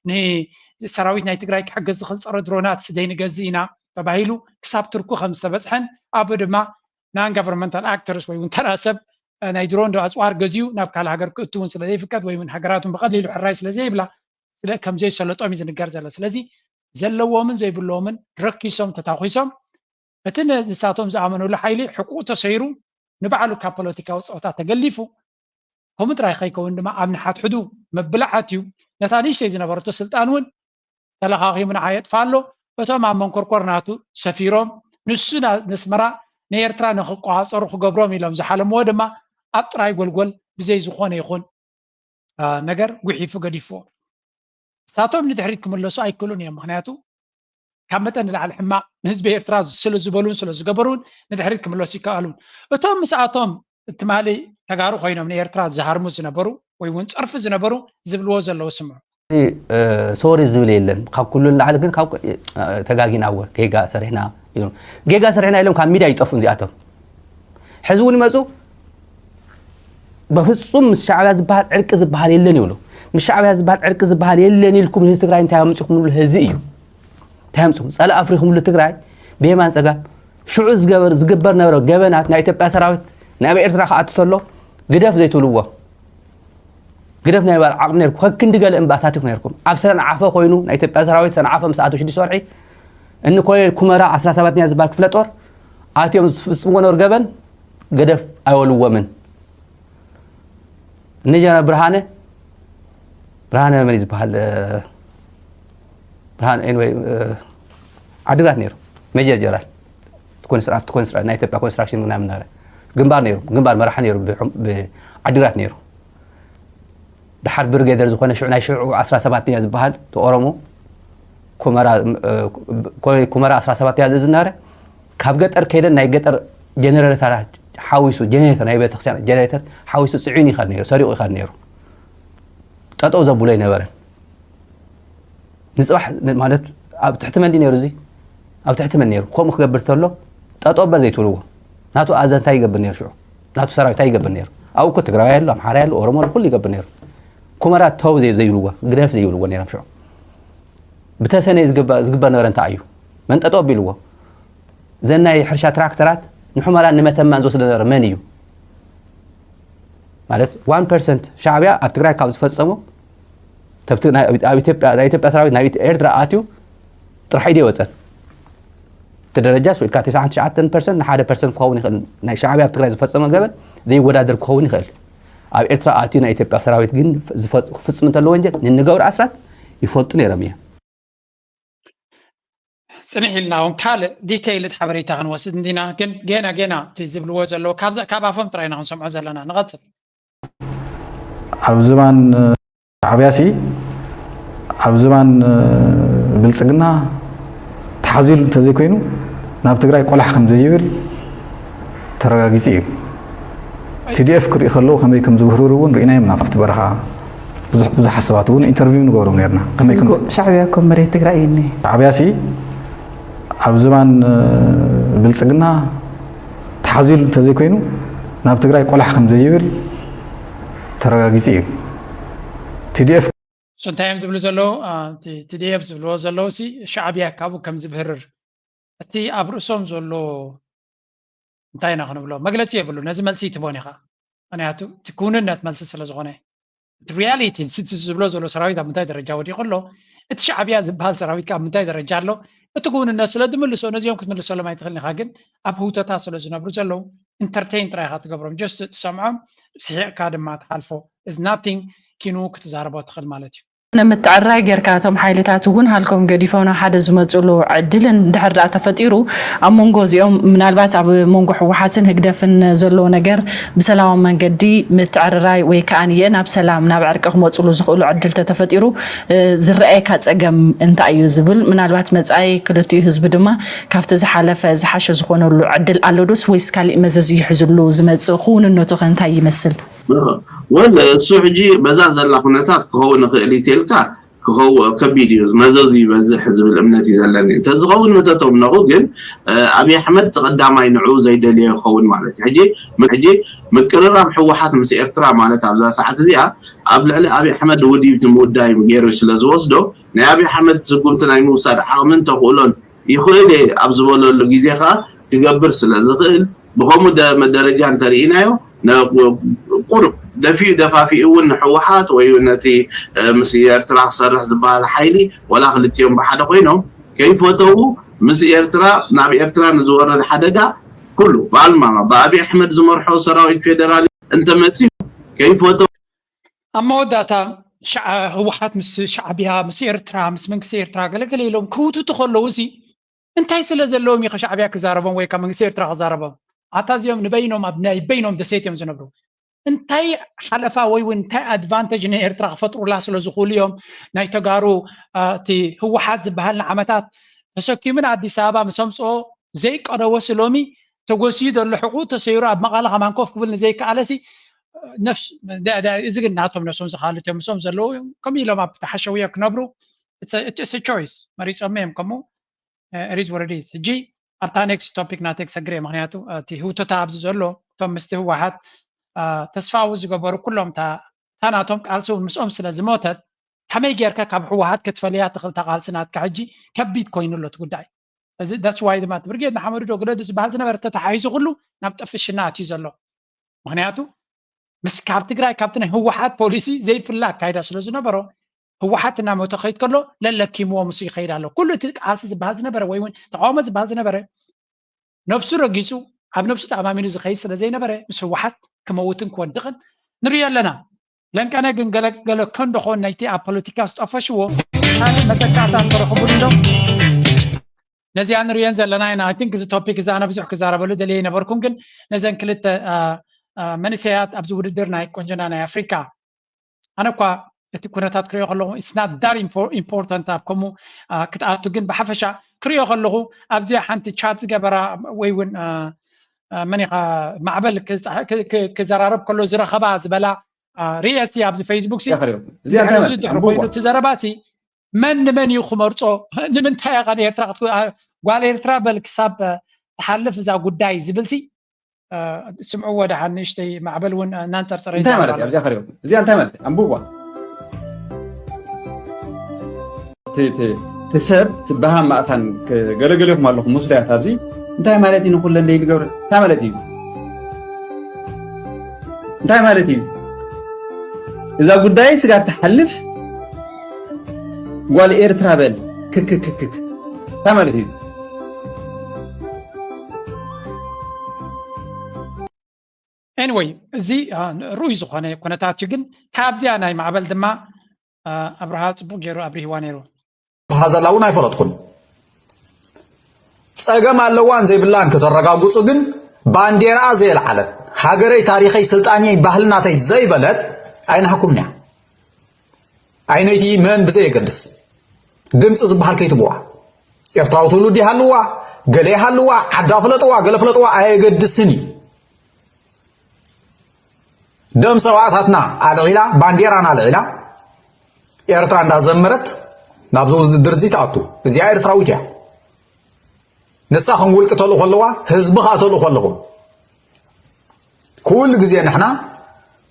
ንሰራዊት ናይ ትግራይ ክሕግዝ ዝኽእል ፀረ ድሮናት ዘይንገዝእ ኢና ተባሂሉ ክሳብ ትርኩ ከም ዝተበፅሐን ኣብኡ ድማ non governmental actors ወይ እውን ተራ ሰብ ናይ ድሮን ዶ ኣፅዋር ገዚኡ ናብ ካልእ ሃገር ክእቱ እውን ስለ ዘይፍቀድ ወይ እውን ሃገራት እውን ብቐሊሉ ሕራይ ስለ ዘይብላ ስለ ከም ዘይሰለጦም እዩ ዝንገር ዘሎ ስለዚ ዘለዎምን ዘይብሎምን ረኪሶም ተታኺሶም እቲ ንሳቶም ዝኣመኑሉ ሓይሊ ሕቁኡ ተሰይሩ ንባዕሉ ካብ ፖለቲካዊ ፀወታ ተገሊፉ ከምኡ ጥራይ ከይከውን ድማ ኣብ ንሓትሕዱ ምብላዓት እዩ ነታ ንእሽተይ ዝነበረቶ ስልጣን እውን ተለኻኺሙ ንዓ የጥፋ ኣሎ እቶም ኣብ መንኮርኮር ናቱ ሰፊሮም ንሱ ነስመራ ንኤርትራ ንክቆፃፀሩ ክገብሮም ኢሎም ዝሓለምዎ ድማ ኣብ ጥራይ ጎልጎል ብዘይ ዝኾነ ይኹን ነገር ጉሒፉ ገዲፍዎ እሳቶም ንድሕሪት ክምለሱ ኣይክእሉን እዮም። ምክንያቱ ካብ መጠን ንላዕሊ ሕማቕ ንህዝቢ ኤርትራ ስለ ዝበሉን ስለ ዝገበሩን ንድሕሪት ክምለሱ ይከኣሉን። እቶም ምስኣቶም ትማሊ ተጋሩ ኮይኖም ንኤርትራ ዝሃርሙ ዝነበሩ ወይ እውን ጸርፊ ዝነበሩ ዝብልዎ ዘለዉ ስምዑ። ሶሪ ዝብል የለን። ካብ ኩሉ ንላዕሊ ግን ካብ ተጋጊና እወ ጌጋ ሰሪሕና ኢሎም ጌጋ ሰሪሕና ኢሎም ካብ ሚድያ ይጠፍኡ እዚኣቶም። ሕዚ እውን ይመፁ በፍፁም ምስ ሻዕብያ ዝበሃል ዕርቂ ዝበሃል የለን ይብሉ። ምስ ሻዕብያ ዝበሃል ዕርቂ ዝበሃል የለን ኢልኩም ህዝቢ ትግራይ እንታይ ኣምፅኹምሉ ህዚ እዩ። እንታይ ኣምፅኹም ፀላእ ኣፍሪኹምሉ ትግራይ ብየማን ፀጋም ሽዑ ዝገበር ዝግበር ነበረ ገበናት ናይ ኢትዮጵያ ሰራዊት ናብ ኤርትራ ክኣቱ ተሎ ግደፍ ዘይትብልዎ ግደፍ ናይ ባል ዓቕሚ ነርኩም ከክንዲ ገለ እምባታት ኢኹም ነርኩም ኣብ ሰንዓፈ ኮይኑ ናይ ኢትዮጵያ ሰራዊት ሰንዓፈ ምስ ኣቶ ሽዱሽተ ወርሒ እኒ ኮሎኔል ኩመራ ዓስራ ሰባተኛ ዝበሃል ክፍለ ጦር ኣትዮም ዝፍፅምዎ ነሩ ገበን ገደፍ ኣይወልዎምን እኒ ጀነራል ብርሃነ ብርሃነ መን እዩ ዝበሃል ብርሃነ ኤንወይ ዓድግራት ነይሩ ሜጀር ጀነራል ኮንስትራክት ኮንስትራክት ናይ ኢትዮጵያ ኮንስትራክሽን ምናምን ነበረ ግንባር ነይሩ ግንባር መራሒ ነይሩ ብዓድግራት ነይሩ ድሓር ብርጌደር ዝኾነ ሽዑ ናይ ሽዑ ዓስራ ሰባተኛ ዝበሃል እቲ ኦሮሞ ኮመራ ኮመራ ዓስራ ሰባተኛ ዝእዝ ነበረ ካብ ገጠር ከይደን ናይ ገጠር ጀነሬተራት ሓዊሱ ጀነሬተር ናይ ቤተክርስትያን ጀነሬተር ሓዊሱ ፅዒኑ ይኸድ ነይሩ ሰሪቑ ይኸድ ነይሩ ጠጠው ዘብሎ ኣይነበረን ንፅባሕ ማለት ኣብ ትሕቲ መን ነይሩ እዚ ኣብ ትሕቲ መን ነይሩ ከምኡ ክገብር ተሎ ጠጠው በል ዘይትብልዎ ናቱ ኣዘዝ እንታይ ይገብር ነይሩ ሽዑ ናቱ ሰራዊት እንታይ ይገብር ነይሩ ኣብኡ እኮ ትግራዋይ ኣሎ ኣምሓራይ ኣሎ ኦሮሞ ኣሎ ኩሉ ይገብር ነይሩ ኩመራ ተው ዘይብልዎ ግደፍ ዘይብልዎ ነይሮም ሽዑ ብተሰነይ ዝግበር ነበረ እንታይ እዩ መን ጠጠው ኣቢልዎ ዘን ናይ ሕርሻ ትራክተራት ንሑመራን ንመተማን ዝወስደ ነበረ መን እዩ ማለት ዋን ፐርሰንት ሻዕብያ ኣብ ትግራይ ካብ ዝፈፀሞ ኣብ ኢትዮጵያ ናይ ኢትዮጵያ ሰራዊት ናብ ኤርትራ ኣትዩ ጥራሕ ኢደ ይወፀን እቲ ደረጃ ስኢልካ ተስዓን ትሽዓተን ፐርሰንት ንሓደ ፐርሰንት ክኸውን ይኽእል ናይ ሻዕብያ ኣብ ትግራይ ዝፈፀሞ ገበን ዘይወዳደር ክኸውን ይኽእል ኣብ ኤርትራ ኣትዩ ናይ ኢትዮጵያ ሰራዊት ግን ክፍፅም እንተሎ ወንጀል ንንገብሩ ኣስራት ይፈልጡ ነይሮም እዮም ፅንሕ ኢልና እውን ካልእ ዲቴይልድ ሓበሬታ ክንወስድ እንዲና ግን ጌና ጌና እቲ ዝብልዎ ዘለዉ ካብ ኣፎም ጥራይ ኢና ክንሰምዖ ዘለና ንቐፅል ኣብ ዝባን ሻዕብያሲ ኣብ ዝባን ብልፅግና ተሓዚሉ እንተዘይኮይኑ ናብ ትግራይ ቆላሕ ከም ዘይብል ተረጋጊፂ እዩ ቲዲኤፍ ክርኢ ከለዉ ከመይ ከም ዝውህርሩ እውን ርኢናዮም ናብቲ በረኻ ብዙሕ ብዙሓት ሰባት እውን ኢንተርቪው ንገብሮም ነርና ከመይ ከም ሻዕብያ እኮ መሬት ትግራይ እዩ እኒሀ ሻዕብያሲ ኣብ ዝባን ብልፅግና ተሓዚሉ እንተዘይኮይኑ ናብ ትግራይ ቆላሕ ከም ዘይብል ተረጋጊፂ እዩ ቲዲኤፍ እሱ እንታይ እዮም ዝብሉ ዘለዉ ቲዲኤፍ ዝብልዎ ዘለዉ ሲ ሻዕብያ ካብኡ ከም ዝብህርር እቲ ኣብ ርእሶም ዘሎ እንታይ ኢና ክንብሎ መግለፂ የብሉ ነዚ መልሲ ይትቦን ኢኻ ምክንያቱ እቲ ክውንነት መልሲ ስለ ዝኾነ እቲ ሪያሊቲ ዝብሎ ዘሎ ሰራዊት ኣብ ምንታይ ደረጃ ወዲቑ ኣሎ እቲ ሻዕብያ ዝበሃል ሰራዊት ኣብ ምንታይ ደረጃ ኣሎ እቲ ክውንነት ስለ ዝምልሶ ነዚኦም ክትምልሰሎም ኣይትኽእልን ኢኻ ግን ኣብ ህውተታ ስለ ዝነብሩ ዘለዉ ኢንተርቴን ጥራይ ኢኻ ትገብሮም ጀስት ትሰምዖም ስሒቕካ ድማ ትሓልፎ is nothing ኪኑ ክትዛረቦ ትኽእል ማለት እዩ ንምትዕርራይ ጌርካ እቶም ሓይልታት እውን ሃልኮም ገዲፎም ናብ ሓደ ዝመፅሉ ዕድል እንድሕር ደኣ ተፈጢሩ ኣብ መንጎ እዚኦም ምናልባት ኣብ መንጎ ህወሓትን ህግደፍን ዘሎ ነገር ብሰላማዊ መንገዲ ምትዕርራይ ወይ ከዓ ንየ ናብ ሰላም ናብ ዕርቂ ክመፅሉ ዝኽእሉ ዕድል ተተፈጢሩ ዝረኣየካ ፀገም እንታይ እዩ ዝብል ምናልባት መፃኢ ክልቲኡ ህዝቢ ድማ ካብቲ ዝሓለፈ ዝሓሸ ዝኾነሉ ዕድል ኣሎ ዶስ ወይስ ካሊእ መዘዝ ይሕዝሉ ዝመፅእ ክውንነቱ ከ እንታይ ይመስል? ወል እሱ ሕጂ በዛ ዘላ ኩነታት ክኸውን ይኽእል እዩ ተልካ ክኸው ከቢድ እዩ መዘዙ ይበዝሕ ዝብል እምነት እዩ ዘለኒ እንተዝኸውን ምተተምነኹ ግን ኣብይ ኣሕመድ ተቐዳማይ ንዑ ዘይደልዮ ይኸውን ማለት እዩ ሕጂ ሕጂ ምቅርራብ ሕወሓት ምስ ኤርትራ ማለት ኣብዛ ሰዓት እዚኣ ኣብ ልዕሊ ኣብይ ኣሕመድ ውዲት ንምውዳይ ገይሩ ስለ ዝወስዶ ናይ ኣብይ ኣሕመድ ስጉምቲ ናይ ምውሳድ ዓቕምን ተኽእሎን ይኽእል እየ ኣብ ዝበለሉ ግዜ ከዓ ክገብር ስለ ዝኽእል ብኸምኡ ደረጃ እንተርኢናዮ ቁሩብ ደፊኡ ደፋፊኡ እውን ንሕወሓት ወይ ነቲ ምስ ኤርትራ ክሰርሕ ዝበሃል ሓይሊ ወላ ክልቲኦም ብሓደ ኮይኖም ከይፈተዉ ምስ ኤርትራ ናብ ኤርትራ ንዝወረድ ሓደጋ ኩሉ ብኣልማማ ብኣብይ ኣሕመድ ዝመርሖ ሰራዊት ፌደራል እንተመፅኡ ከይፈተዉ ኣብ መወዳእታ ህወሓት ምስ ሻዕብያ ምስ ኤርትራ ምስ መንግስቲ ኤርትራ ገለገለ ኢሎም ክውትቱ ከለዉ እዚ እንታይ ስለ ዘለዎም እዩ ከሻዕብያ ክዛረቦም ወይ ካብ መንግስቲ ኤርትራ ክዛረቦም ኣታ እዚኦም ንበይኖም ኣብ ናይ በይኖም ደሴት እዮም ዝነብሩ እንታይ ሓለፋ ወይ እውን እንታይ ኣድቫንቴጅ ንኤርትራ ክፈጥሩላ ስለ ዝኽእሉ እዮም ናይ ተጋሩ እቲ ህወሓት ዝበሃል ንዓመታት ተሰኪሙ ንኣዲስ ኣበባ ምስ ኣምፅኦ ዘይቀረበሲ ሎሚ ተጎስዩ ዘሎ ሕቁ ተሰይሩ ኣብ መቓለ ከማን ኮፍ ክብል ንዘይከኣለሲ ነፍስ እዚ ግን ናቶም ነሶም ዝኻልት እዮም ምስኦም ዘለዉ ከምኡ ኢሎም ኣብ ተሓሸውዮ ክነብሩ ቾይስ መሪፆም እዮም ከምኡ ሪዝ ወረዲስ ሕጂ ኣብታ ኔክስት ቶፒክ ናተይ ክሰግር እየ ምክንያቱ እቲ ህውተታ ኣብዚ ዘሎ እቶም ምስቲ ህወሓት ተስፋዊ ዝገበሩ ኩሎም እታ ናቶም ቃልሲ እውን ምስኦም ስለ ዝሞተት ከመይ ጌርካ ካብ ህወሓት ክትፈልያ ትኽእል እታ ቃልሲ ናትካ ሕጂ ከቢድ ኮይኑ ኣሎ እቲ ጉዳይ እዚ that's why ድማ እቲ ብርጌድ ንሓመዱ ዶ ግደዱ ዝበሃል ዝነበረ ተተሓሒዙ ኩሉ ናብ ጥፍሽና ኣትዩ ዘሎ ምክንያቱ ምስ ካብ ትግራይ ካብቲ ናይ ህወሓት ፖሊሲ ዘይፍለ ኣካይዳ ስለ ዝነበሮ ህወሓት እናሞተ ከይድ ከሎ ለለኪምዎ ምስ ይኸይድ ኣሎ ኩሉ እቲ ቃልሲ ዝበሃል ዝነበረ ወይ እውን ተቃውሞ ዝበሃል ዝነበረ ነብሱ ረጊፁ ኣብ ነብሱ ተኣማሚኑ ዝኸይድ ስለ ዘይነበረ ምስ ህወሓት ክመውትን ክወድቕን ንሪኦ ኣለና ለንቀነ ግን ገለ ከንዶ ኾን ናይቲ ኣብ ፖለቲካ ዝጠፈሽዎ ካልእ መተካእታ እንተረኽቡሉ ዶ ነዚኣ ንሪኦን ዘለና ኢና I think እዚ ቶፒክ እዚ ኣነ ብዙሕ ክዛረበሉ ደልየ ይነበርኩም ግን ነዘን ክልተ መንእሰያት ኣብዚ ውድድር ናይ ቆንጆና ናይ ኣፍሪካ ኣነ እኳ እቲ ኩነታት ክሪኦ ከለኹ it's not that important ኣብ ከምኡ ክትኣቱ ግን ብሓፈሻ ክሪኦ ከለኹ ኣብዚኣ ሓንቲ ቻት ዝገበራ ወይ እውን መን ኢኻ ማዕበል ክዘራረብ ከሎ ዝረኸባ ዝበላ ርእየሲ ኣብዚ ፌስቡክ ሲ ድሕሪ ኮይኑ እቲ ዘረባ ሲ መን ንመን እዩ ክመርፆ ንምንታይ ኢኻ ንኤርትራ ጓል ኤርትራ በል ክሳብ ትሓልፍ እዛ ጉዳይ ዝብል ሲ ስምዕዎ ደሓን ንእሽተይ ማዕበል እውን እናንጠርጠረ እንታይ ማለት እዩ ኣብዚኣ ከሪበኩም እዚኣ እንታይ ማለት እዩ ኣንብቧ እቲ ሰብ ትበሃም ማእታን ገለገለኩም ኣለኹም መስለያት ኣብዚ እንታይ ማለት እዩ ንኩለን ደይ ንገብረ እንታይ ማለት እዩ እንታይ ማለት እዩ እዛ ጉዳይ ስጋብ ትሓልፍ ጓል ኤርትራ በል ክክክክክ እንታይ ማለት እዩ anyway እዚ ሩይ ዝኾነ ኩነታት እዩ ግን ካብዚኣ ናይ ማዕበል ድማ ኣብርሃ ፅቡቅ ገይሩ ኣብሪህዋ ነይሩ ብሃዘላ እውን ኣይፈለጥኩን ጸገም ኣለዋን ዘይብላን ከተረጋግጹ ግን ባንዴራኣ ዘየልዓለት ሃገረይ ታሪኸይ ስልጣንየይ ባህልናተይ ዘይበለት ኣይንሃኩምንያ ኣይነይቲ መን ብዘየገድስ ድምፂ ዝበሃል ከይትብዋ ኤርትራዊ ትውልዲ ሃልዋ ገለ ሃልዋ ዓዳ ፍለጥዋ ገለ ፍለጥዋ ኣየገድስን እዩ ደም ሰዋእታትና ኣልዒላ ባንዴራና ኣልዒላ ኤርትራ እንዳዘመረት ናብዚ ውድድር እዚ ትኣቱ እዚኣ ኤርትራዊት እያ ንሳ ከም ውልቂ ተልእኮ ኣለዋ ህዝቢ ከዓ ተልእኮ ኣለዎ ኩሉ ግዜ ንሕና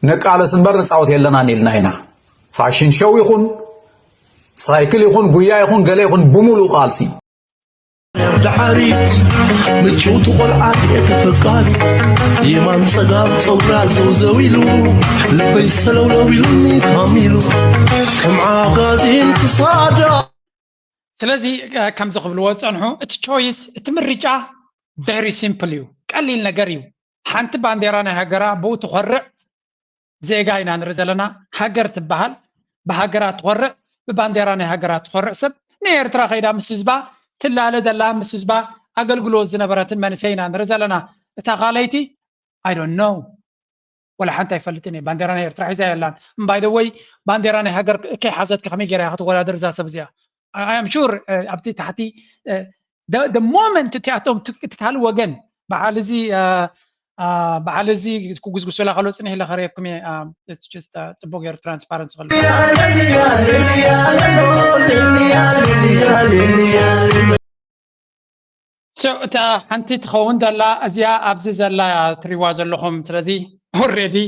ንቃለስ እምበር ንፃወት የለናን ኢልና ኢና ፋሽን ሸው ይኹን ሳይክል ይኹን ጉያ ይኹን ገለ ይኹን ብሙሉእ ቃልሲ ድሓሪት ምጭውቲ ቆልዓ ድየ ተፈቃሪ የማን ጸጋም ጸጉራ ዘውዘው ኢሉ ልበይ ሰለውለው ኢሉኒ ታሚሉ ከም ዓጋዜን ክሳዳ ስለዚ ከምዚ ክብልዎ ዝጸንሑ እቲ choice እቲ ምርጫ very simple እዩ ቀሊል ነገር እዩ ሓንቲ ባንዴራ ናይ ሃገራ ብኡ ትኾርዕ ዜጋ ኢና ንርኢ ዘለና ሃገር ትበሃል ብሃገራ ትኾርዕ ብባንዴራ ናይ ሃገራ ትኾርዕ ሰብ ናይ ኤርትራ ከይዳ ምስ ህዝባ ትላለ ዘላ ምስ ህዝባ ኣገልግሎት ዝነበረትን መንእሰይ ኢና ንርኢ ዘለና እታ ካልኣይቲ I don't know ወላ ሓንቲ ኣይፈልጥን እየ ባንዴራ ናይ ኤርትራ ሒዛ የላን by the way ባንዴራ ናይ ሃገር ከይሓዘት ከመይ ገይራ ክትወዳደር እዛ ሰብ እዚኣ I am sure ኣብቲ ታሕቲ the moment እቲኣቶም እቲ ካልእ ወገን በዓል እዚ በዓል እዚ ክጉስጉሱላ ከሎ ፅንሕ ኢለ ከርእየኩም እየ ጽቡቅ ገይሩ transparency ከሎ እታ ሓንቲ ትኸውን ዘላ እዚኣ ኣብዚ ዘላ ትሪዋ ዘለኹም ስለዚ already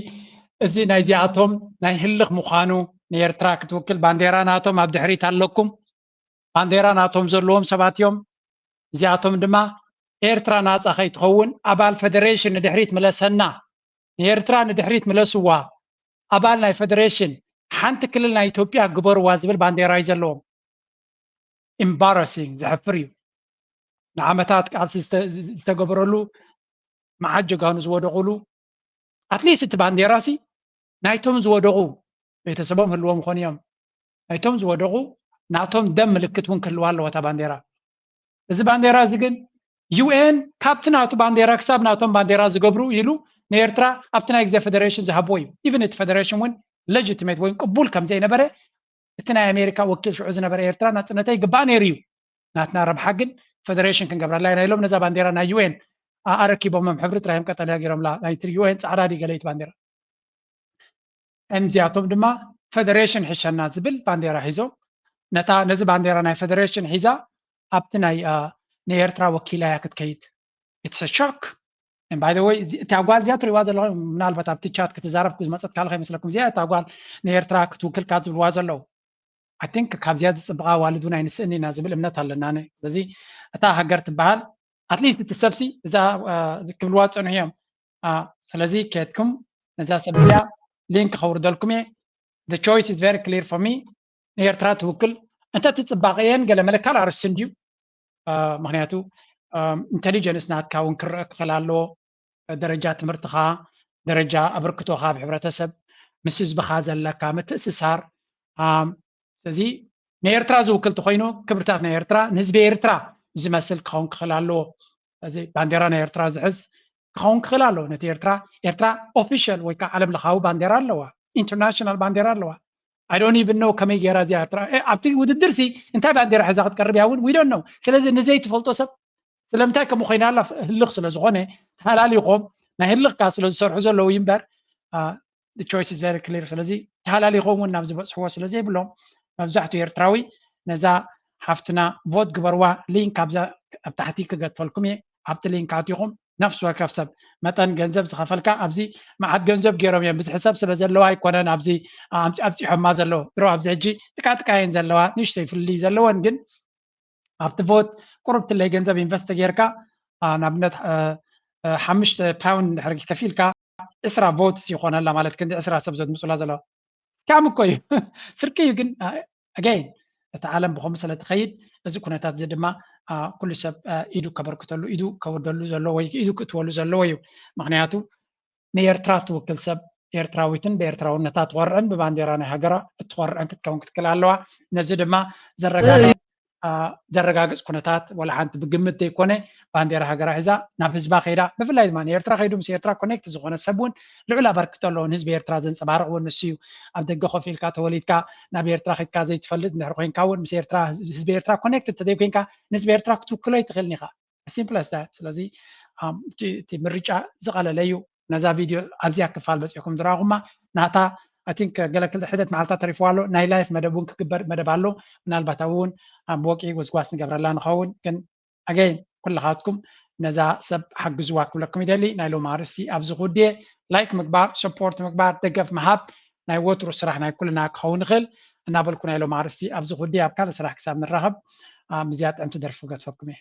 እዚ ናይዚኣቶም ናይ ህልኽ ምዃኑ ንኤርትራ ክትውክል ባንዴራ ናቶም ኣብ ድሕሪት ኣለኩም ባንዴራ ናቶም ዘለዎም ሰባት እዮም እዚኣቶም ድማ ኤርትራ ናፃ ከይትኸውን ኣባል ፈደሬሽን ንድሕሪት ምለሰና ንኤርትራ ንድሕሪት ምለስዋ ኣባል ናይ ፈደሬሽን ሓንቲ ክልል ናይ ኢትዮጵያ ግበርዋ ዝብል ባንዴራ እዩ ዘለዎም embarrassing ዘሕፍር እዩ ንዓመታት ቃልሲ ዝተገበረሉ መዓት ጀጋኑ ዝወደቑሉ ኣትሊስት እቲ ባንዴራ ሲ ናይቶም ዝወደቑ ቤተሰቦም ህልዎም ኾን እዮም ናይቶም ዝወደቑ ናቶም ደም ምልክት እውን ክህልዋ ኣለዎ እታ ባንዴራ እዚ ባንዴራ እዚ ግን ዩኤን ካብቲ ናቱ ባንዴራ ክሳብ ናቶም ባንዴራ ዝገብሩ ኢሉ ንኤርትራ ኣብቲ ናይ ግዜ ፈደሬሽን ዝሃብዎ እዩ። ኢቨን እቲ ፈደሬሽን እውን ሌጂቲሜት ወይ ቅቡል ከም ዘይነበረ እቲ ናይ ኣሜሪካ ወኪል ሽዑ ዝነበረ ኤርትራ ናጽነተይ ይግባእ ነይሩ እዩ። ናትና ረብሓ ግን ፈደሬሽን ክንገብረላ ኢና ኢሎም ነዛ ባንዴራ ናይ ዩ ኤን ኣረኪቦሞም። ሕብሪ ጥራዮም ቀጠልያ ገይሮምላ። ናይቲ ዩ ኤን ጻዕዳ ድዩ ገለ እቲ ባንዴራ? እዚኣቶም ድማ ፈደሬሽን ሕሸና ዝብል ባንዴራ ሒዞም ነታ ነዚ ባንዴራ ናይ ፈደሬሽን ሒዛ ኣብቲ ናይ ንኤርትራ ወኪላ እያ ክትከይድ። ኢትስ ሾክ። ባይ ወይ እታ ጓል እዚኣ ትሪእዋ ዘለኹም ምናልባት ኣብቲ ቻት ክትዛረብ ዝመፀት ካልካ ይመስለኩም። እዚኣ እታ ጓል ንኤርትራ ክትውክልካ ዝብልዋ ዘለዉ። ኣይ ቲንክ ካብዚኣ ዝፅብቓ ዋልድ እውን ኣይንስእን ኢና ዝብል እምነት ኣለና። ስለዚ እታ ሃገር ትበሃል ኣትሊስት እቲ ሰብሲ እዛ ክብልዋ ዝፀንሑ እዮም። ስለዚ ከትኩም ነዛ ሰብ እዚኣ ሊንክ ከውርደልኩም እየ። The choice is very clear for me። ንኤርትራ ትውክል እንተ ትፅባቐየን ገለ መለካል ኣርስቲ እንድዩ። ምክንያቱ ኢንቴሊጀንስ ናትካ እውን ክረአ ክኽእል ኣለዎ። ደረጃ ትምህርትኻ፣ ደረጃ ኣበርክቶኻ ኣብ ሕብረተሰብ፣ ምስ ህዝብኻ ዘለካ ምትእስሳር። ስለዚ ንኤርትራ ዝውክል ተኮይኑ ክብርታት ናይ ኤርትራ ንህዝቢ ኤርትራ ዝመስል ክኸውን ክኽእል ኣለዎ። እዚ ባንዴራ ናይ ኤርትራ ዝሕዝ ክኸውን ክኽእል ኣለዎ። ነቲ ኤርትራ ኤርትራ ኦፊሻል ወይ ከዓ ዓለም ለኻዊ ባንዴራ ኣለዋ፣ ኢንተርናሽናል ባንዴራ ኣለዋ። I don't even know ከመይ ገይራ እዚኣ ኤርትራ ኣብቲ ውድድር ሲ እንታይ ባንዴራ ሒዛ ክትቀርብ እያ እውን we don't know። ስለዚ ንዘይትፈልጦ ሰብ ስለምንታይ ከምኡ ኮይና ኣላ ህልኽ ስለ ዝኾነ ተሃላሊኾም ናይ ህልኽ ከዓ ስለ ዝሰርሑ ዘለዉ እዩ እምበር choice is very clear። ስለዚ ተሃላሊኾም እውን ናብ ዝበፅሕዎ ስለ ዘይብሎም መብዛሕትኡ ኤርትራዊ ነዛ ሓፍትና ቮት ግበርዋ። ሊንክ ኣብዛ ኣብ ታሕቲ ክገድፈልኩም እየ። ኣብቲ ሊንክ ኣቲኹም ነፍሲ ወከፍ ሰብ መጠን ገንዘብ ዝኸፈልካ ኣብዚ መዓት ገንዘብ ገይሮም እዮም ብዝሒ ሰብ ስለ ዘለዋ ኣይኮነን ኣብዚ ኣብፂሖማ ዘለዉ ድሮ ኣብዚ ሕጂ ጥቃጥቃ እየን ዘለዋ ንእሽተይ ፍልልይ ዘለወን ግን ኣብቲ ቮት ቁሩብ ትለይ ገንዘብ ኢንቨስት ጌርካ ንኣብነት ሓሙሽተ ፓውንድ ድሕሪ ከፊልካ ዕስራ ቮትስ ይኾነላ ማለት ክንዲ ዕስራ ሰብ ዘድምፁላ ዘለዋ ስካም እኮ እዩ። ስርቂ እዩ ግን ኣገይን እቲ ዓለም ብኸምኡ ስለ ትኸይድ እዚ ኩነታት እዚ ድማ ኩሉ ሰብ ኢዱ ከበርክተሉ ኢዱ ከውርደሉ ዘለዎ ወይ ኢዱ ክእትወሉ ዘለዎ እዩ። ምክንያቱ ንኤርትራ ትውክል ሰብ ኤርትራዊትን ብኤርትራውነታ ትኾርዕን ብባንዴራ ናይ ሃገራ እትኾርዕን ክትከውን ክትክል ኣለዋ። ነዚ ድማ ዘረጋግፅ ዘረጋግፅ ኩነታት ዋላ ሓንቲ ብግምት ዘይኮነ ባንዴራ ሃገራ ሒዛ ናብ ህዝባ ከይዳ ብፍላይ ድማ ንኤርትራ ከይዱ ምስ ኤርትራ ኮኔክት ዝኾነ ሰብ እውን ልዑል ኣበርክቶ ኣለዎ። ንህዝቢ ኤርትራ ዘንፀባርቕ እውን ንሱ እዩ። ኣብ ደገ ኮፍ ኢልካ ተወሊድካ ናብ ኤርትራ ከድካ ዘይትፈልጥ እንድሕር ኮይንካ እውን ምስ ኤርትራ ህዝቢ ኤርትራ ኮኔክት እንተዘይኮይንካ ንህዝቢ ኤርትራ ክትውክሎ ኣይትኽእልን ኢኻ። Simple as that። ስለዚ እቲ ምርጫ ዝቐለለ እዩ። ነዛ ቪድዮ ኣብዚኣ ክፋል በፂሕኩም ዝረኣኹማ ናታ I think ገለ ክልተ ሕደት መዓልታት ተሪፍዋ ኣሎ። ናይ ላይፍ መደብ እውን ክግበር መደብ ኣሎ። ምናልባት ኣብኡ እውን ኣብ ወቂ ጎስጓስ ንገብረላ ንኸውን ግን ኣገይን ኩልኻትኩም ነዛ ሰብ ሓግዝዋ ክብለኩም ይደሊ። ናይ ሎም ኣርእስቲ ኣብዚ ክውድየ ላይክ ምግባር ሰፖርት ምግባር ደገፍ ምሃብ ናይ ወትሩ ስራሕ ናይ ኩልና ክኸውን ይኽእል እናበልኩ ናይ ሎም ኣርእስቲ ኣብዚ ክውድየ ኣብ ካልእ ስራሕ ክሳብ ንራኸብ ምስዚኣ ጥዕምቲ ደርፊ ክገድፈኩም እየ።